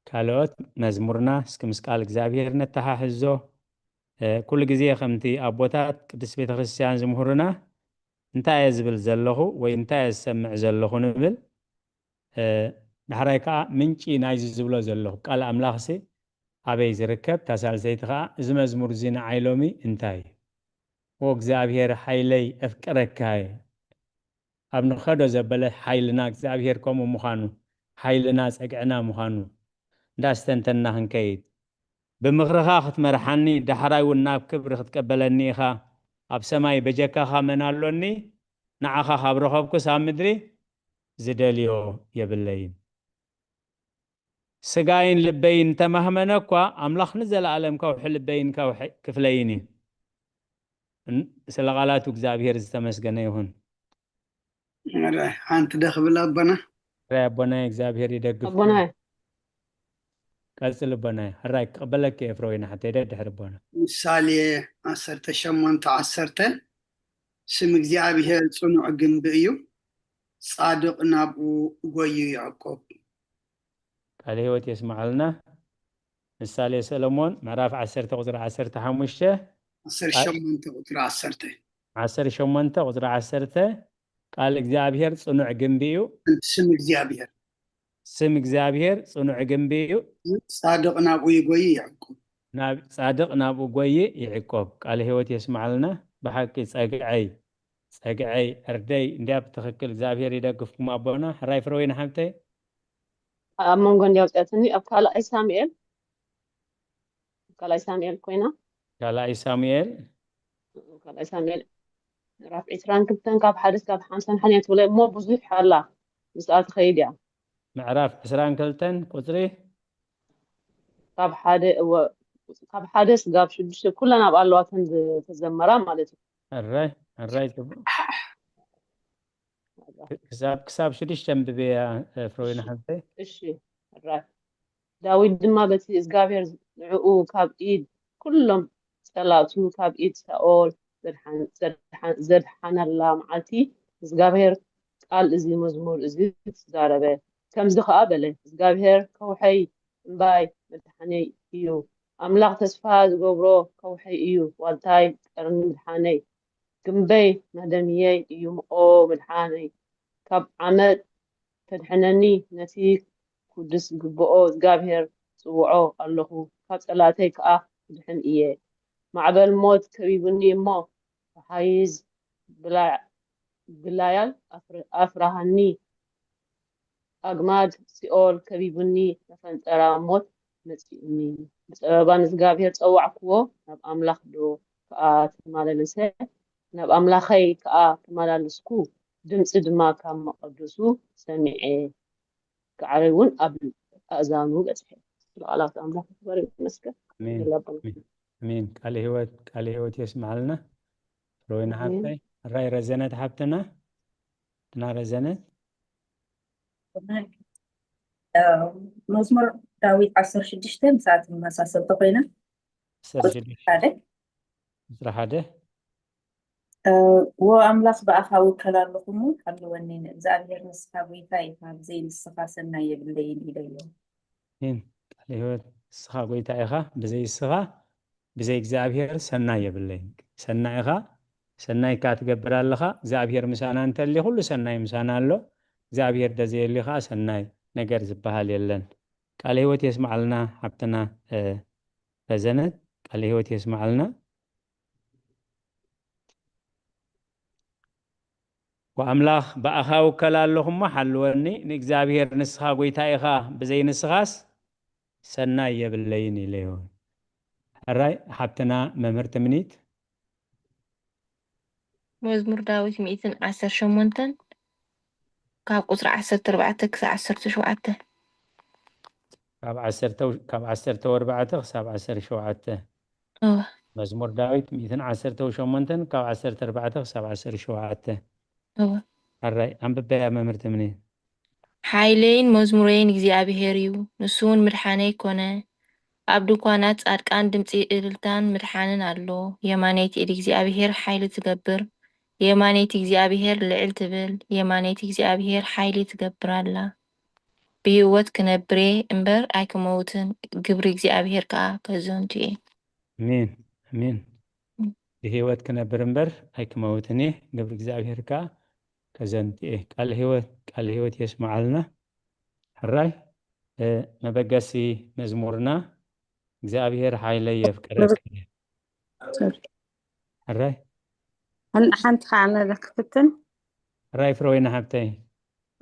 ካልኦት መዝሙርና እስኪ ምስ ቃል እግዚኣብሔር ነተሓሕዞ ኩሉ ግዜ ከምቲ ኣቦታት ቅድስት ቤተ ክርስትያን ዝምህሩና እንታይ እየ ዝብል ዘለኹ ወይ እንታይ እየ ዝሰምዕ ዘለኹ ንብል ዳሕራይ ከዓ ምንጪ ናይዚ ዝብሎ ዘለኹ ቃል ኣምላኽሲ ኣበይ ዝርከብ ታሳልሰይቲ ከዓ እዚ መዝሙር እዚ ንዓይ ሎሚ እንታይ እዩ እግዚኣብሔር ሓይለይ እፍቅረካ እየ ኣብ ንኸዶ ዘበለ ሓይልና እግዚኣብሔር ከምኡ ምዃኑ ሓይልና ጸግዕና ምዃኑ እንዳስተንተንና ክንከይድ ብምኽርኻ ክትመርሓኒ ዳሕራይ እውን ናብ ክብሪ ክትቀበለኒ ኢኻ ኣብ ሰማይ በጀካኻ መን ኣሎኒ? ንዓኻ ካብ ረኸብኩስ ኣብ ምድሪ ዝደልዮ የብለይን። ስጋይን ልበይን እንተማህመነ እኳ፣ ኣምላኽ ንዘለኣለም ከውሒ ልበይን ከውሒ ክፍለይን እዩ። እን-፣ ስለ ቃላቱ እግዚኣብሔር ዝተመስገነ ይኹን። ኧረ፣ ሓንቲ ዶ ክብል ኣቦና? ሕራይ ኣቦናይ፣ እግዚኣብሔር ይደግፍኩም። ኣቦናይ። ቀጽል ኣቦናይ። ሕራይ ክቕበለኪ እየ፣ ፍረወይኒ ሓተይ፣ ደድሕሪ ኣቦና። ምሳሌ ዓሰርተ ሸሞንተ ዓሰርተ፣ ስም እግዚኣብሔር ጽኑዕ ግንቢ እዩ፣ ጻድቕ ናብኡ ጎዩ ይዕቁብ። ቃለ ህይወት የስምዓልና። ምሳሌ ሰሎሞን ምዕራፍ ዓሰርተ ቁጽሪ ዓሰርተ ሓሙሽተ፣ ዓሰርተ ሸሞንተ ቁጽሪ ዓሰርተ። ዓሰርተ ሸሞንተ ቁጽሪ ዓሰርተ፣ ቃል እግዚኣብሔር ጽኑዕ ግንቢ እዩ። ስም እግዚኣብሔር። ስም እግዚኣብሔር ጽኑዕ ግንቢ እዩ። ጻድቕ ናብኡ ይጎይ ይዕቁብ። ናብ ጻድቕ ናብኡ ጎይ ይዕቆብ። ቃለ ህይወት የስምዓልና። ብሓቂ ጸግዐይ፣ ጸግዐይ፣ ዕርደይ እንዲያ ብትኽክል እግዚኣብሔር ይደግፍኩም ኣቦና። ሕራይ ፍረወይኒ ሓብተይ። ኣብ መንጎ እንዲያ ኣውፅኣትኒ። ኣብ ካልኣይ ሳሙኤል፣ ካልኣይ ሳሙኤል ኮይና። ካልኣይ ሳሙኤል። ካልኣይ ሳሙኤል ምዕራፍ ዕስራን ክልተን ካብ ሓደ እስካብ ሓምሳን ሓደን ትብለ እሞ ብዙሕ ኣላ። ምስኣ ትኸይድ እያ። ምዕራፍ ዕስራን ክልተን ቁጽሪ። ካብ ሓደ፣ እወ፣ ካብ ሓደ ስጋብ ሽዱሽተ ኩለን ኣብ ኣለዋተን ዝተዘመራ ማለት እዩ። ሕራይ፣ ሕራይ ጽቡቕ። ክሳብ፣ ክሳብ ሽዱሽተ ኣንብብያ፣ እ፣ ፍረወይኒ ሓብተይ። እሺ፣ ሕራይ። ዳዊት ድማ በቲ እግዚኣብሔር ንዕኡ ካብ ኢድ ኩሎም ጸላእቱ፣ ካብ ኢድ ሳኦል ዘድሓን-፣ ዘድሓን-፣ ዘድሓነላ መዓልቲ እግዚኣብሔር ቃል እዚ መዝሙር እዚ ተዛረበ። ከምዚ ኸኣ በለ፣ እግዚኣብሔር ከውሐይ እምባይ መድሓነይ እዩ፣ ኣምላኽ ተስፋ ዝገብሮ ከውሐይ እዩ፣ ዋልታይ ቀርኒ ምድሓነይ፣ ግምበይ መደምየይ እዩ፣ ኦ ምድሓነይ፣ ካብ ዓመጽ ተድሕነኒ፣ ነቲ ክውድስ ዝግብኦ እግዚኣብሔር ጽውዖ ኣለኹ፣ ካብ ጸላእተይ ከኣ ክድሕን እየ። ማዕበል ሞት ከቢቡኒ እሞ፣ ወሓይዝ ብላ-፣ ብላያል ኣፍር-፣ ኣፍራሃኒ፣ ኣግማድ ሲኦል ከቢቡኒ፣ መፈንጠራ ሞት መጺኡኒ። ብጸበባ ንእግዚኣብሔር ጸዋዕክዎ፣ ናብ ኣምላኽ ዶ ከኣ ተመላለሰ፣ ናብ ኣምላኸይ ከኣ ተመላለስኩ፣ ድምጺ ድማ ካብ መቐደሱ ሰሚዐ፣ ጋዕረይ እውን ኣብ ኣእዛኑ በጽሐ። ስለ ቃላት ኣምላኽ ክበር ይመስገን። ኣሜን። ይላበል። ኣሜን። ኣሜን። ቃለ ህይወት፣ ቃለ ህይወት የስምዓልና። ፍረወይኒ ኣሜን። ሓብተይ፣ ሕራይ ረዘነት ሓብትና። ትና ረዘነት። እ፣ መዝሙር ዳዊት ዓሰርተ ሽዱሽተ ምስኣ ትመሳሰል ተኾይና፣ ዓሰርተ ሽዱሽተ፣ ሓደ። ዕስራ ሓደ። እ፣ ዎ ኣምላኽ ብኣኻ እውከል ኣለኹ እሞ ሓልወኒ፣ ንእግዚኣብሔር ንስኻ ጐይታ ኢኻ፣ ብዘይ ንስኻ ሰናይ የብለይን ኢለዮ። ኣሜን። ቃለ ህይወት፣ ንስኻ ጐይታ ኢኻ፣ ብዘይ ንስኻ፣ ብዘይ እግዚኣብሔር ሰናይ የብለይን። ሰናይ ኢኻ፣ ሰናይ እካ ትገብር ኣለኻ። እግዚኣብሔር ምሳና እንተሊ ኩሉ ሰናይ ምሳና ኣሎ። እግዚኣብሔር ደዘየሊ ኸዓ ሰናይ ነገር ዝበሃል የለን። ቃለ ህይወት የስምዓልና ሓብትና፣ እ፣ ረዘነት፣ ቃለ ህይወት የስምዓልና። ወኣምላኽ ብኣኻ እውከል ኣለኹ እሞ ሓልወኒ፣ ንእግዚኣብሔር ንስኻ ጐይታ ኢኻ፣ ብዘይ ንስኻስ ሰናይ የብለይን ኢለዮ። ሕራይ ሓብትና መምህር ትምኒት። መዝሙር ዳዊት ሚእትን ዓሰርተ ሸሞንተን ካብ ቁጽሪ ዓሰርተ ኣርባዕተ ክሳብ ዓሰርተ ሸውዓተ። ካብ ዓሰርተ፣ ካብ ዓሰርተ ኣርባዕተ ክሳብ ዓሰርተ ሸውዓተ። እወ። መዝሙር ዳዊት ሚእትን ዓሰርተ ሸሞንተን ካብ ዓሰርተ ኣርባዕተ ክሳብ ዓሰርተ ሸውዓተ። እወ። ሕራይ ኣንብበያ መምህር ትምኒት። ሓይለይን መዝሙረይን እግዚኣብሄር እዩ፣ ንሱ እውን ምድሓነይ ኮነ። ኣብ ድንኳናት ጻድቃን ድምጺ እልልታን ምድሓንን ኣሎ። የማነይቲ ኢድ እግዚኣብሄር ሓይሊ ትገብር፣ የማነይቲ እግዚኣብሄር ልዕል ትብል፣ የማነይቲ እግዚኣብሄር ሓይሊ ትገብር ኣላ። ብህይወት ክነብር እየ እምበር ኣይክመውትን፣ ግብሪ እግዚኣብሄር ከኣ ከዘንቱ እየ። ኣሜን፣ ኣሜን። ብህይወት ክነብር እምበር ኣይክመውትን እየ፣ ግብሪ እግዚኣብሄር ከኣ ከዘንቱ እየ። ቃል ህይወት፣ ቃል ህይወት የስምዓልና። ሕራይ፣ እ፣ መበገሲ መዝሙርና፣ እግዚኣብሄር ሓይለይ የፍቅረኪ። ሶሪ። ሕራይ፣ ሓን-፣ ሓንቲ ከዓ ኣነ ክፍትን። ሕራይ ፍረወይኒ ሓብተይ።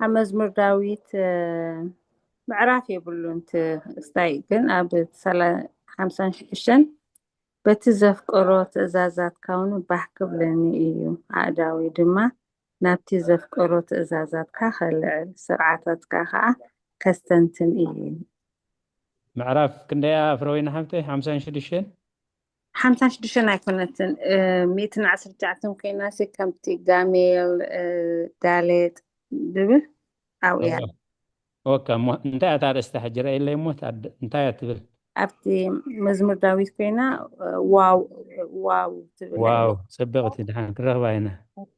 ኣብ መዝሙር ዳዊት፣ እ፣ ምዕራፍ የብሉን እቲ ስታይ፣ ግን ኣብ ሰላ-፣ ሓምሳን ሽዱሽተን በቲ ዘፍቅሮ ትእዛዛትካ እውን ባህ ክብለኒ እዩ። ኣእዳወይ ድማ ናብቲ ዘፍቅሮ ትእዛዛትካ ከልዕል፣ ስርዓታትካ ኸኣ ከስተንትን እየ። ምዕራፍ ክንደያ ፍረወይኒ ሓብተይ? ሓምሳን ሽዱሽተን? ሓምሳን ሽዱሽተን ኣይኮነትን፣ እ፣ ሚእትን ዓሰርተ ትሽዓተን ኮይናሲ ከምቲ ጋሜል፣ እ፣ ዳሌጥ ዝብል ኣብኡ እያ። ኦካ፣ እሞ እንታይ እያ እታ ኣርእስታ? ሕጂ ረኣየለይ እሞ፣ እታ ድ-፣ እንታይ እያ ትብል? ኣብቲ መዝሙር ዳዊት ኮይና፣ እ፣ ዋው፣ ዋው ትብል። ዋው፣ ጽብቕቲ፣ ድሓን ክንረኽባ ኢና።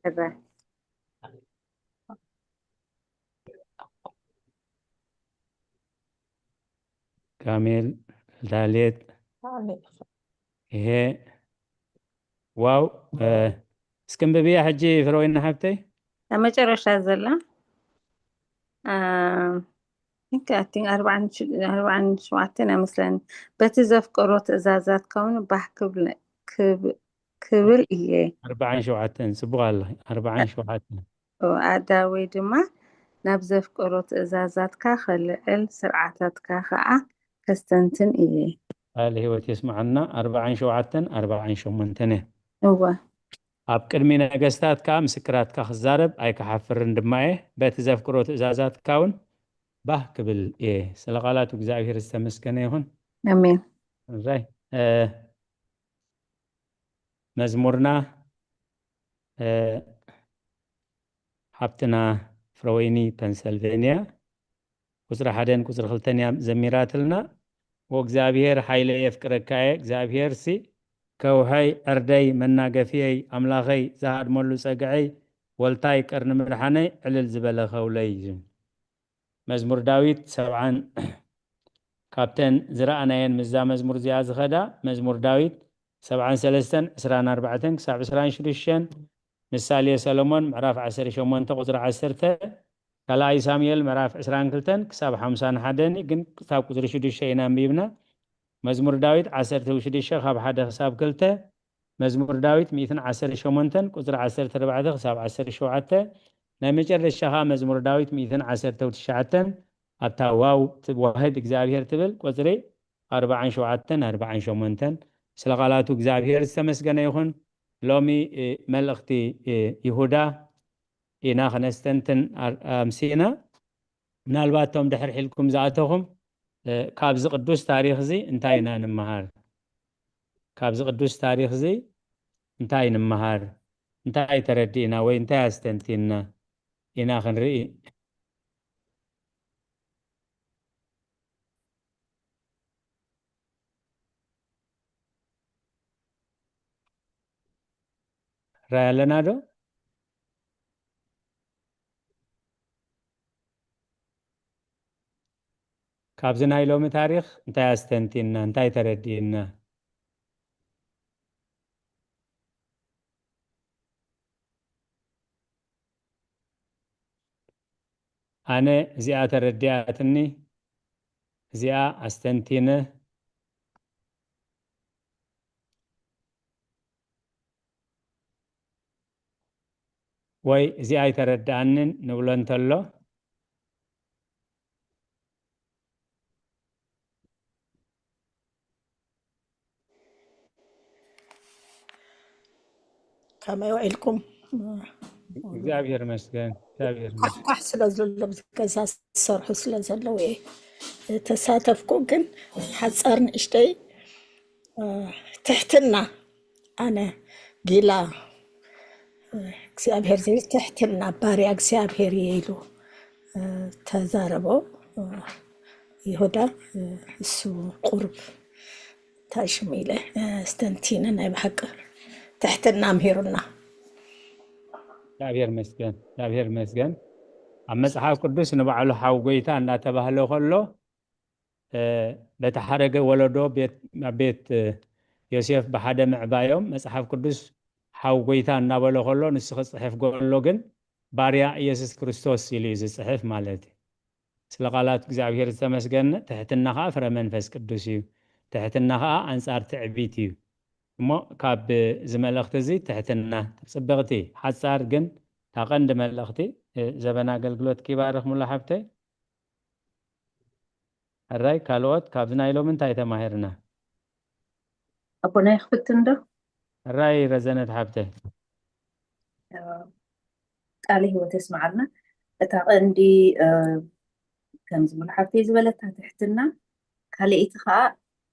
ትረአ። ጋሜል፣ ዳሌጥ፣ ይሄ፣ ዋው። እ፣ እስኪ እንብብያ ሕጂ ፍረወይኒ ሓብተይ። ኣብ መጨረሻ ዘላ፣ እ፣ I think ኣርባዓን ሽ-፣ ኣርባዓን ሸውዓተን እያ መስለኒ። በቲ ዘፍቅሮ ትእዛዛትካ እውን ባህ ክብል፣ ክብ-፣ ክብል እየ። ኣርባዓን ሸውዓተን፣ ጽቡቕ ኣላ። ኣርባዓን ሸውዓተን። ኣእዳወይ ድማ ናብ ዘፍቅሮ ትእዛዛትካ ከልዕል፣ ስርዓታትካ ኸኣ ከስተንትን እየ። ቃለ ህይወት የስምዓና። ኣርባዓን ሸውዓተን፣ ኣርባዓን ሸሞንተን እየ። እወ። ኣብ ቅድሚ ነገስታት ከኣ ምስክራትካ ክዛረብ ኣይክሓፍርን ድማ እየ። በቲ ዘፍቅሮ ትእዛዛትካ እውን ባህ ክብል እየ። ስለ ቃላቱ እግዚኣብሔር ዝተመስገነ ይኹን። ኣሜን። እዛይ፣ እ፣ መዝሙርና፣ እ፣ ሓብትና ፍረወይኒ ፐንሰልቬንያ ቁጽሪ ሓደን ቁጽሪ ክልተን እያ ዘሚራትልና። "ወእግዚኣብሔር ሓይለይ የፍቅረካ እየ፣ እግዚኣብሔርሲ ከውሐይ፣ ዕርደይ፣ መናገፍየይ፣ ኣምላኸይ፣ ዝሃድመሉ ጸግዐይ፣ ወልታይ፣ ቀርኒ ምድሓነይ፣ ዕልል ዝበለ ከውለይ" እዩ። መዝሙር ዳዊት ሰብዓን፣ ካብተን ዝረኣናየን ምስዛ መዝሙር እዚኣ ዝኸዳ፣ መዝሙር ዳዊት ሰብዓን ሰለስተን፣ ዕስራን ኣርባዕተን ክሳብ ዕስራን ሽዱሽተን፣ ምሳሌ ሰሎሞን ምዕራፍ ዓሰርተ ሸሞንተ ቁጽሪ ዓሰርተ፣ ካልኣይ ሳሙኤል ምዕራፍ ዕስራን ክልተን ክሳብ ሓምሳን ሓደን፣ ግን ክሳብ ቁጽሪ ሽዱሽተ ኢና ኣንቢብና። መዝሙር ዳዊት ዓሰርተ ሽዱሽተ ካብ ሓደ ክሳብ ክልተ፣ መዝሙር ዳዊት ሚእትን ዓሰርተ ሸሞንተን ቁጽሪ ዓሰርተ ኣርባዕተ ክሳብ ዓሰርተ ሸውዓተ፣ ናይ መጨረሻ ኸኣ መዝሙር ዳዊት ሚእትን ዓሰርተ ትሽዓተን ኣብታ ዋው ት-፣ ዋህድ እግዚኣብሔር ትብል ቁጽሪ ኣርባዓን ሸውዓተን ኣርባዓን ሸሞንተን። ስለ ቃላቱ እግዚኣብሔር ዝተመስገነ ይኹን። ሎሚ፣ እ፣ መልእኽቲ፣ እ፣ ይሁዳ ኢና ክነስተንትን ኣር-፣ ኣምሲና። ምናልባት እቶም ድሕር ሒልኩም ዝኣተኹም፣ እ፣ ካብዚ ቅዱስ ታሪኽ እዚ እንታይ ኢና ንምሃር? ካብዚ ቅዱስ ታሪኽ እዚ እንታይ ንምሃር? እንታይ ተረዲእና ወይ እንታይ ኣስተንቲንና? ኢና ክንርኢ። ራይ ኣለና ዶ? ካብዚ ናይ ሎሚ ታሪኽ እንታይ ኣስተንቲና? እንታይ ተረዲእና? ኣነ እዚኣ ተረዲኣትኒ፣ እዚኣ ኣስተንቲነ፣ ወይ እዚኣ ኣይተረድኣንን ንብሎ እንተሎ፣ ከመይ ውዒልኩም? እግዚኣብሔር ይመስገን፣ እግዚኣብሔር ይመስገን። ኳሕኳሕ ስለ ዘሎ፣ ኣብዚ ገዛ ዝሰርሑ ስለ ዘለዉ እየ ተሳተፍኩ። ግን ሓፃር ንእሽተይ፣ እ፣ ትሕትና፣ ኣነ ጊላ፣ እ፣ እግዚኣብሔር ዘይብል፣ ትሕትና፣ ባርያ እግዚኣብሔር እየ ኢሉ፣ እ፣ ተዛረቦ። እ፣ ይሁዳ፣ እ፣ እሱ ቁሩብ እንታይ ሽሙ ኢለ፣ እ፣ ኣስተንቲነ፣ ናይ ብሓቂ ትሕትና ኣምሂሩና። እግዚኣብሔር ይመስገን፣ እግዚኣብሔር ይመስገን። ኣብ መጽሓፍ ቅዱስ ንባዕሉ ሓው ጎይታ እናተባህለ ከሎ፣ እ፣ በቲ ሓረገ ወለዶ ቤት፣ ኣብ ቤት፣ እ፣ ዮሴፍ ብሓደ ምዕባዮም፣ መጽሓፍ ቅዱስ ሓው ጎይታ እናበሎ ከሎ፣ ንሱ ክጽሕፍ ከሎ ግን ባርያ ኢየሱስ ክርስቶስ ኢሉ እዩ ዝጽሕፍ ማለት እዩ። ስለ ቃላት እግዚኣብሔር ዝተመስገነ። ትሕትና ኸዓ ፍረ መንፈስ ቅዱስ እዩ። ትሕትና ኸዓ ኣንጻር ትዕቢት እዩ። እሞ ካብ እዚ መልእኽቲ እዚ ትሕትና፣ ጽብቕቲ፣ ሓጻር ግን እታ ቀንዲ መልእኽቲ፣ እ፣ ዘበን ኣገልግሎት ይባርኽ ሙሉ ሓብተይ። ሕራይ፣ ካልኦት ካብዚ ናይ ሎሚ እንታይ ተማሂርና? ኣቦና ይኽፍትን ዶ? ሕራይ ረዘነት ሓብተይ። ቃለ ህይወት የስምዓልና። እታ ቀንዲ ከም ዝብል ሓብተይ ዝበለታ ትሕትና፣ ካልኣይቲ ከዓ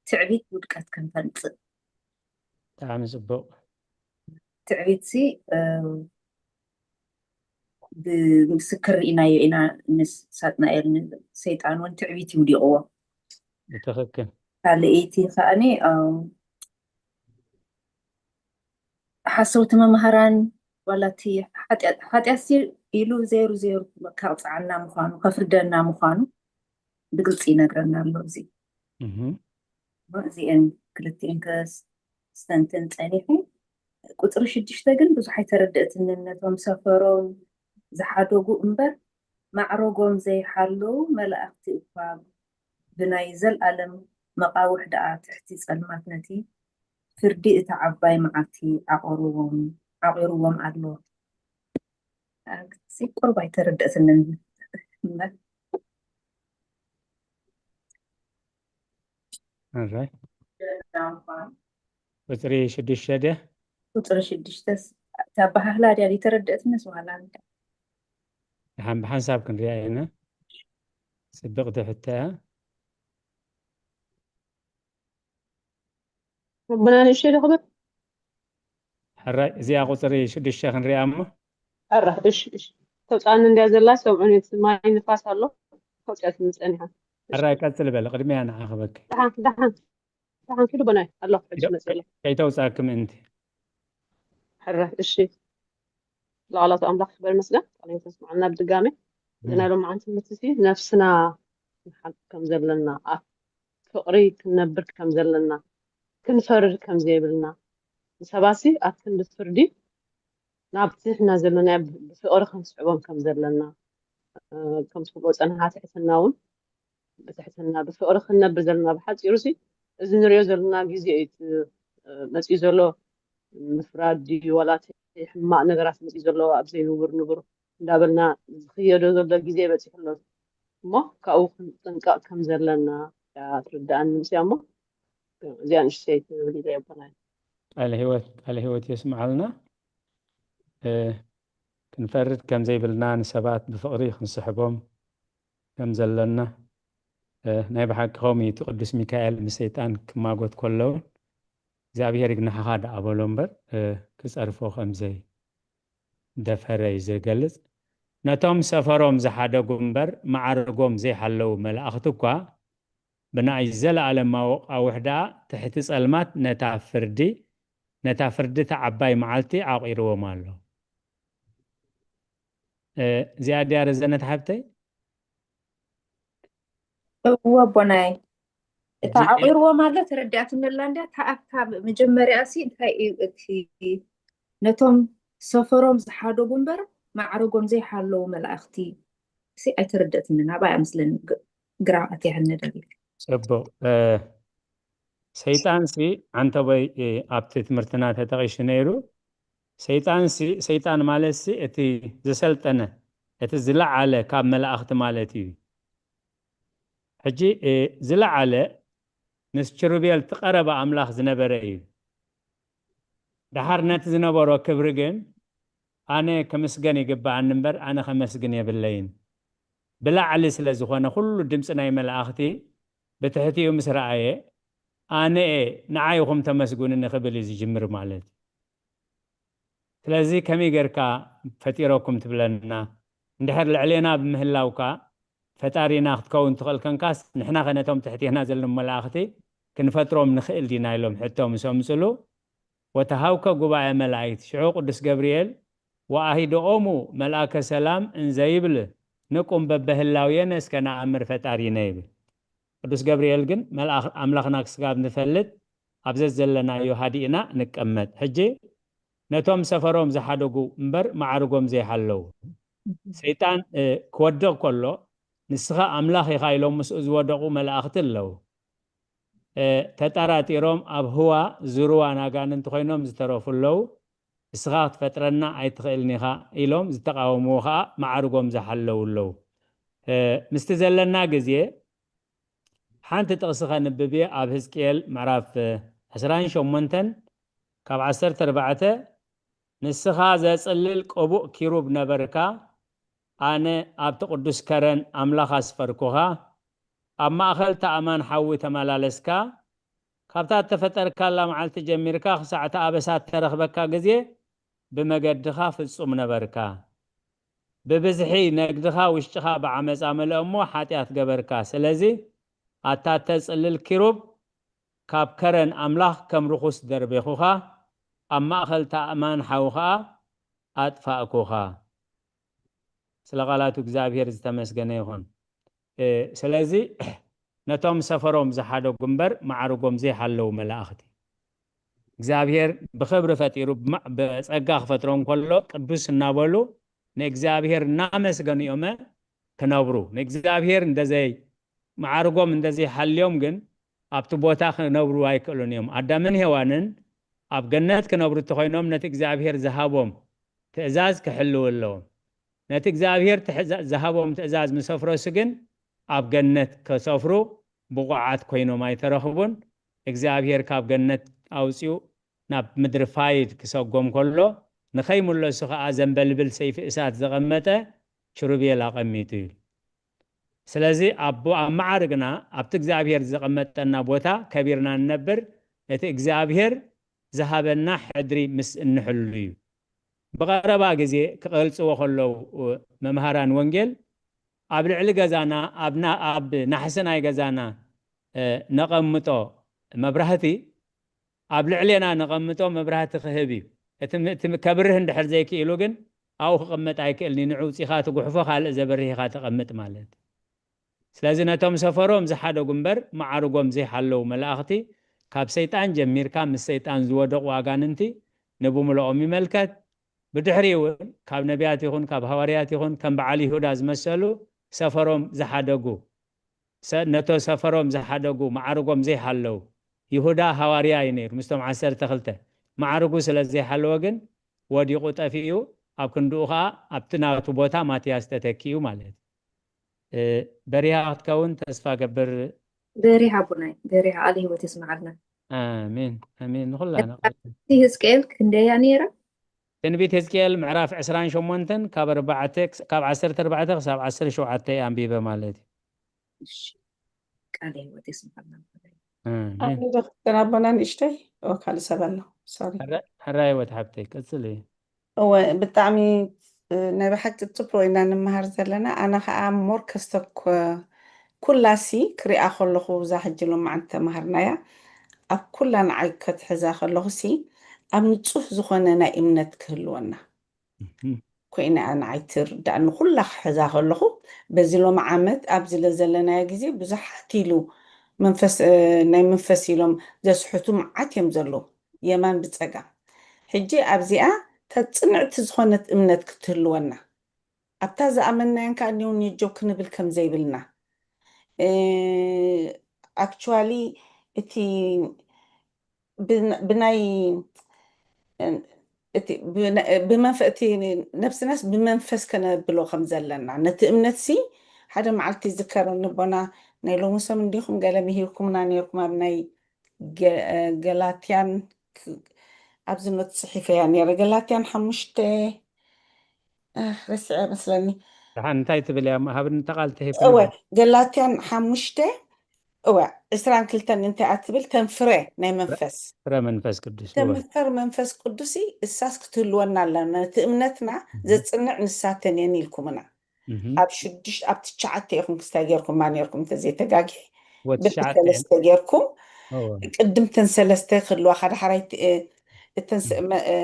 ትዕቢት ውድቀት ከም ተምፅእ። ብጣዕሚ ፅቡቅ። ትዕቢት ሲ ብምስክር ርኢናዮ ኢና። ንሳጥናኤል ንሰይጣን እውን ትዕቢት ይውዲቕዎ። ብትኽክል። ካልኣይቲ ከዓኒ ሓሰውቲ መምሃራን ዋላ እቲ ሓጢኣት ኢሉ ዜሩ ዜሩ ከቕፅዓና ምዃኑ ከፍርደና ምዃኑ ብግልፂ ይነግረና ኣሎ። እዚ እዚአን ክልቲኤን ከስተንትን ፀኒሑ። ቁፅሪ ሽዱሽተ ግን ብዙሕ ኣይተረደእትንን። ነቶም ሰፈሮም ዝሓደጉ እምበር ማዕረጎም ዘይሓለዉ መላእኽቲ እኳ ብናይ ዘልኣለም መቓውሕ ደኣ ትሕቲ ጸልማት ነቲ ፍርዲ እታ ዓባይ መዓልቲ ዓቑርዎም ዓቑርዎም ኣሎ። ኣዚ ቁሩብ ኣይተረደእትንን እምበር። ኣራይ ቁፅሪ ሽዱሽተ ድያ? ቁፅሪ ሽዱሽተስ እታ ኣበሃህላ ድያ ዘይተረደእትንስ ዋላ እንታይ? ደሓን ብሓንሳብ ክንሪኣ ኢና። ፅብቕቲ ሕቶ እያ። ኣቦና ንእሽተይ ዶ ክብል? ሕራይ እዚኣ ቁፅሪ ሽዱሽተ ክንሪኣ እሞ። ሕራ እሺ እሺ። ተውፃእኒ እንድያ ዘላ ሰምዑን እቲ ማይ ንፋስ ኣሎ። ተውፅኣትኒ ፀኒሓ። ሕራይ ቀፅል በል፣ ቅድሚያ ንዓ ክበኪ። ደሓን ደሓን ደሓን ኪዱ ቦናይ ኣሎ ሕጂ መፅእ ኣሎ። ከይተውፃእኪ ምእንቲ። ሕራ እሺ። ላዕላቱ ኣምላኽ ክበር መስገን ቃል ተስማዕና ብድጋሜ እዚ ናይ ሎማዓንቲ ትምህርቲ ሲ ነፍስና ንሓልፍ ከም ዘለና ኣብ ፍቕሪ ክንነብር ከም ዘለና ክንፈርድ ከም ዘይብልና ንሰባሲ ኣብ ክንዲ ፍርዲ ናብቲ ሕና ዘለና ብፍቕሪ ክንስዕቦም ከም ዘለና ከም ትፈልዎ ጸንሓ ትሕትና እውን ብትሕትና ብፍቕሪ ክንነብር ዘለና ብሓፂሩ ሲ እዚ ንሪኦ ዘለና ግዜ እዩ መፅዩ ዘሎ ምፍራድ ድዩ ዋላ ሕማቕ ነገራት መፅዩ ዘሎ ኣብ ዘይንቡር ንቡር እንዳበልና ዝኽየዶ ዘሎ ግዜ በፂሑ ኣሎ እሞ ካብኡ ክንጥንቀቕ ከም ዘለና ትርድኣኒ ምስያ እሞ እዚኣ ንእሽተይ ክብል ኢለ የቦናይ። ቃለ ህይወት ቃለ ህይወት የስምዓልና። ክንፈርድ ከም ዘይብልና ንሰባት ብፍቕሪ ክንስሕቦም ከም ዘለና ናይ ብሓቂ ከምኡ እቲ ቅዱስ ሚካኤል ምስ ሰይጣን ክማጎት ከለውን እግዚኣብሔር ይግንሓኻ ደኣ በሎ እምበር ክፀርፎ ከም ዘይደፈረ እዩ ዝገልፅ። ነቶም ሰፈሮም ዝሓደጉ እምበር መዓርጎም ዘይሓለዉ መላእኽቲ እኳ ብናይ ዘለኣለማዊ ቃውሕ ደኣ ትሕቲ ጸልማት ነታ ፍርዲ ነታ ፍርዲ እታ ዓባይ መዓልቲ ዓቂርዎም ኣሎ። እዚኣ ድያ ረዘነት ሓብተይ? እወ ኣቦናይ። እታ ዓቂርዎም ኣሎ ተረዲኣትኒ ኣላ እንድያ። እታ ኣብታ መጀመርያ ሲ እንታይ እዩ እቲ ነቶም ሰፈሮም ዝሓደጉ እምበር ማዕረጎም ዘይሓለዉ መላእኽቲ ሲ ኣይተረደእትንን። ኣባይ ኣምስለን ግራ ኣትያህኒ ደሊ። ጽቡቕ። ሰይጣንሲ ዓንተቦይ ኣብቲ ትምህርትና ተጠቒሱ ነይሩ። ሰይጣንሲ ሰይጣን ማለትሲ እቲ ዝሰልጠነ እቲ ዝለዓለ ካብ መላእኽቲ ማለት እዩ። ሕጂ ዝለዓለ ምስ ኪሩቤል እቲ ቀረባ ኣምላኽ ዝነበረ እዩ። ደሓር ነቲ ዝነበሮ ክብሪ ግን ኣነ ክምስገን ይግብኣኒ እምበር ኣነ ከመስግን የብለይን። ብላዕሊ ስለ ዝኾነ ኩሉ ድምፂ ናይ መላእኽቲ ብትሕቲኡ ምስ ረኣየ ኣነ እየ ንዓይ ኢኹም ተመስግኑኒ ክብል እዩ ዝጅምር ማለት እዩ። ስለዚ ከመይ ጌርካ ፈጢረኩም ትብለና? እንድሕር ልዕሌና ብምህላውካ ፈጣሪና ክትከውን ትኽእል ከንካስ ንሕናኸ ነቶም ትሕቴና ዘለዉ መላእኽቲ ክንፈጥሮም ንኽእል ዲና? ኢሎም ሕቶ ምስ ኣምፅሉ ወተሃውከ ጉባኤ መላእክት ሽዑ ቅዱስ ገብርኤል ወኣሂደኦሙ መልኣከ ሰላም እንዘይብል ንቁም በበህላውየነ እስከ ነኣምር ፈጣሪነ ይብል። ቅዱስ ገብርኤል ግን መልኣኽ ኣምላኽና ክስጋብ ንፈልጥ ኣብ ዘዘለናዮ ሃዲእና ንቀመጥ። ሕጂ ነቶም ሰፈሮም ዝሓደጉ እምበር ማዕርጎም ዘይሓለዉ ሰይጣን ክወድቕ ከሎ ንስኻ ኣምላኽ ኢኻ ኢሎም ምስኡ ዝወደቑ መላእኽቲ ኣለዉ። ተጠራጢሮም ኣብ ህዋ ዝርዋን ኣጋንንቲ ኮይኖም ዝተረፉ ኣለዉ። ንስኻ ክትፈጥረና ኣይትኽእልን ኢኻ ኢሎም ዝተቃወምዎ ከዓ ማዕርጎም ዝሓለዉ ኣለዉ። ምስቲ ዘለና ግዜ ሓንቲ ጥቕሲ ከንብብ እየ ኣብ ህዝቅኤል ምዕራፍ ዕስራን ሸሞንተን ካብ ዓሰርተ ኣርባዕተ፣ ንስኻ ዘጽልል ቅቡእ ኪሩብ ነበርካ፣ ኣነ ኣብቲ ቅዱስ ከረን ኣምላኽ ኣስፈርኩኻ፣ ኣብ ማእከል ተኣማን ሓዊ ተመላለስካ፣ ካብታ እተፈጠርካላ መዓልቲ ጀሚርካ ክሳዕ እቲ ኣበሳ እተረኽበካ ግዜ ብመገድኻ ፍጹም ነበርካ። ብብዝሒ ነግድኻ ውሽጥኻ ብዓመጻ መለአ እሞ ሓጢኣት ገበርካ። ስለዚ ኣታ እተጽልል ኪሩብ ካብ ከረን ኣምላኽ ከም ርኹስ ደርቤኹኻ፣ ኣብ ማእከል ተኣማን ሓዊ ኸኣ ኣጥፋእኩኻ። ስለ ቃላቱ እግዚኣብሔር ዝተመስገነ ይኹን። እ፣ ስለዚ ነቶም ሰፈሮም ዝሓደጉ እምበር ማዕርጎም ዘይሓለዉ መላእኽቲ እግዚኣብሔር ብኽብሪ ፈጢሩ ብማ-፣ ብጸጋ ክፈጥሮም ከሎ ቅዱስ እናበሉ ንእግዚኣብሔር እናመስገኑ እዮመ ክነብሩ። ንእግዚኣብሔር እንደዘይ ማዕርጎም እንደዘይሓልዮም ግን ኣብቲ ቦታ ክነብሩ ኣይክእሉን እዮም። ኣዳምን ሄዋንን ኣብ ገነት ክነብሩ እንተኾይኖም ነቲ እግዚኣብሔር ዝሃቦም ትእዛዝ ክሕልው ኣለዎም። ነቲ እግዚኣብሔር ትእዛ-፣ ዝሃቦም ትእዛዝ ምስ ኣፍረሱ ግን ኣብ ገነት ከሰፍሩ ብቑዓት ኮይኖም ኣይተረኽቡን። እግዚኣብሔር ካብ ገነት ኣውጺኡ ናብ ምድሪ ፋይድ ክሰጎም ከሎ ንኸይምለሱ ኸኣ ዘንበልብል ሰይፊ እሳት ዘቐመጠ ኪሩቤል ኣቐሚጡ እዩ። ስለዚ ኣብ፣ ኣብ መዓርግና ኣብቲ እግዚኣብሔር ዘቐመጠና ቦታ ከቢርና ንነብር፣ እቲ እግዚኣብሔር ዝሃበና ሕድሪ ምስ እንሕሉ እዩ። ብቐረባ ግዜ ክገልጽዎ ከለዉ መምሃራን ወንጌል ኣብ ልዕሊ ገዛና፣ ኣብ ና-፣ ኣብ ናሕሲ ናይ ገዛና፣ እ፣ ነቐምጦ መብራህቲ ኣብ ልዕሌና ነቐምጦ መብራህቲ ክህብ እዩ። እቲ ም-፣ እቲ ም-፣ ከብርህ እንድሕር ዘይክኢሉ ግን ኣብኡ ክቕመጥ ኣይክእልን እዩ። ንዑ ውጺኻ እቲ ጉሕፎ ካልእ ዘበርህ ኢኻ ተቐምጥ ማለት። ስለዚ ነቶም ሰፈሮም ዝሓደጉ እምበር መዓርጎም ዘይሓለዉ መላእኽቲ ካብ ሰይጣን ጀሚርካ ምስ ሰይጣን ዝወደቑ ኣጋንንቲ ንብምልኦም ይመልከት። ብድሕሪኡ እውን ካብ ነቢያት ይኹን ካብ ሃዋርያት ይኹን ከም በዓል ይሁዳ ዝመሰሉ ሰፈሮም ዝሓደጉ፣ ሰ-፣ ነቶ ሰፈሮም ዝሓደጉ መዓርጎም ዘይሓለዉ። ይሁዳ ሃዋርያ እዩ ነይሩ ምስቶም ዓሰርተ ክልተ። መዓርጉ ስለ ዘይሓለወ ግን ወዲቑ ጠፊኡ፣ ኣብ ክንድኡ ኸዓ ኣብቲ ናቱ ቦታ ማትያስ ተተኪኡ ማለት እዩ። እ፣ በሪሃ ክትከውን ተስፋ ገብር። በሪሃ ኣቦናይ፣ በሪሃ ቃለ ህይወት የስምዓልና። ኣሜን፣ ኣሜን። ንኹላና። እቲ ህዝቅኤል ክንደያ ነይራ? ትንቢት ህዝቅኤል ምዕራፍ ዕስራን ሸሞንተን ካብ ኣርባዕተ ክስ-፣ ካብ ዓሰርተ ኣርባዕተ ክሳብ ዓሰርተ ሸውዓተ ኣንቢበ ማለት እዩ። እሺ። ቃለ ህይወት የስምዓልና። ኣሜን። ኣነ ዶ ክፍትን ኣቦና ንእሽተይ? ኦ፣ ካልእ ሰብ ኣሎ። ሶሪ። ሕራ-፣ ሕራይ ህይወት ሓብተይ፣ ቀጽሊ። እወ፣ ብጣዕሚ፣ እ፣ ናይ ብሓቂ ጽቡቕ ኢና ንመሃር ዘለና። ኣነ ኸኣ ሞር ከስተኮ-፣ ኩላሲ ክሪኣ ከለኹ እዛ ሕጂ ሎማዓንቲ ተማሃርናያ ኣብ ኩላ ንዓይ ከትሕዛ ከለኹሲ ኣብ ንጹህ ዝኾነ ናይ እምነት ክህልወና እህም። ኮይና እያ ንዓይ ትርዳእኒ። ኩላ ክሕዛ ከለኹ በዚ ሎሚ ዓመት ኣብዚ ለዘለናዮ ግዜ ብዙሓት ኢሉ መንፈስ፣ እ፣ ናይ መንፈስ ኢሎም ዘስሕቱ መዓት እዮም ዘለዉ የማን ብጸጋም። ሕጂ ኣብዚኣ እታ ጽንዕቲ ዝኾነት እምነት ክትህልወና፣ ኣብታ ዝኣመንናያን ከኣ ኒው ኒጆ ክንብል ከም ዘይብልና፣ እ፣ ኣክቹዋሊ እቲ ብን-፣ ብናይ፣ እቲ ብነ-፣ ብመንፈ-፣ እቲ ነብስናስ ብመንፈስ ከነብሎ ከም ዘለና፣ ነቲ እምነትሲ ሓደ መዓልቲ ይዝከረኒ ኣቦና፣ ናይ ሎሚ ሰሙን እንዲኹም ገለ ምሂርኩምና ነይርኩም ኣብ ናይ ገ-፣ ገላትያን ክ-፣ ኣብዚ ኖት ጽሒፈያ ነይረ። ገላትያን ሓሙሽተ፣ ኣህ፣ ረሲዐ መስለኒ። ደሓን እንታይ ትብል እያ? ሃብኒ ተቓል ተሂብክኒ እወ፣ ዶ? ገላትያን ሓሙሽተ፣ እወ፣ ዕስራን ክልተን እንታይ እያ ትብል? ተን ፍረ ናይ መንፈስ። ፍረ መንፈስ ቅዱስ፣ እወ። ተን ፍረ መንፈስ ቅዱስሲ እሳስ ክትህልወና ኣለና። ነቲ እምነትና እህ። ዘጽንዕ ንሳተን እየን ኢልኩምና። እህ። ኣብ ሽዱሽተ፣ ኣብ ትሽዓተ ኢኹም ክስታይ ጌርኩማ ኔርኩም፣ እንተዘይተጋግየ። እወ፣ ብሕቲ ትሽዓተ እየን። ሰለስተ ጌርኩም። እወ። ቅድም ተን ሰለስተ ክህልዋኻ፣ ዳሕራይ ት-፣ እ፣ እተን ስ-፣ እህ። መ-፣ እ፣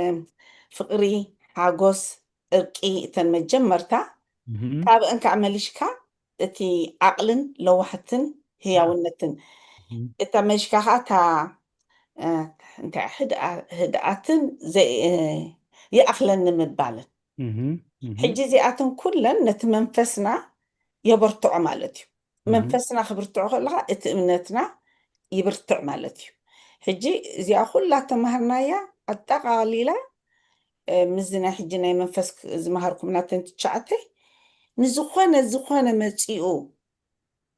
ፍቕሪ፣ ሓጎስ፣ ዕርቂ፣ እተን መጀመርታ፣ እህ። ካብአን ከዓ መሊሽካ እቲ ዓቕልን ለዋሕትን ህያውነትን። እህ። እታ መሊሽካ ከዓ እታ፣ እ፣ እንታይ፣ ህድኣ-፣ ህድኣትን ዘይ-፣ እ፣ ይኣኽለኒ ምባልን። እህ፣ እህ። ሕጂ እዚኣተን ኩለን ነቲ መንፈስና የበርትዖ ማለት እዩ። እህ። መንፈስና ክብርትዖ ከለኻ እቲ እምነትና ይብርትዕ ማለት እዩ። ሕጂ እዚኣ ኩላ ተማሃርናያ ኣጠቓሊላ፣ እ፣ ምስዚ ናይ ሕጂ ናይ መንፈስ ክ-፣ ዝመሃርኩም ናተን ትሽዓተ፣ ንዝኾነ፣ ዝኾነ መጺኡ፣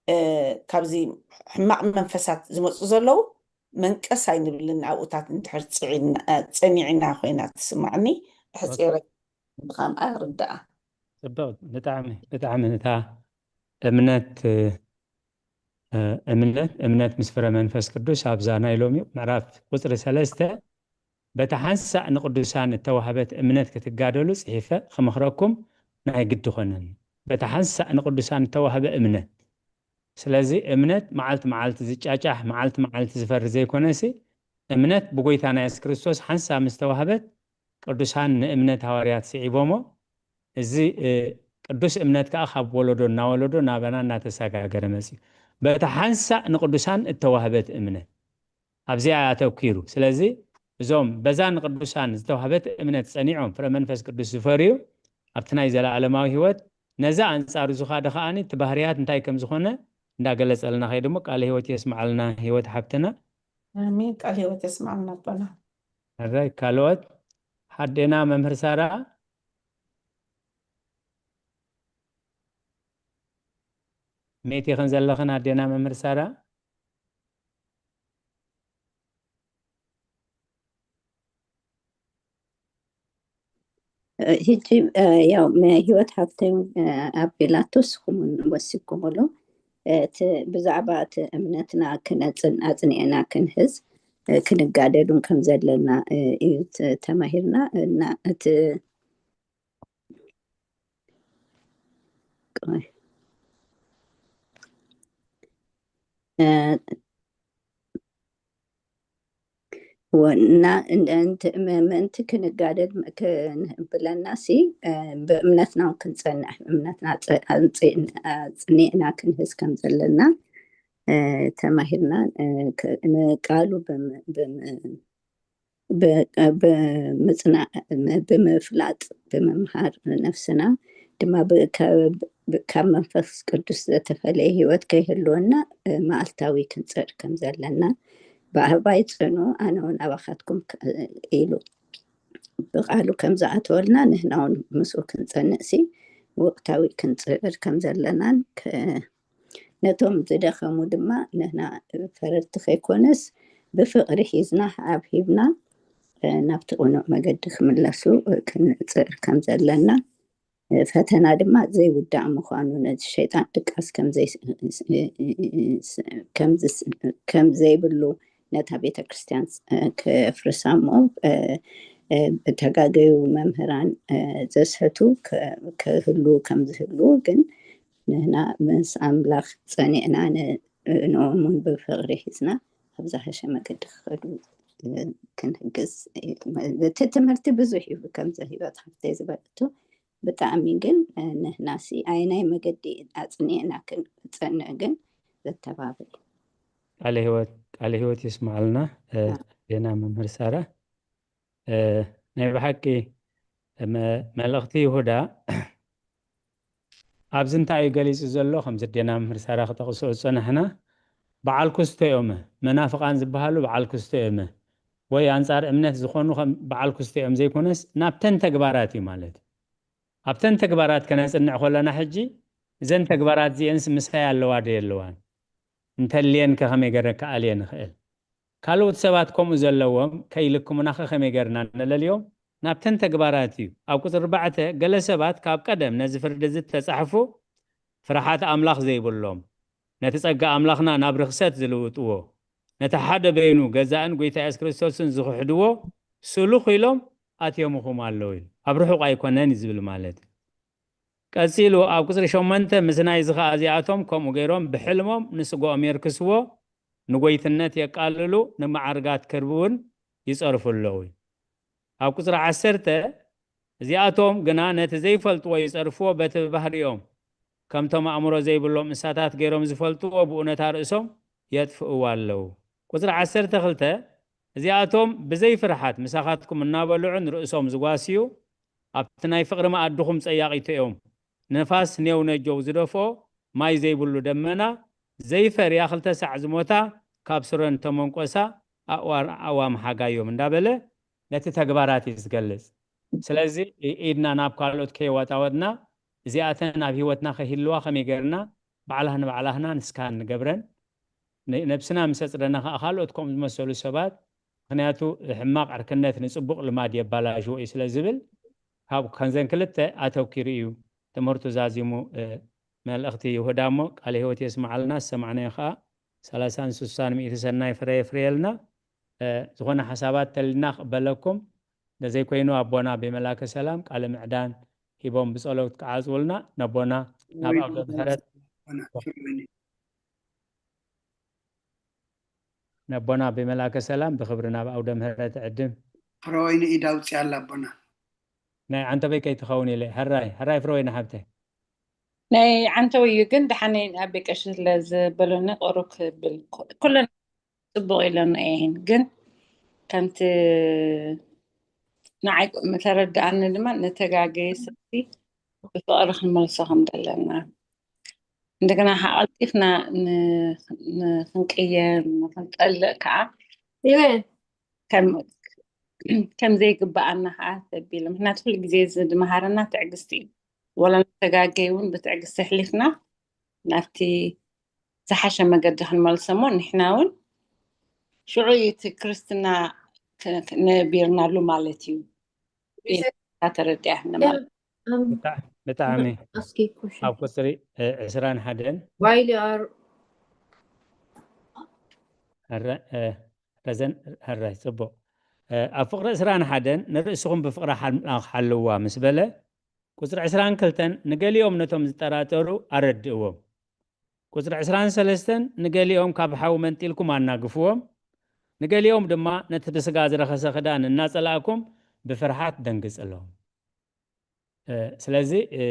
እ፣ ካብዚ ሕማቕ መንፈሳት ዝመጹ ዘለዉ፣ መንቀስ ኣይንብልን ኣብኡታት እንድሕር ጽዒና- ጸኒዕና ኮይና ትስማዕኒ። ብሕጺረ ብኸምኣ ርዳኣ። ጽብቕ። ብጣዕሚ ብጣዕሚ ነታ እምነት እ፣ እምነት እምነት ምስ ፍረ መንፈስ ቅዱስ ኣብዛ ናይ ሎሚ ምዕራፍ ቁፅሪ ሰለስተ በታ ሓንሳእ ንቅዱሳን እተዋህበት እምነት ክትጋደሉ ፅሒፈ ክመኽረኩም ናይ ግዲ ኮነኒ። በታ ሓንሳእ ንቅዱሳን እተዋህበ እምነት። ስለዚ እምነት መዓልቲ መዓልቲ ዝጫጫሕ መዓልቲ መዓልቲ ዝፈሪ ዘይኮነሲ እምነት ብጎይታና የሱስ ክርስቶስ ሓንሳእ ምስ ተዋህበት ቅዱሳን ንእምነት ሃዋርያት ስዒቦሞ። እዚ እ፣ ቅዱስ እምነት ከዓ ካብ ወለዶ እናወለዶ ናባና እናተሰጋገረ መፅዩ። በታ ሓንሳእ ንቅዱሳን እተዋህበት እምነት ኣብዚኣ ኣተኪሩ። ስለዚ እዞም በዛ ንቅዱሳን ዝተዋህበት እምነት ጸኒዖም ፍረ መንፈስ ቅዱስ ዝፈርዩ ኣብቲ ናይ ዘለኣለማዊ ህይወት ነዚ ኣንጻሩ ዝኻደ ከዓኒ እቲ ባህርያት እንታይ ከም ዝኾነ እንዳገለጸልና ከይድሞ ቃለ ህይወት የስምዓልና ህይወት ሓብትና። ኣሜን። ቃል ህይወት የስምዓልና ኣቦና። ሕራይ ካልኦት ሓዴና መምህር ሳራ ሜት ይኽን ዘለኽን ኣዴና መምህር ሳራ። ሕጂ ያው ህይወት ሃብተይ ኣቢላቶ ንስኹም እውን ወሲኩምሉ እቲ ብዛዕባ እቲ እምነትና ክነፅን ኣፅኒዕና ክንሕዝ ክንጋደሉን ከም ዘለና እዩ ተማሂርና እና እቲ እና ምእንቲ ክንጋደል ብለና ሲ ብእምነትና ክንፀንዕ እምነትና ኣፅኒዕና ክንህዝ ከም ዘለና ተማሂርና ንቃሉ ብምፅናዕ ብምፍላጥ ብምምሃር ነፍስና ድማ ካብ መንፈስ ቅዱስ ዘተፈለየ ህይወት ከይህልወና መዓልታዊ ክንፅዕር ከም ዘለና ብኣባይ ፅኑ ኣነ እውን ኣባኻትኩም ኢሉ ብቃሉ ከም ዝኣተወልና ንህና እውን ምስኡ ክንፀንዕ ሲ ወቅታዊ ክንፅዕር ከም ዘለናን ነቶም ዝደኸሙ ድማ ንህና ፈረድቲ ከይኮነስ ብፍቅሪ ሒዝና ኣብ ሂብና ናብቲ ቅኑዕ መገዲ ክምለሱ ክንፅዕር ከም ዘለና ፈተና ድማ ዘይውዳእ ምዃኑ ነዚ ሸይጣን ድቃስ ከም ዘይብሉ ነታ ቤተ ክርስቲያን ከፍርሳ እሞ ብተጋገዩ መምህራን ዘስሕቱ ክህሉ ከም ዝህሉ ግን ንህና ምስ ኣምላኽ ጸኒዕና ንእንኦም እውን ብፍቕሪ ሒዝና ኣብ ዝሓሸ መገዲ ክኸዱ ክንሕግዝ እቲ ትምህርቲ ብዙሕ እዩ ከምዚ ህይወት ሓፍተይ ዝበለቱ ብጣዕሚ ግን ንህናሲ ኣየናይ መገዲ ኣፅኒዕና ክንፀንዕ ግን ዘተባብል ቃለ ህይወት ቃለ ህይወት ይስማዓልና ዜና መምህር ሳራ ናይ ብሓቂ መልእኽቲ ይሁዳ ኣብዚ እንታይ እዩ ገሊፁ ዘሎ ከምዚ ዴና መምህር ሳራ ክጠቕስኦ ዝፀናሕና በዓል ኩስቶ እዮም መናፍቃን ዝበሃሉ በዓል ኩስቶ እዮም ወይ ኣንፃር እምነት ዝኾኑ በዓል ኩስቶ እዮም ዘይኮነስ ናብተን ተግባራት እዩ ማለት ኣብተን ተግባራት ከነፅንዕ ከለና ሕጂ እዘን ተግባራት እዚአንስ ምሳይ ኣለዋ ዶ የለዋን እንተልየን ከ ከመይ ገረ ክኣልየ ንኽእል ካልኦት ሰባት ከምኡ ዘለዎም ከይልክሙና ከ ከመይ ገርና ንለልዮም ናብተን ተግባራት እዩ ኣብ ቁፅሪ ኣርባዕተ ገለ ሰባት ካብ ቀደም ነዚ ፍርዲ እዚ ተፃሕፉ ፍርሓት ኣምላኽ ዘይብሎም ነቲ ጸጋ ኣምላኽና ናብ ርኽሰት ዝልውጥዎ ነቲ ሓደ በይኑ ገዛእን ጐይታ የሱስ ክርስቶስን ዝኽሕድዎ ስሉኽ ኢሎም ኣትዮምኹም ኣለዉ ኢሉ ኣብ ርሑቕ ኣይኮነን እዩ ዝብል ማለት እዩ ቀጺሉ ኣብ ቁጽሪ ሸሞንተ ምስ ናይዚ ኸኣ እዚኣቶም ከምኡ ገይሮም ብሕልሞም ንስግኦም የርክስዎ ንጐይትነት የቃልሉ ንመዓርጋት ክርቢ እውን ይጸርፉ ኣለዉ እዩ ኣብ ቁጽሪ ዓሰርተ እዚኣቶም ግና ነቲ ዘይፈልጥዎ ይጸርፍዎ በቲ ባህሪኦም ከምቶም ኣእምሮ ዘይብሎም እንስሳታት ገይሮም ዝፈልጥዎ ብኡ ነታ ርእሶም የጥፍእዋ ኣለዉ። ቁጽሪ ዓሰርተ ክልተ እዚኣቶም ብዘይ ፍርሓት ምሳኻትኩም እናበልዑ ንርእሶም ዝጓስዩ ኣብቲ ናይ ፍቕሪ መኣድኹም ጸያቒቶ እዮም። ንፋስ ኔው ነጀው ዝደፍኦ ማይ ዘይብሉ ደመና ዘይፈርያ ክልተ ሳዕ ዝሞታ ካብ ስረን ተመንቆሳ ኣእዋር ኣዋም ሓጋዮም እንዳበለ ነቲ ተግባራት እዩ ዝገልጽ። ስለዚ ኢድና ናብ ካልኦት ከየዋጣወጥና እዚኣተን ኣብ ህይወትና ከይህልዋ ከመይ ገርና ባዕላህ ንባዕላህና ንስካን ንገብረን ን- ነብስና ምስ ኣጽረና ከዓ ካልኦት ከምኡ ዝመሰሉ ሰባት፣ ምክንያቱ ሕማቕ ዕርክነት ንጽቡቕ ልማድ የባላሽዎ እዩ ስለ ዝብል፣ ካብ ከምዘን ክልተ ኣተኪሩ እዩ ትምህርቱ ዛዚሙ። እ፣ መልእኽቲ ይሁዳ እሞ ቃለ ህይወት የስምዓልና፣ ዝሰማዕናዮ ከዓ ሰላሳን ስሳን ሚእቲ ሰናይ ፍረ የፍርየልና። እ፣ ዝኾነ ሓሳባት ተልና ክበለኩም፣ እንተዘይኮይኑ ኣቦና ብመላከ ሰላም ቃለ ምዕዳን ሂቦም ብጸሎት ክዓጽውልና፣ ነቦና ናብ ኣውደ ምሕረት ነቦና ብመላከ ሰላም ብክብሪ ናብ ኣውደ ምሕረት ዕድም። ፍረወይኒ ኢድ ኣውፅኣላ ኣቦና። ናይ ዓንተበይ ከይትኸውን ኢለ። ሕራይ ሕራይ ፍረወይኒ ሓብተይ። ናይ ዓንተው እዩ ግን ደሓነይ ኣቤ ቀሺ ስለ ዝበሉኒ ቁሩብ ክብል ኩ- ኩለን ጽቡቕ ኢለና እየን ግን ከምቲ ንዓይ ምተረድኣኒ ድማ ንተጋገየ ሰብቲ ብፍቕሪ ክንመልሶ ከም ዘለና እንደገና ሓቐልጢፍና ን- ን- ክንቅየር ንክንጠልእ ከዓ ይበ ከም ከም ዘይግብኣና ከዓ ተቢለ ምክንያቱ ኩሉ ግዜ እዚ ዝመሃረና ትዕግስቲ እዩ ወላ ንተጋገይ እውን ብትዕግስቲ ኣሕሊፍና ናብቲ ዝሓሸ መገዲ ክንመልሶ እሞ ንሕና እውን ሽዑ እዩ እቲ ክርስትና ክ- ክ- ነቢርናሉ ማለት እዩ ኢላ ተረዲኣትና ማለት ብጣዕ- ብጣዕሚ እስኪ ኩሽ ኣብ ቁፅሪ እ፣ ዕስራን ሓደን while you are ሕረ- እ፣ ረዘን ሕራይ ፅቡቕ እ፣ ኣብ ፍቕሪ ዕስራን ሓደን ንርእስኹም ብፍቕሪ ሓል- ሓልዋ ምስ በለ ቁፅሪ ዕስራን ክልተን ንገሊኦም ነቶም ዝጠራጠሩ ኣረድእዎም። ቁፅሪ ዕስራን ሰለስተን ንገሊኦም ካብ ሓዊ መንጢልኩም ኣናግፍዎም፣ ንገሊኦም ድማ ነቲ ብስጋ ዝረኸሰ ክዳን እናጸላእኩም ብፍርሓት ደንግጽሎም። እ፣ ስለዚ እ፣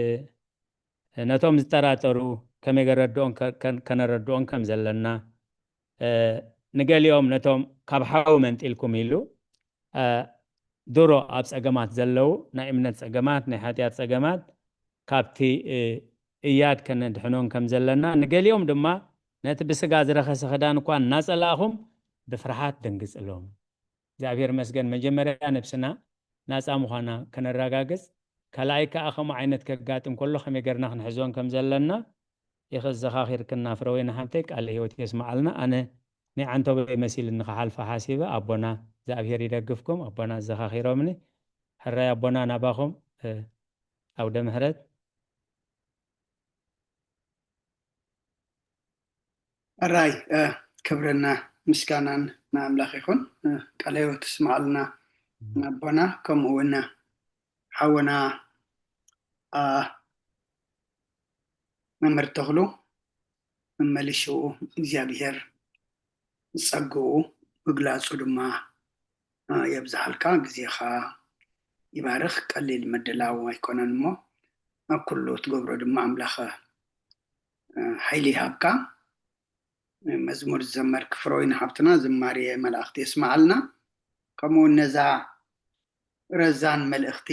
ነቶም ዝጠራጠሩ ከመይ ገረድኦም ከ- ከን- ከነረድኦም ከም ዘለና እ፣ ንገሊኦም ነቶም ካብ ሓዊ መንጢልኩም ኢሉ እ፣ ድሮ ኣብ ጸገማት ዘለዉ ናይ እምነት ጸገማት ናይ ሓጢኣት ጸገማት ካብቲ እ፣ እያድ ከነድሕኖም ከም ዘለና ንገሊኦም ድማ ነቲ ብስጋ ዝረኸሰ ክዳን እኳ እናጸላእኹም ብፍርሓት ደንግጽሎም እግዚኣብሔር መስገን መጀመርያ ነብስና ናጻ ምዃና ከነረጋግጽ ካልኣይ ከዓ ከምኡ ዓይነት ከጋጥም ከሎ ከመይ ገርና ክንሕዞን ከም ዘለና ይኸዘኻኺርክና ፍረወይኒ ሓብተይ ቃለ ህይወት የስምዓልና ኣነ ናይ ዓንተቦይ መሲልኒ ክሓልፋ ሓሲበ ኣቦና እግዚኣብሔር ይደግፍኩም ኣቦና ኣዘኻኺሮምኒ ሕራይ ኣቦና ናባኹም ኣውደ ምሕረት ሕራይ ክብርና ምስጋናን ንኣምላኽ ይኹን ቃለ ህይወት ስምዓልና ኣቦና ከምኡ እውን ሓውና መምህር ተኽሉ መመሊሽኡ እግዚኣብሔር ዝጸግኡ ምግላጹ ድማ የብዝሓልካ ግዜኻ ይባርኽ ቀሊል ምድላው ኣይኮነን እሞ ኣብ ኩሉ ትገብሮ ድማ ኣምላኽ ሓይሊ ይሃብካ መዝሙር ዝዘመር ክፍሮይ ንሓብትና ዝማሬ መላእኽቲ የስምዓልና ከምኡ ነዛ ረዛን መልእኽቲ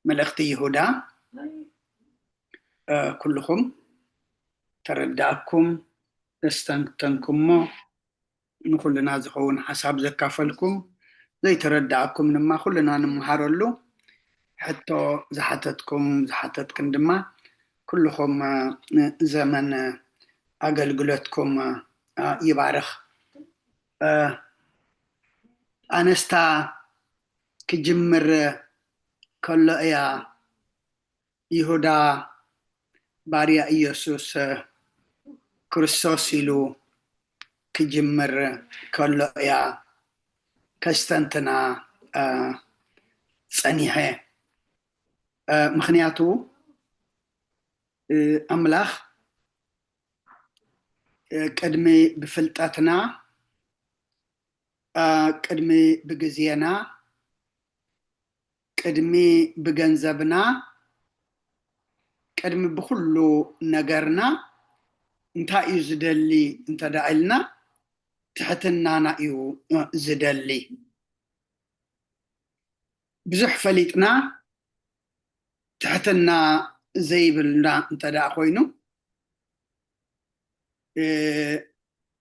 መልእኽቲ ይሁዳ ኩልኹም ተረዳእኩም ዘስተንተንኩሞ ንኩልና ዝኸውን ሓሳብ ዘካፈልኩም ዘይተረዳእኩም ድማ ኩልና ንምሃረሉ ሕቶ ዝሓተትኩም ዝሓተትክን ድማ ኩልኹም ዘመን ኣገልግሎትኩም ይባርኽ ኣነስታ ክጅምር ከሎ እያ ይሁዳ ባርያ ኢየሱስ ክርስቶስ ኢሉ ክጅምር ከሎ እያ ከስተንትና ጸኒሐ ምክንያቱ ኣምላኽ ቅድሚ ብፍልጠትና ቅድሚ ብግዜና ቅድሚ ብገንዘብና ቅድሚ ብኩሉ ነገርና እንታይ እዩ ዝደሊ እንተ ደኣ ኢልና ትሕትናና እዩ ዝደሊ ብዙሕ ፈሊጥና ትሕትና ዘይብልና እንተ ደኣ ኮይኑ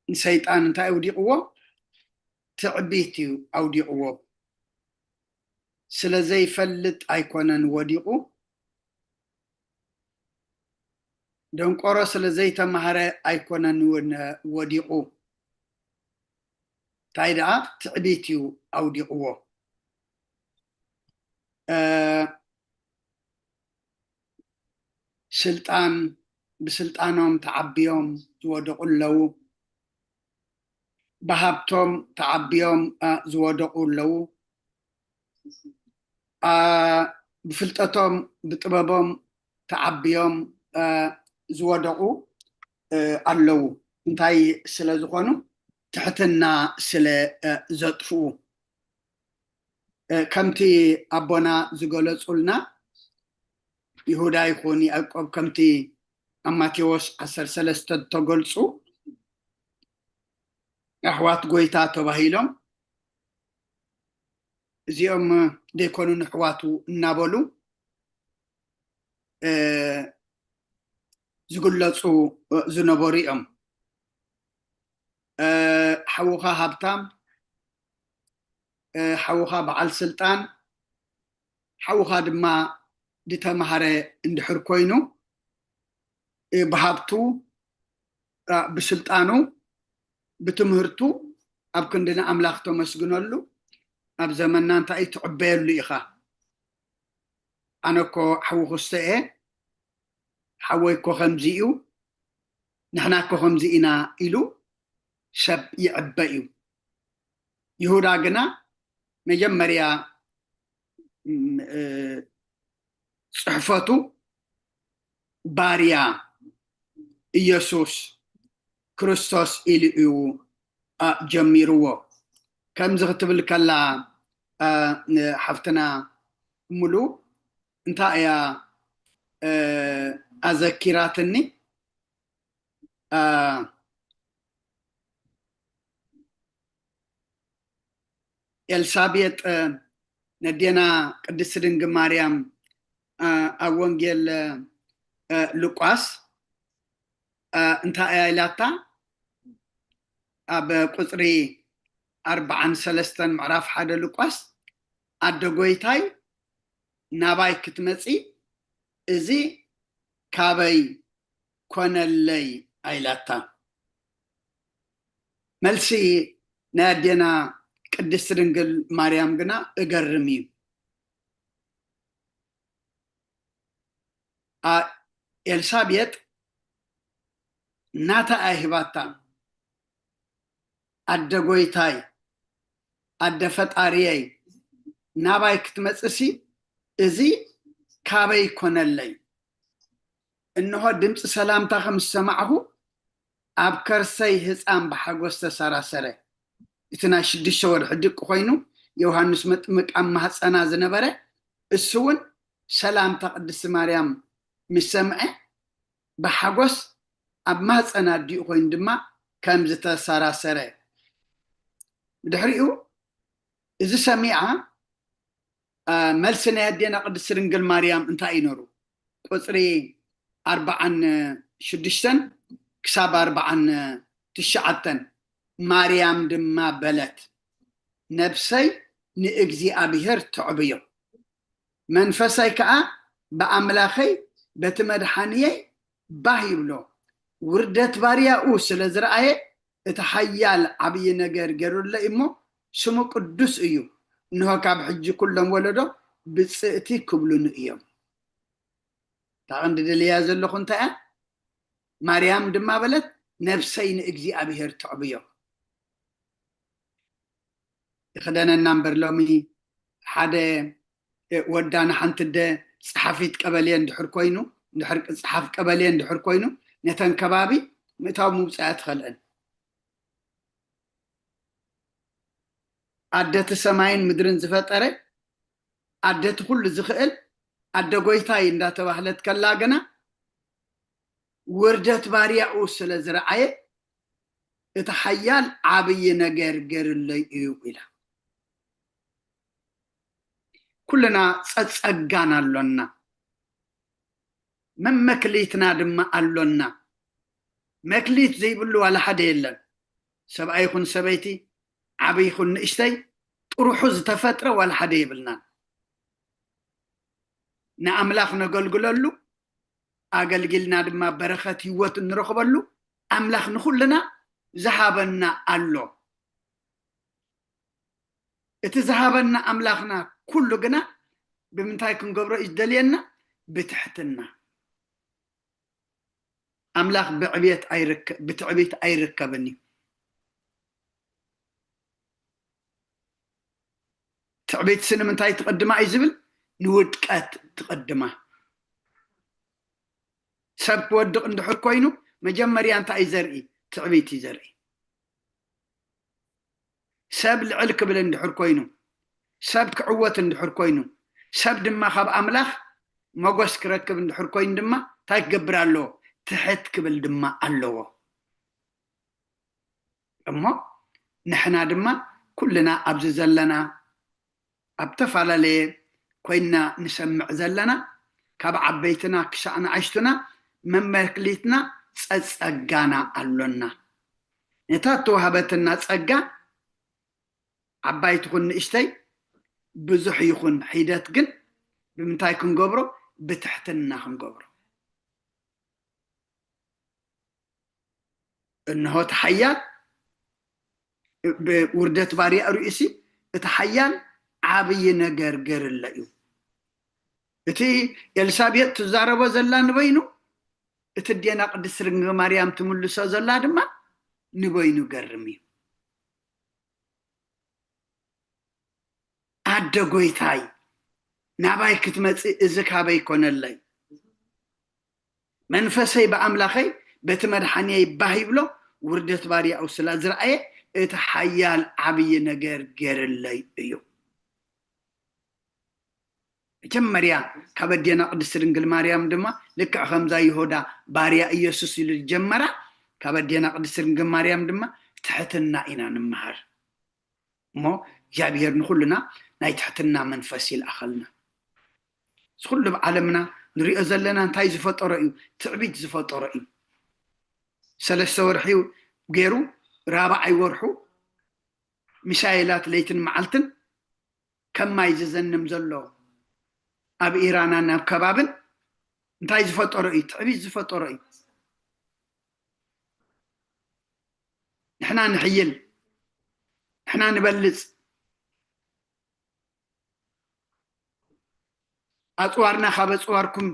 ንሰይጣን እንታይ ኣውዲቕዎ ትዕቢት እዩ ኣውዲቕዎ ስለ ዘይፈልጥ ኣይኮነን ወዲቑ ደንቆሮ ስለ ዘይተማህረ ኣይኮነን እውን ወዲቑ። እንታይ ደኣ ትዕቢት እዩ ኣውዲቕዎ። እ፣ ስልጣን፣ ብስልጣኖም ተዓብዮም ዝወደቑ ኣለዉ። ብሃብቶም ተዓብዮም፣ እ፣ ዝወደቑ ኣለዉ። እ፣ ብፍልጠቶም፣ ብጥበቦም ተዓብዮም፣ እ፣ ዝወደቑ፣ እ፣ ኣለዉ። እንታይ ስለ ዝኾኑ? ትሕትና ስለ፣ እ፣ ዘጥፍኡ። እ፣ ከምቲ ኣቦና ዝገለጹልና፣ ይሁዳ ይኹን ያዕቆብ፣ ከምቲ ኣብ ማቴዎስ ዓሰርተ ሰለስተ ተገልጹ፣ ኣሕዋት ጎይታ ተባሂሎም፣ እዚኦም ደይኮኑን ኣሕዋቱ እናበሉ፣ እ፣ ዝግለጹ፣ እ፣ ዝነበሩ እዮም። እ፣ ሓውኻ ሃብታም፣ እ፣ ሓውኻ በዓል ስልጣን፣ ሓውኻ ድማ ዝተማሃረ እንድሕር ኮይኑ፣ እ፣ ብሃብቱ፣ እ፣ ብስልጣኑ፣ ብትምህርቱ ኣብ ክንዲ ንኣምላኽ ተመስግነሉ፣ ኣብ ዘመንና እንታይ እዩ ትዕበየሉ ኢኻ። ኣነ እኮ ሓዊ ክስተ እየ፣ ሓወይ እኮ ከምዚ እዩ፣ ንሕና እኮ ከምዚ ኢና ኢሉ ሰብ ይዕበ እዩ። ይሁዳ ግና መጀመርያ፣ ም፣ እ፣ ጽሕፈቱ ባርያ ኢየሱስ ክርስቶስ ኢሉ እዩ፣ እ፣ ጀሚርዎ። ከምዚ ክትብል ከላ፣ እ፣ ንሓፍትና ሙሉ እንታይ እያ፣ እ፣ ኣዘኪራትኒ? እ፣ ኤልሳቤጥ፣ እ፣ ነዴና ቅድስቲ ድንግል ማርያም፣ እ፣ ኣብ ወንጌል፣ እ፣ ሉቃስ፣ እ፣ እንታይ እያ ኢላታ? ኣብ ቁጽሪ ኣርባዓን ሰለስተን ምዕራፍ ሓደ ሉቃስ፣ "ኣደ ጎይታይ ናባይ ክትመጺ እዚ ካበይ ኮነለይ?" ኣይላታ። መልሲ ናይ ኣዴና ቅድስቲ ድንግል ማርያም ግና እገርም እዩ። ኣ-፣ ኤልሳቤጥ ናታ ኣይህባታ። "ኣደ ጎይታይ፣ ኣደ ፈጣሪየይ፣ ናባይ ክትመጽሲ እዚ ካበይ ኮነለይ? እንሆ ድምፂ ሰላምታኺ ምስ ሰማዕኹ፣ ኣብ ከርሰይ ህፃን ብሓጎስ ተሰራሰረ።" እቲ ናይ ሽዱሽተ ወርሒ ድቂ ኮይኑ ዮሃንስ መጥምቅ ኣብ ማህፀና ዝነበረ፣ እሱ እውን ሰላምታ ቅድስቲ ማርያም ምስ ሰምዐ፣ ብሓጎስ ኣብ ማህፀን ኣዲኡ ኮይኑ ድማ ከም ዝተሰራሰረ። ብድሕሪኡ እዚ ሰሚዓ፣ አ፣ መልሲ ናይ ኣዴና ቅድስቲ ድንግል ማርያም እንታይ እዩ ነሩ? ቁፅሪ ኣርባዓን ሽዱሽተን ክሳብ ኣርባዓን ትሽዓተን፣ ማርያም ድማ በለት፣ "ነብሰይ ንእግዚኣብሔር ተዕብዮ፣ መንፈሰይ ከኣ ብኣምላኸይ በቲ መድሓንየይ ባህ ይብሎ። ውርደት ባርያኡ ስለ ዝረኣየ፣ እቲ ሓያል ዓብዪ ነገር ገይሩለይ እሞ፣ ስሙ ቅዱስ እዩ። እንሆ ካብ ሕጂ ኩሎም ወለዶ ብፅእቲ ክብሉኒ እዮም።" እታ ቀንዲ ደልያ ዘለኹ እንታይ እያ? ማርያም ድማ በለት፣ "ነብሰይ ንእግዚኣብሔር ተዕብዮ።" ይኽደነና እምበር፣ ሎሚ ሓደ ወዳ ንሓንቲ ኣደ ጸሓፊት ቀበሌ እንድሕር ኮይኑ፣ እንድሕር ጸሓፊ ቀበሌ እንድሕር ኮይኑ፣ ነተን ከባቢ ምእታው ምውጻእ ኣይትኸልእን። ኣደ እቲ ሰማይን ምድርን ዝፈጠረ፣ ኣደ እቲ ኩሉ ዝኽእል፣ ኣደ ጎይታይ እንዳተባህለት ከላ ግና፣ ውርደት ባርያኡ ስለ ዝረኣየ፣ እቲ ሓያል ዓብዪ ነገር ገይሩለይ እዩ ኢላ። ኩልና ጸጸጋን ኣሎና፣ መመክሊትና ድማ ኣሎና። መክሊት ዘይብሉ ዋላ ሓደ የለን። ሰብኣይ ይኹን ሰበይቲ፣ ዓብዪ ይኹን ንእሽተይ፣ ጥርሑ ዝተፈጥረ ዋላ ሓደ የብልናን። ንኣምላኽ ነገልግለሉ፣ ኣገልጊልና ድማ በረኸት ህይወት እንረኽበሉ ኣምላኽ ንኹልና ዝሃበና ኣሎ። እቲ ዝሃበና ኣምላኽና ኩሉ ግና ብምንታይ ክንገብሮ እዩ ዝደልየና? ብትሕትና። ኣምላኽ ብዕብየት ኣይርከ-፣ ብትዕቢት ኣይርከብን እዩ። ትዕቢትሲ ንምንታይ ትቕድማ እዩ ዝብል? ንውድቀት ትቕድማ። ሰብ ክወድቕ እንድሕር ኮይኑ መጀመርያ እንታይ እዩ ዘርኢ? ትዕቢት እዩ ዘርኢ። ሰብ ልዕል ክብል እንድሕር ኮይኑ፣ ሰብ ክዕወት እንድሕር ኮይኑ፣ ሰብ ድማ ካብ ኣምላኽ መጎስ ክረክብ እንድሕር ኮይኑ ድማ እንታይ ክገብር ኣለዎ? ትሕት ክብል ድማ ኣለዎ። እሞ ንሕና ድማ ኩልና ኣብዚ ዘለና ኣብ ተፈላለየ ኮይና ንሰምዕ ዘለና፣ ካብ ዓበይትና ክሳዕ ንኣሽቱና መመክሊትና ጸጸጋና ኣሎና። ነታ እተዋህበትና ጸጋ ዓባይ ትኹን ንእሽተይ፣ ብዙሕ ይኹን ሒደት ግን ብምንታይ ክንገብሮ? ብትሕትና ክንገብሮ። እንሆ እቲ ሓያል ብውርደት ባርያ ርእሲ እቲ ሓያል ዓብዪ ነገር ገርለ እዩ። እቲ ኤልሳቤጥ ትዛረቦ ዘላ ንበይኑ፣ እቲ ዴና ቅድስት ድንግል ማርያም ትምልሶ ዘላ ድማ ንበይኑ ገርም እዩ። ኣደ ጎይታይ ናባይ ክትመጽእ እዚ ካበይ ኮነለይ? መንፈሰይ ብኣምላኸይ በቲ መድሓንየይ ባህ ይብሎ። ውርደት ባርያኡ ስላ ዝረኣየ እቲ ሓያል ዓብዪ ነገር ገርለይ እዩ። መጀመርያ ካብ ኣዴና ቅድስቲ ድንግል ማርያም ድማ ልክዕ ከምዛ ይሁዳ ባርያ ኢየሱስ ኢሉ ዝጀመራ፣ ካብ ኣዴና ቅድስቲ ድንግል ማርያም ድማ ትሕትና ኢና ንምሃር። እሞ እግዚኣብሔር ንኹልና ናይ ትሕትና መንፈስ ይልኣኸልና። እዚ ኩሉ ኣብ ዓለምና ንሪኦ ዘለና እንታይ ዝፈጠሮ እዩ? ትዕቢት ዝፈጠሮ እዩ። ሰለስተ ወርሒ ገይሩ ራብዓይ ወርሑ ሚሳይላት ለይትን መዓልትን ከም ማይ ዝዘንም ዘሎ ኣብ ኢራናን ኣብ ከባብን እንታይ ዝፈጠሮ እዩ? ትዕቢት ዝፈጠሮ እዩ። ንሕና ንሕይል፣ ንሕና ንበልጽ፣ ኣጽዋርና ካብ ኣጽዋርኩም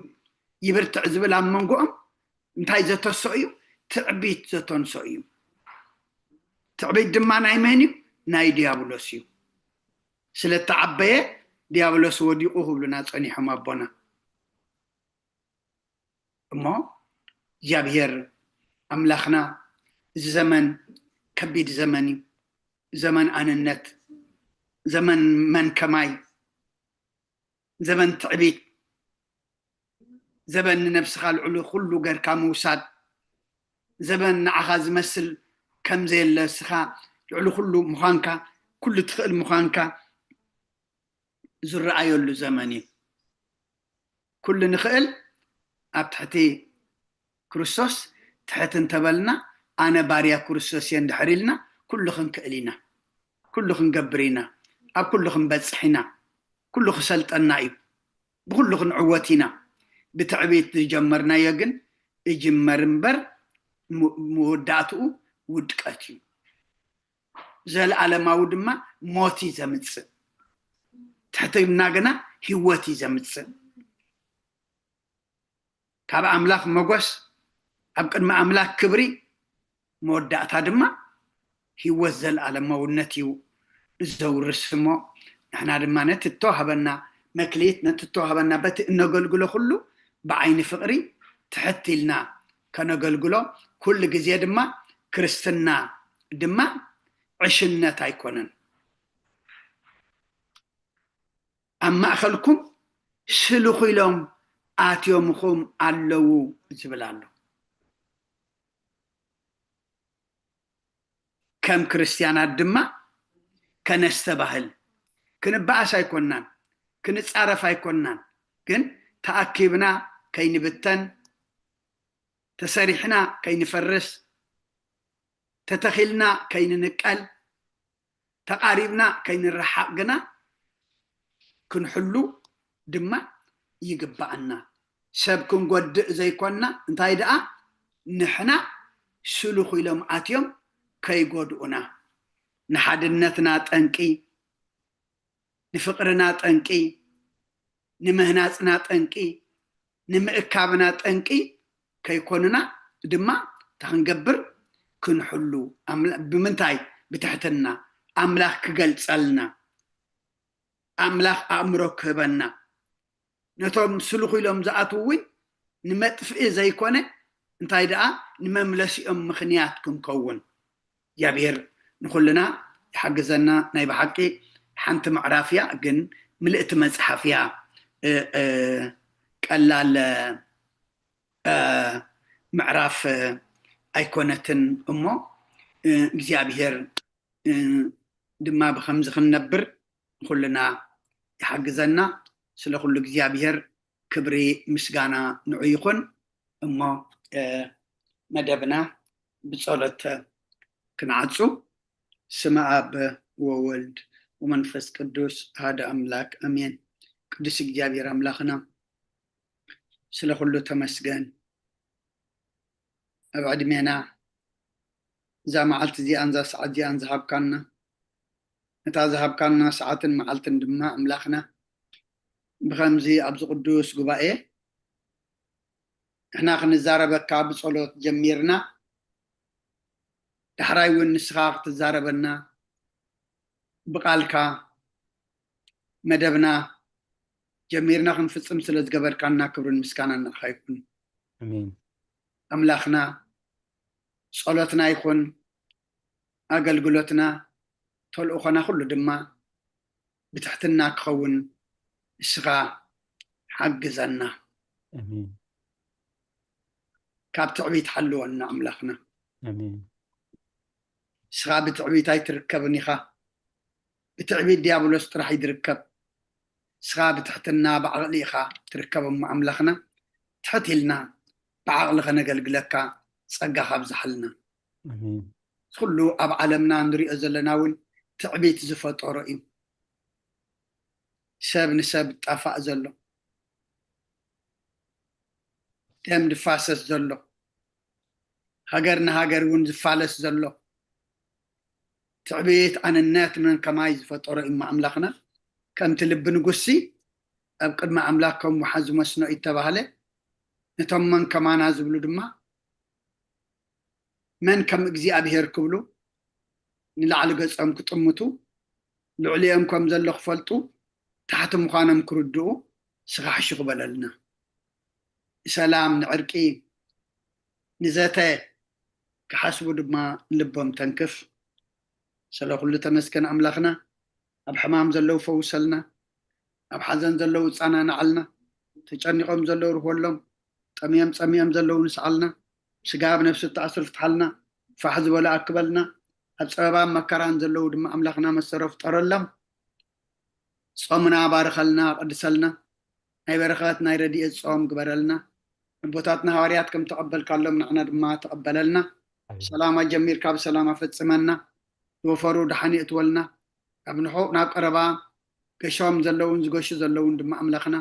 ይብርትዕ ዝብል ኣብ መንጎኦም እንታይ ዘተሶ እዩ? ትዕቢት ዘተንሶ እዩ። ትዕቢት ድማ ናይ መን እዩ? ናይ ዲያብሎስ እዩ። ስለ እተዓበየ ዲያብሎስ ወዲቑ ክብሉና ጸኒሖም ኣቦና። እሞ እግዚኣብሔር ኣምላኽና እዚ ዘመን ከቢድ ዘመን እዩ። ዘመን ኣንነት፣ ዘመን መን ከማይ፣ ዘመን ትዕቢት፣ ዘበን ንነብስኻ ልዕሊ ኩሉ ገርካ ምውሳድ፣ ዘበን ንዓኻ ዝመስል ከም ዘየለ፣ እስኻ ልዕሊ ኩሉ ምዃንካ፣ ኩሉ ትኽእል ምዃንካ ዝረኣየሉ ዘመን እዩ። ኩሉ ንኽእል ኣብ ትሕቲ ክርስቶስ ትሕት እንተበልና፣ ኣነ ባርያ ክርስቶስ እየ እንድሕር ኢልና፣ ኩሉ ክንክእል ኢና፣ ኩሉ ክንገብር ኢና፣ ኣብ ኩሉ ክንበጽሕ ኢና። ኩሉ ክሰልጠና እዩ። ብኩሉ ክንዕወት ኢና። ብትዕቢት ዝጀመርናዮ ግን እጅመር እምበር ም-፣ መወዳእትኡ ውድቀት እዩ። ዘለዓለማዊ ድማ ሞት እዩ ዘምጽእ። ትሕትና ግና ህይወት እዩ ዘምጽእ። ካብ ኣምላኽ መጎስ፣ ኣብ ቅድሚ ኣምላኽ ክብሪ፣ መወዳእታ ድማ ህይወት ዘለዓለማውነት እዩ ዘውርስ። እሞ ንሕና ድማ ነቲ እተዋህበና መክሊት፣ ነቲ እተዋህበና በቲ እነገልግሎ ኩሉ ብዓይኒ ፍቕሪ ትሕት ኢልና ከነገልግሎ፣ ኩሉ ግዜ ድማ ክርስትና ድማ ዕሽነት ኣይኮነን። ኣብ ማእኸልኩም ስልኹ ኢሎም ኣትዮምኹም ኣለዉ ዝብል ኣሎ። ከም ክርስትያናት ድማ ከነስተባህል፣ ክንበኣስ ኣይኮናን፣ ክንጻረፍ ኣይኮናን፣ ግን ተኣኪብና ከይንብተን፣ ተሰሪሕና ከይንፈርስ፣ ተተኺልና ከይንንቀል፣ ተቓሪብና ከይንረሓቕ ግና ክንሕሉ ድማ ይግባኣና። ሰብ ክንጎድእ ዘይኮንና፣ እንታይ ደኣ ንሕና ስሉኽ ኢሎም ኣትዮም ከይጎድኡና፣ ንሓድነትና ጠንቂ፣ ንፍቕርና ጠንቂ፣ ንምህናፅና ጠንቂ፣ ንምእካብና ጠንቂ ከይኮኑና ድማ እንታይ ክንገብር ክንሕሉ። ኣምላ- ብምንታይ? ብትሕትና። ኣምላኽ ክገልፀልና፣ ኣምላኽ ኣእምሮ ክህበና። ነቶም ስሉኽ ኢሎም ዝኣትዉ እውን ንመጥፍኢ ዘይኮነ፣ እንታይ ደኣ ንመምለሲኦም ምኽንያት ክንከውን እግዚኣብሔር ንኹልና ይሓግዘና። ናይ ብሓቂ ሓንቲ ምዕራፍ እያ፣ ግን ምልእቲ መጽሓፍ እያ። እ፣ እ፣ ቀላል፣ እ፣ ምዕራፍ፣ እ፣ ኣይኮነትን እሞ፣ እ፣ እግዚኣብሔር፣ እ፣ ድማ ብኸምዚ ክንነብር ንኹልና ይሓግዘና። ስለ ኩሉ እግዚኣብሔር ክብሪ ምስጋና ንዑ ይኹን። እሞ፣ እ፣ መደብና ብጸሎት ክንዓጹ። ስመ ኣብ ወወልድ ወመንፈስ ቅዱስ ኣሃደ ኣምላክ ኣሜን። ቅዱስ እግዚኣብሔር ኣምላኽና ስለ ኩሉ ተመስገን። ኣብ ዕድሜና እዛ መዓልቲ እዚኣን እዛ ሰዓት እዚኣን ዝሃብካና፣ ነታ ዝሃብካና ሰዓትን መዓልትን ድማ ኣምላኽና ብኸምዚ ኣብዚ ቅዱስ ጉባኤ ንሕና ክንዛረበካ ብጸሎት ጀሚርና፣ ዳሕራይ እውን ንስኻ ክትዛረበና ብቃልካ መደብና ጀሚርና ክንፍጽም ስለ ዝገበርካና ክብርን ምስጋናን ንዓኻ ይኹን። ኣሜን። ኣምላኽና ጸሎትና ይኹን ኣገልግሎትና ተልእኾና ኩሉ ድማ ብትሕትና ክኸውን ንስኻ ሓግዘና። ኣሜን። ካብ ትዕቢት ሓልወና ኣምላኽና። ኣሜን። ንስኻ ብትዕቢት ኣይትርከብን ኢኻ። ብትዕቢት ዲያብሎስ ጥራሕ እዩ ዝርከብ። ንስኻ ብትሕትና ብዓቕሊ ኢኻ ትርከብ እሞ ኣምላኽና ትሕት ኢልና ብዓቕሊ ከነገልግለካ ጸጋ ካብዝሓልና። ኣሜን። ኩሉ ኣብ ዓለምና ንሪኦ ዘለና እውን ትዕቢት ዝፈጠሮ እዩ። ሰብ ንሰብ ጣፋእ ዘሎ፣ ደም ዝፋሰስ ዘሎ፣ ሃገር ንሃገር እውን ዝፋለስ ዘሎ ትዕቢት ኣንነት መን ከማይ ዝፈጠሮ እሞ ኣምላኽና ከምቲ ልቢ ንጉሲ ኣብ ቅድሚ ኣምላኽ ከም ወሓዚ መስኖ ይተባህለ ነቶም መን ከማና ዝብሉ ድማ መን ከም እግዚኣብሔር ክብሉ ንላዕሊ ገጾም ክጥምቱ ልዕሊኦም ከም ዘሎ ክፈልጡ ታሕቲ ምዃኖም ክርድኡ ስኻ ሕሹኽ በለልና። ንሰላም ንዕርቂ ንዘተ ክሓስቡ ድማ ንልቦም ተንክፍ። ስለ ኩሉ ተመስገን ኣምላኽና። ኣብ ሕማም ዘለዉ ፈውሰልና፣ ኣብ ሓዘን ዘለዉ ጻናናዓልና፣ ተጨኒቖም ዘለዉ ርህወሎም፣ ጠምዮም ጸሚኦም ዘለዉ ንስዓልና፣ ስጋ ኣብ ነፍሲ ተኣስር ፍትሓልና፣ ፋሕ ዝበሉ ኣክበልና፣ ኣብ ጸበባን መከራን ዘለዉ ድማ ኣምላኽና መሰሮ ፍጠረሎም። ጾምና ባርኸልና፣ ቀድሰልና፣ ናይ በረኸት ናይ ረድኤት ጾም ግበረልና። ኣቦታትና ሃዋርያት ከም ተቐበልካሎም ንዓና ድማ ተቐበለልና። ሰላማ ጀሚርካ ብሰላማ ፈጽመና። ዝወፈሩ ደሓን የእትወልና። ካብ ንሑቕ ናብ ቀረባ ገሾም ዘለውን ዝገሹ ዘለውን ድማ ኣምላኽና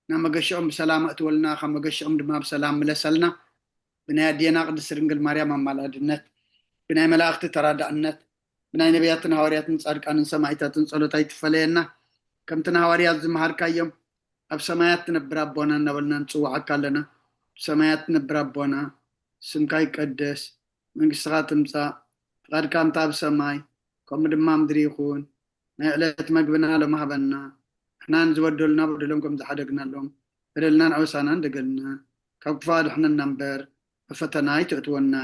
ናብ መገሽኦም ብሰላም ኣእትወልና፣ ካብ መገሽኦም ድማ ብሰላም ምለሰልና። ብናይ ኣዴና ቅድስት ድንግል ማርያም ኣማላድነት፣ ብናይ መላእኽቲ ተራዳእነት፣ ብናይ ነቢያትን ሃዋርያትን ጻድቃንን ሰማዕታትን ጸሎት ኣይትፈለየና። ከምቲ ንሃዋርያት ዝመሃርካዮም ኣብ ሰማያት ትነብር ኣቦና እናበልና ንጽውዓካ ኣለና። ብሰማያት ትነብር ኣቦና፣ ስምካ ይቀደስ፣ መንግስትኻ ትምጻእ፣ ፍቓድካ እንተ ኣብ ሰማይ ከምኡ ድማ ምድሪ ይኹን። ናይ ዕለት መግብና ሎም ሃበና፣ ንሕና ንዝበደሉና በደሎም ከም ዝሓደግናሎም በደልናን ኣበሳናን ደገልና፣ ካብ ክፉእ ኣድሕነና እምበር ኣብ ፈተና ኣይተእትወና፣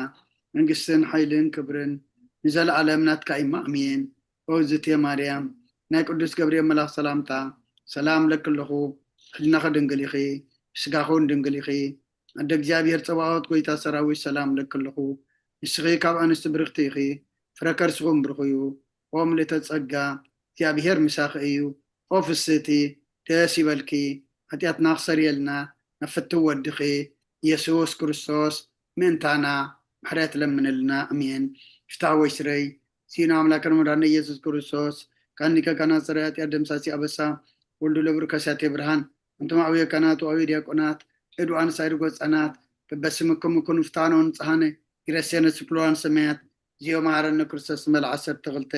መንግስትን ሓይልን ክብርን ንዘለኣለም ናትካ እዩ፣ ኣሜን። ኦ እግዝእትየ ማርያም፣ ናይ ቅዱስ ገብርኤል መልኣኽ ሰላምታ ሰላም እለኪ ኣለኹ፣ ሕልናኺ ድንግል ኢኺ፣ ብስጋኺ እውን ድንግል ኢኺ። ኣደ እግዚኣብሔር ጸባኦት፣ ጎይታ ሰራዊት፣ ሰላም እለኪ ኣለኹ፣ ንስኺ ካብ ኣንስቲ ብርኽቲ ኢኺ፣ ፍረ ከርስኺ እውን ብሩኽ እዩ። ኦ ምልእተ ጸጋ፣ እግዚኣብሔር ምሳኺ እዩ። ኦ ፍስህቲ፣ ደስ ይበልኪ፣ ሓጢኣትና ክሰርየልና ናብ ፍትው ወድኺ ኢየሱስ ክርስቶስ ምእንታና ምሕረት ለምንልና። ኣሜን። ፍትሐ ወይስረይ ሲኖ ኣምላክን መድኃኒነ ኢየሱስ ክርስቶስ ካኒከ ካና ጽረ ኃጢአት ደምሳሲ ኣበሳ ወልዱ ለብሩ ከሳቴ ብርሃን ኣንቱም አብየ ካህናት ወአብየ ዲያቆናት እድዋን ሳይድ ጎጸናት በበስምክሙ ኩኑ ፍታኖ ንጽሃነ ይረሴነ ስክሎዋን ሰማያት ዚዮ መሃረነ ክርስቶስ መልዓ ሰብ ተኽልተ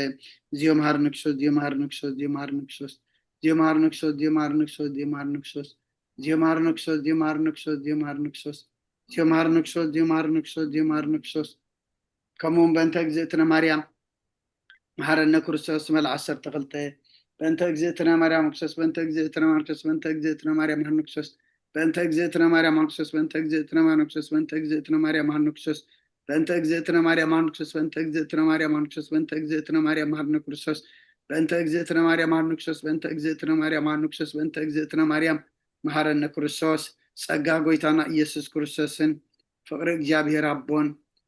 ዚዮ መሃረነ ክርስቶስ ዚዮ መሃረነ ክርስቶስ ዚዮ መሃረነ ክርስቶስ ዚዮ መሃረነ ክርስቶስ ዚዮ መሃረነ ክርስቶስ ዚዮ መሃረነ ክርስቶስ ዚዮ መሃረነ ክርስቶስ ዚዮ መሃረነ ክርስቶስ ዚዮ መሃረነ ክርስቶስ ዚዮ መሃረነ ክርስቶስ ዚዮ መሃረነ ክርስቶስ ዚዮ መሃረነ ክርስቶስ ከምኡ እውን በእንተ እግዝእትነ ማርያም መሓረነ ክርስቶስ መልዓ ዓሰርተ ክልተ በእንተ እግዝእትነ ማርያም ክርስቶስ በእንተ እግዝእትነ ማርክስ በእንተ እግዝእትነ ማርያም መሓረነ ክርስቶስ በእንተ እግዝእትነ ማርያም መሓረነ ክርስቶስ በእንተ እግዝእትነ ማርያም ክርስቶስ በእንተ እግዝእትነ ማርያም መሓረነ ክርስቶስ በእንተ እግዝእትነ ማርያም መሓረነ ክርስቶስ በእንተ እግዝእትነ ማርያም መሓረነ ክርስቶስ በእንተ እግዝእትነ ማርያም መሓረነ ክርስቶስ በእንተ እግዝእትነ ማርያም መሓረነ ክርስቶስ በእንተ እግዝእትነ ማርያም መሓረነ ክርስቶስ ጸጋ ጎይታና ኢየሱስ ክርስቶስን ፍቕሪ እግዚኣብሔር ኣቦን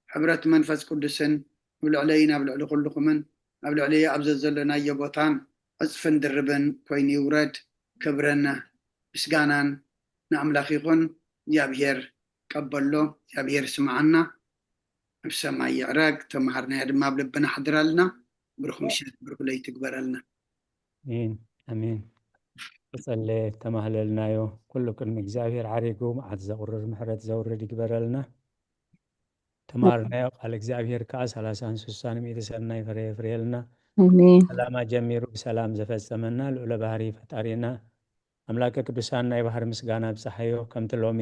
ሕብረት መንፈስ ቅዱስን ኣብ ልዕለይን ኣብ ልዕሊ ኩልኹምን ኣብ ልዕሊ ኣብ ዘዘለናዮ ቦታን ዕፅፍን ድርብን ኮይኑ ይውረድ። ክብርን ምስጋናን ንኣምላኽ ይኹን። እግዚኣብሔር ቀበሎ፣ እግዚኣብሔር ስምዓና፣ ኣብ ሰማይ ይዕረግ። ተምሃርናዮ ድማ ኣብ ልብና ሓድረልና። ብሩኽ ምሸት፣ ብሩኽ ለይቲ ግበረልና። ኣሜን ኣሜን። ክጸለ ተማህለልናዮ ኩሉ ቅድሚ እግዚኣብሔር ዓሪጉ መዓት ዘቑርር ምሕረት ዘውርድ ይግበረልና። ተማርናዮ ቃል እግዚኣብሔር ከዓ ሰላሳን ስሳን ሚእቲ ሰናይ ፍረ የፍርየልና። ኣሜን ሰላማ ጀሚሩ ብሰላም ዘፈጸመና ልዑለ ባህሪ ፈጣሪና ኣምላከ ቅዱሳን ናይ ባህር ምስጋና ብፀሓዮ ከምቲ ሎሚ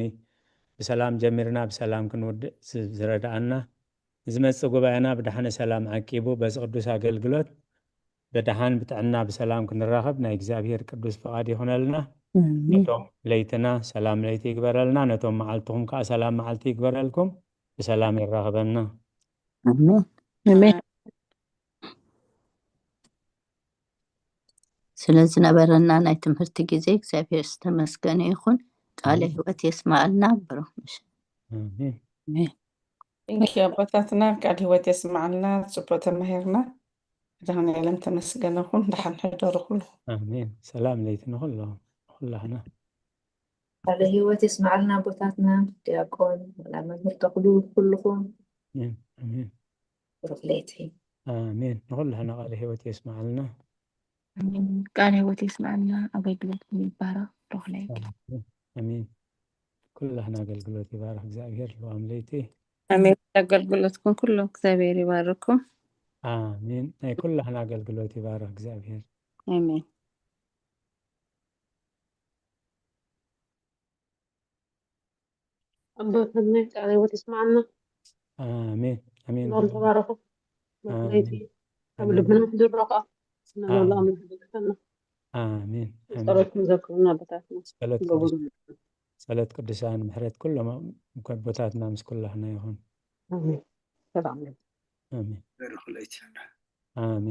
ብሰላም ጀሚርና ብሰላም ክንውድእ ዝ- ዝረድኣና ንዝመፅእ ጉባኤና ብድሓነ ሰላም ዓቂቡ በዚ ቅዱስ ኣገልግሎት ብድሓን ብጥዕና ብሰላም ክንራኸብ ናይ እግዚኣብሔር ቅዱስ ፍቓድ ይኹነልና። ኣሜን ነቶም ለይትና ሰላም ለይቲ ይግበረልና፣ ነቶም መዓልትኹም ከዓ ሰላም መዓልቲ ይግበረልኩም፣ ብሰላም የራኽበና። ኣሜን ኣሜን። ስለ ዝነበረና ናይ ትምህርቲ ግዜ እግዚኣብሔር ዝተመስገነ ይኹን። ቃለ ህይወት የስማዓልና። ብሩኽ ምሽት። ኣሜን። ኣሜን። Thank you ኣቦታትና ቃል ህይወት የስማዓልና። ጽቡቅ ተማሂርና። መድኃኔዓለም ተመስገነ ይኹን። ደሓን ሕደሩ ኩሉ። ኣሜን። ሰላም ለይቲ ንኹሎም ንኹላህና። ቃለ ህይወት የስማዓልና ኣቦታትና፣ ዲያቆን፣ ወላ መምህር ተኽሉ፣ ኩልኹም ኣሜን ኣሜን። ብሩኽ ለይቲ። ኣሜን። ንኹላህና ቃለ ህይወት የስማዓልና። ቃለ ህይወት የስማዓልና። ኣገልግሎትኩም ይባረኽ። ብሩኽ ለይቲ። ኣሜን ኣሜን። ኩላህና ኣገልግሎት ይባርኽ እግዚኣብሔር። ልዋም ለይቲ። ኣሜን። ኣገልግሎትኩም ኩሉ እግዚኣብሔር ይባርኩም። ኣሜን። ናይ ኩላህና ኣገልግሎት ይባርኽ እግዚኣብሔር። ኣሜን። ኣቦታትና ቃለ ህይወት ይስማዓልና። ኣሜን ኣሜን። ሎም ተባረኹ። ኣሜን። ለይቲ ኣብ ኣሜን። ልብና ትድረቃ ስናበሉ ኣሜን። ኣምላኽ ይባርኸና። ኣሜን ኣሜን። ጸሎትኩም ዘክሩና ኣቦታትና። ጸሎት ገቡሩ። ጸሎት ቅዱሳን ምሕረት ኩሎም ኣቦታትና ምስ ኩላህና ይኹን። ኣሜን። ሰላም ለይቲ። ኣሜን በረኽለይት ኣሜን።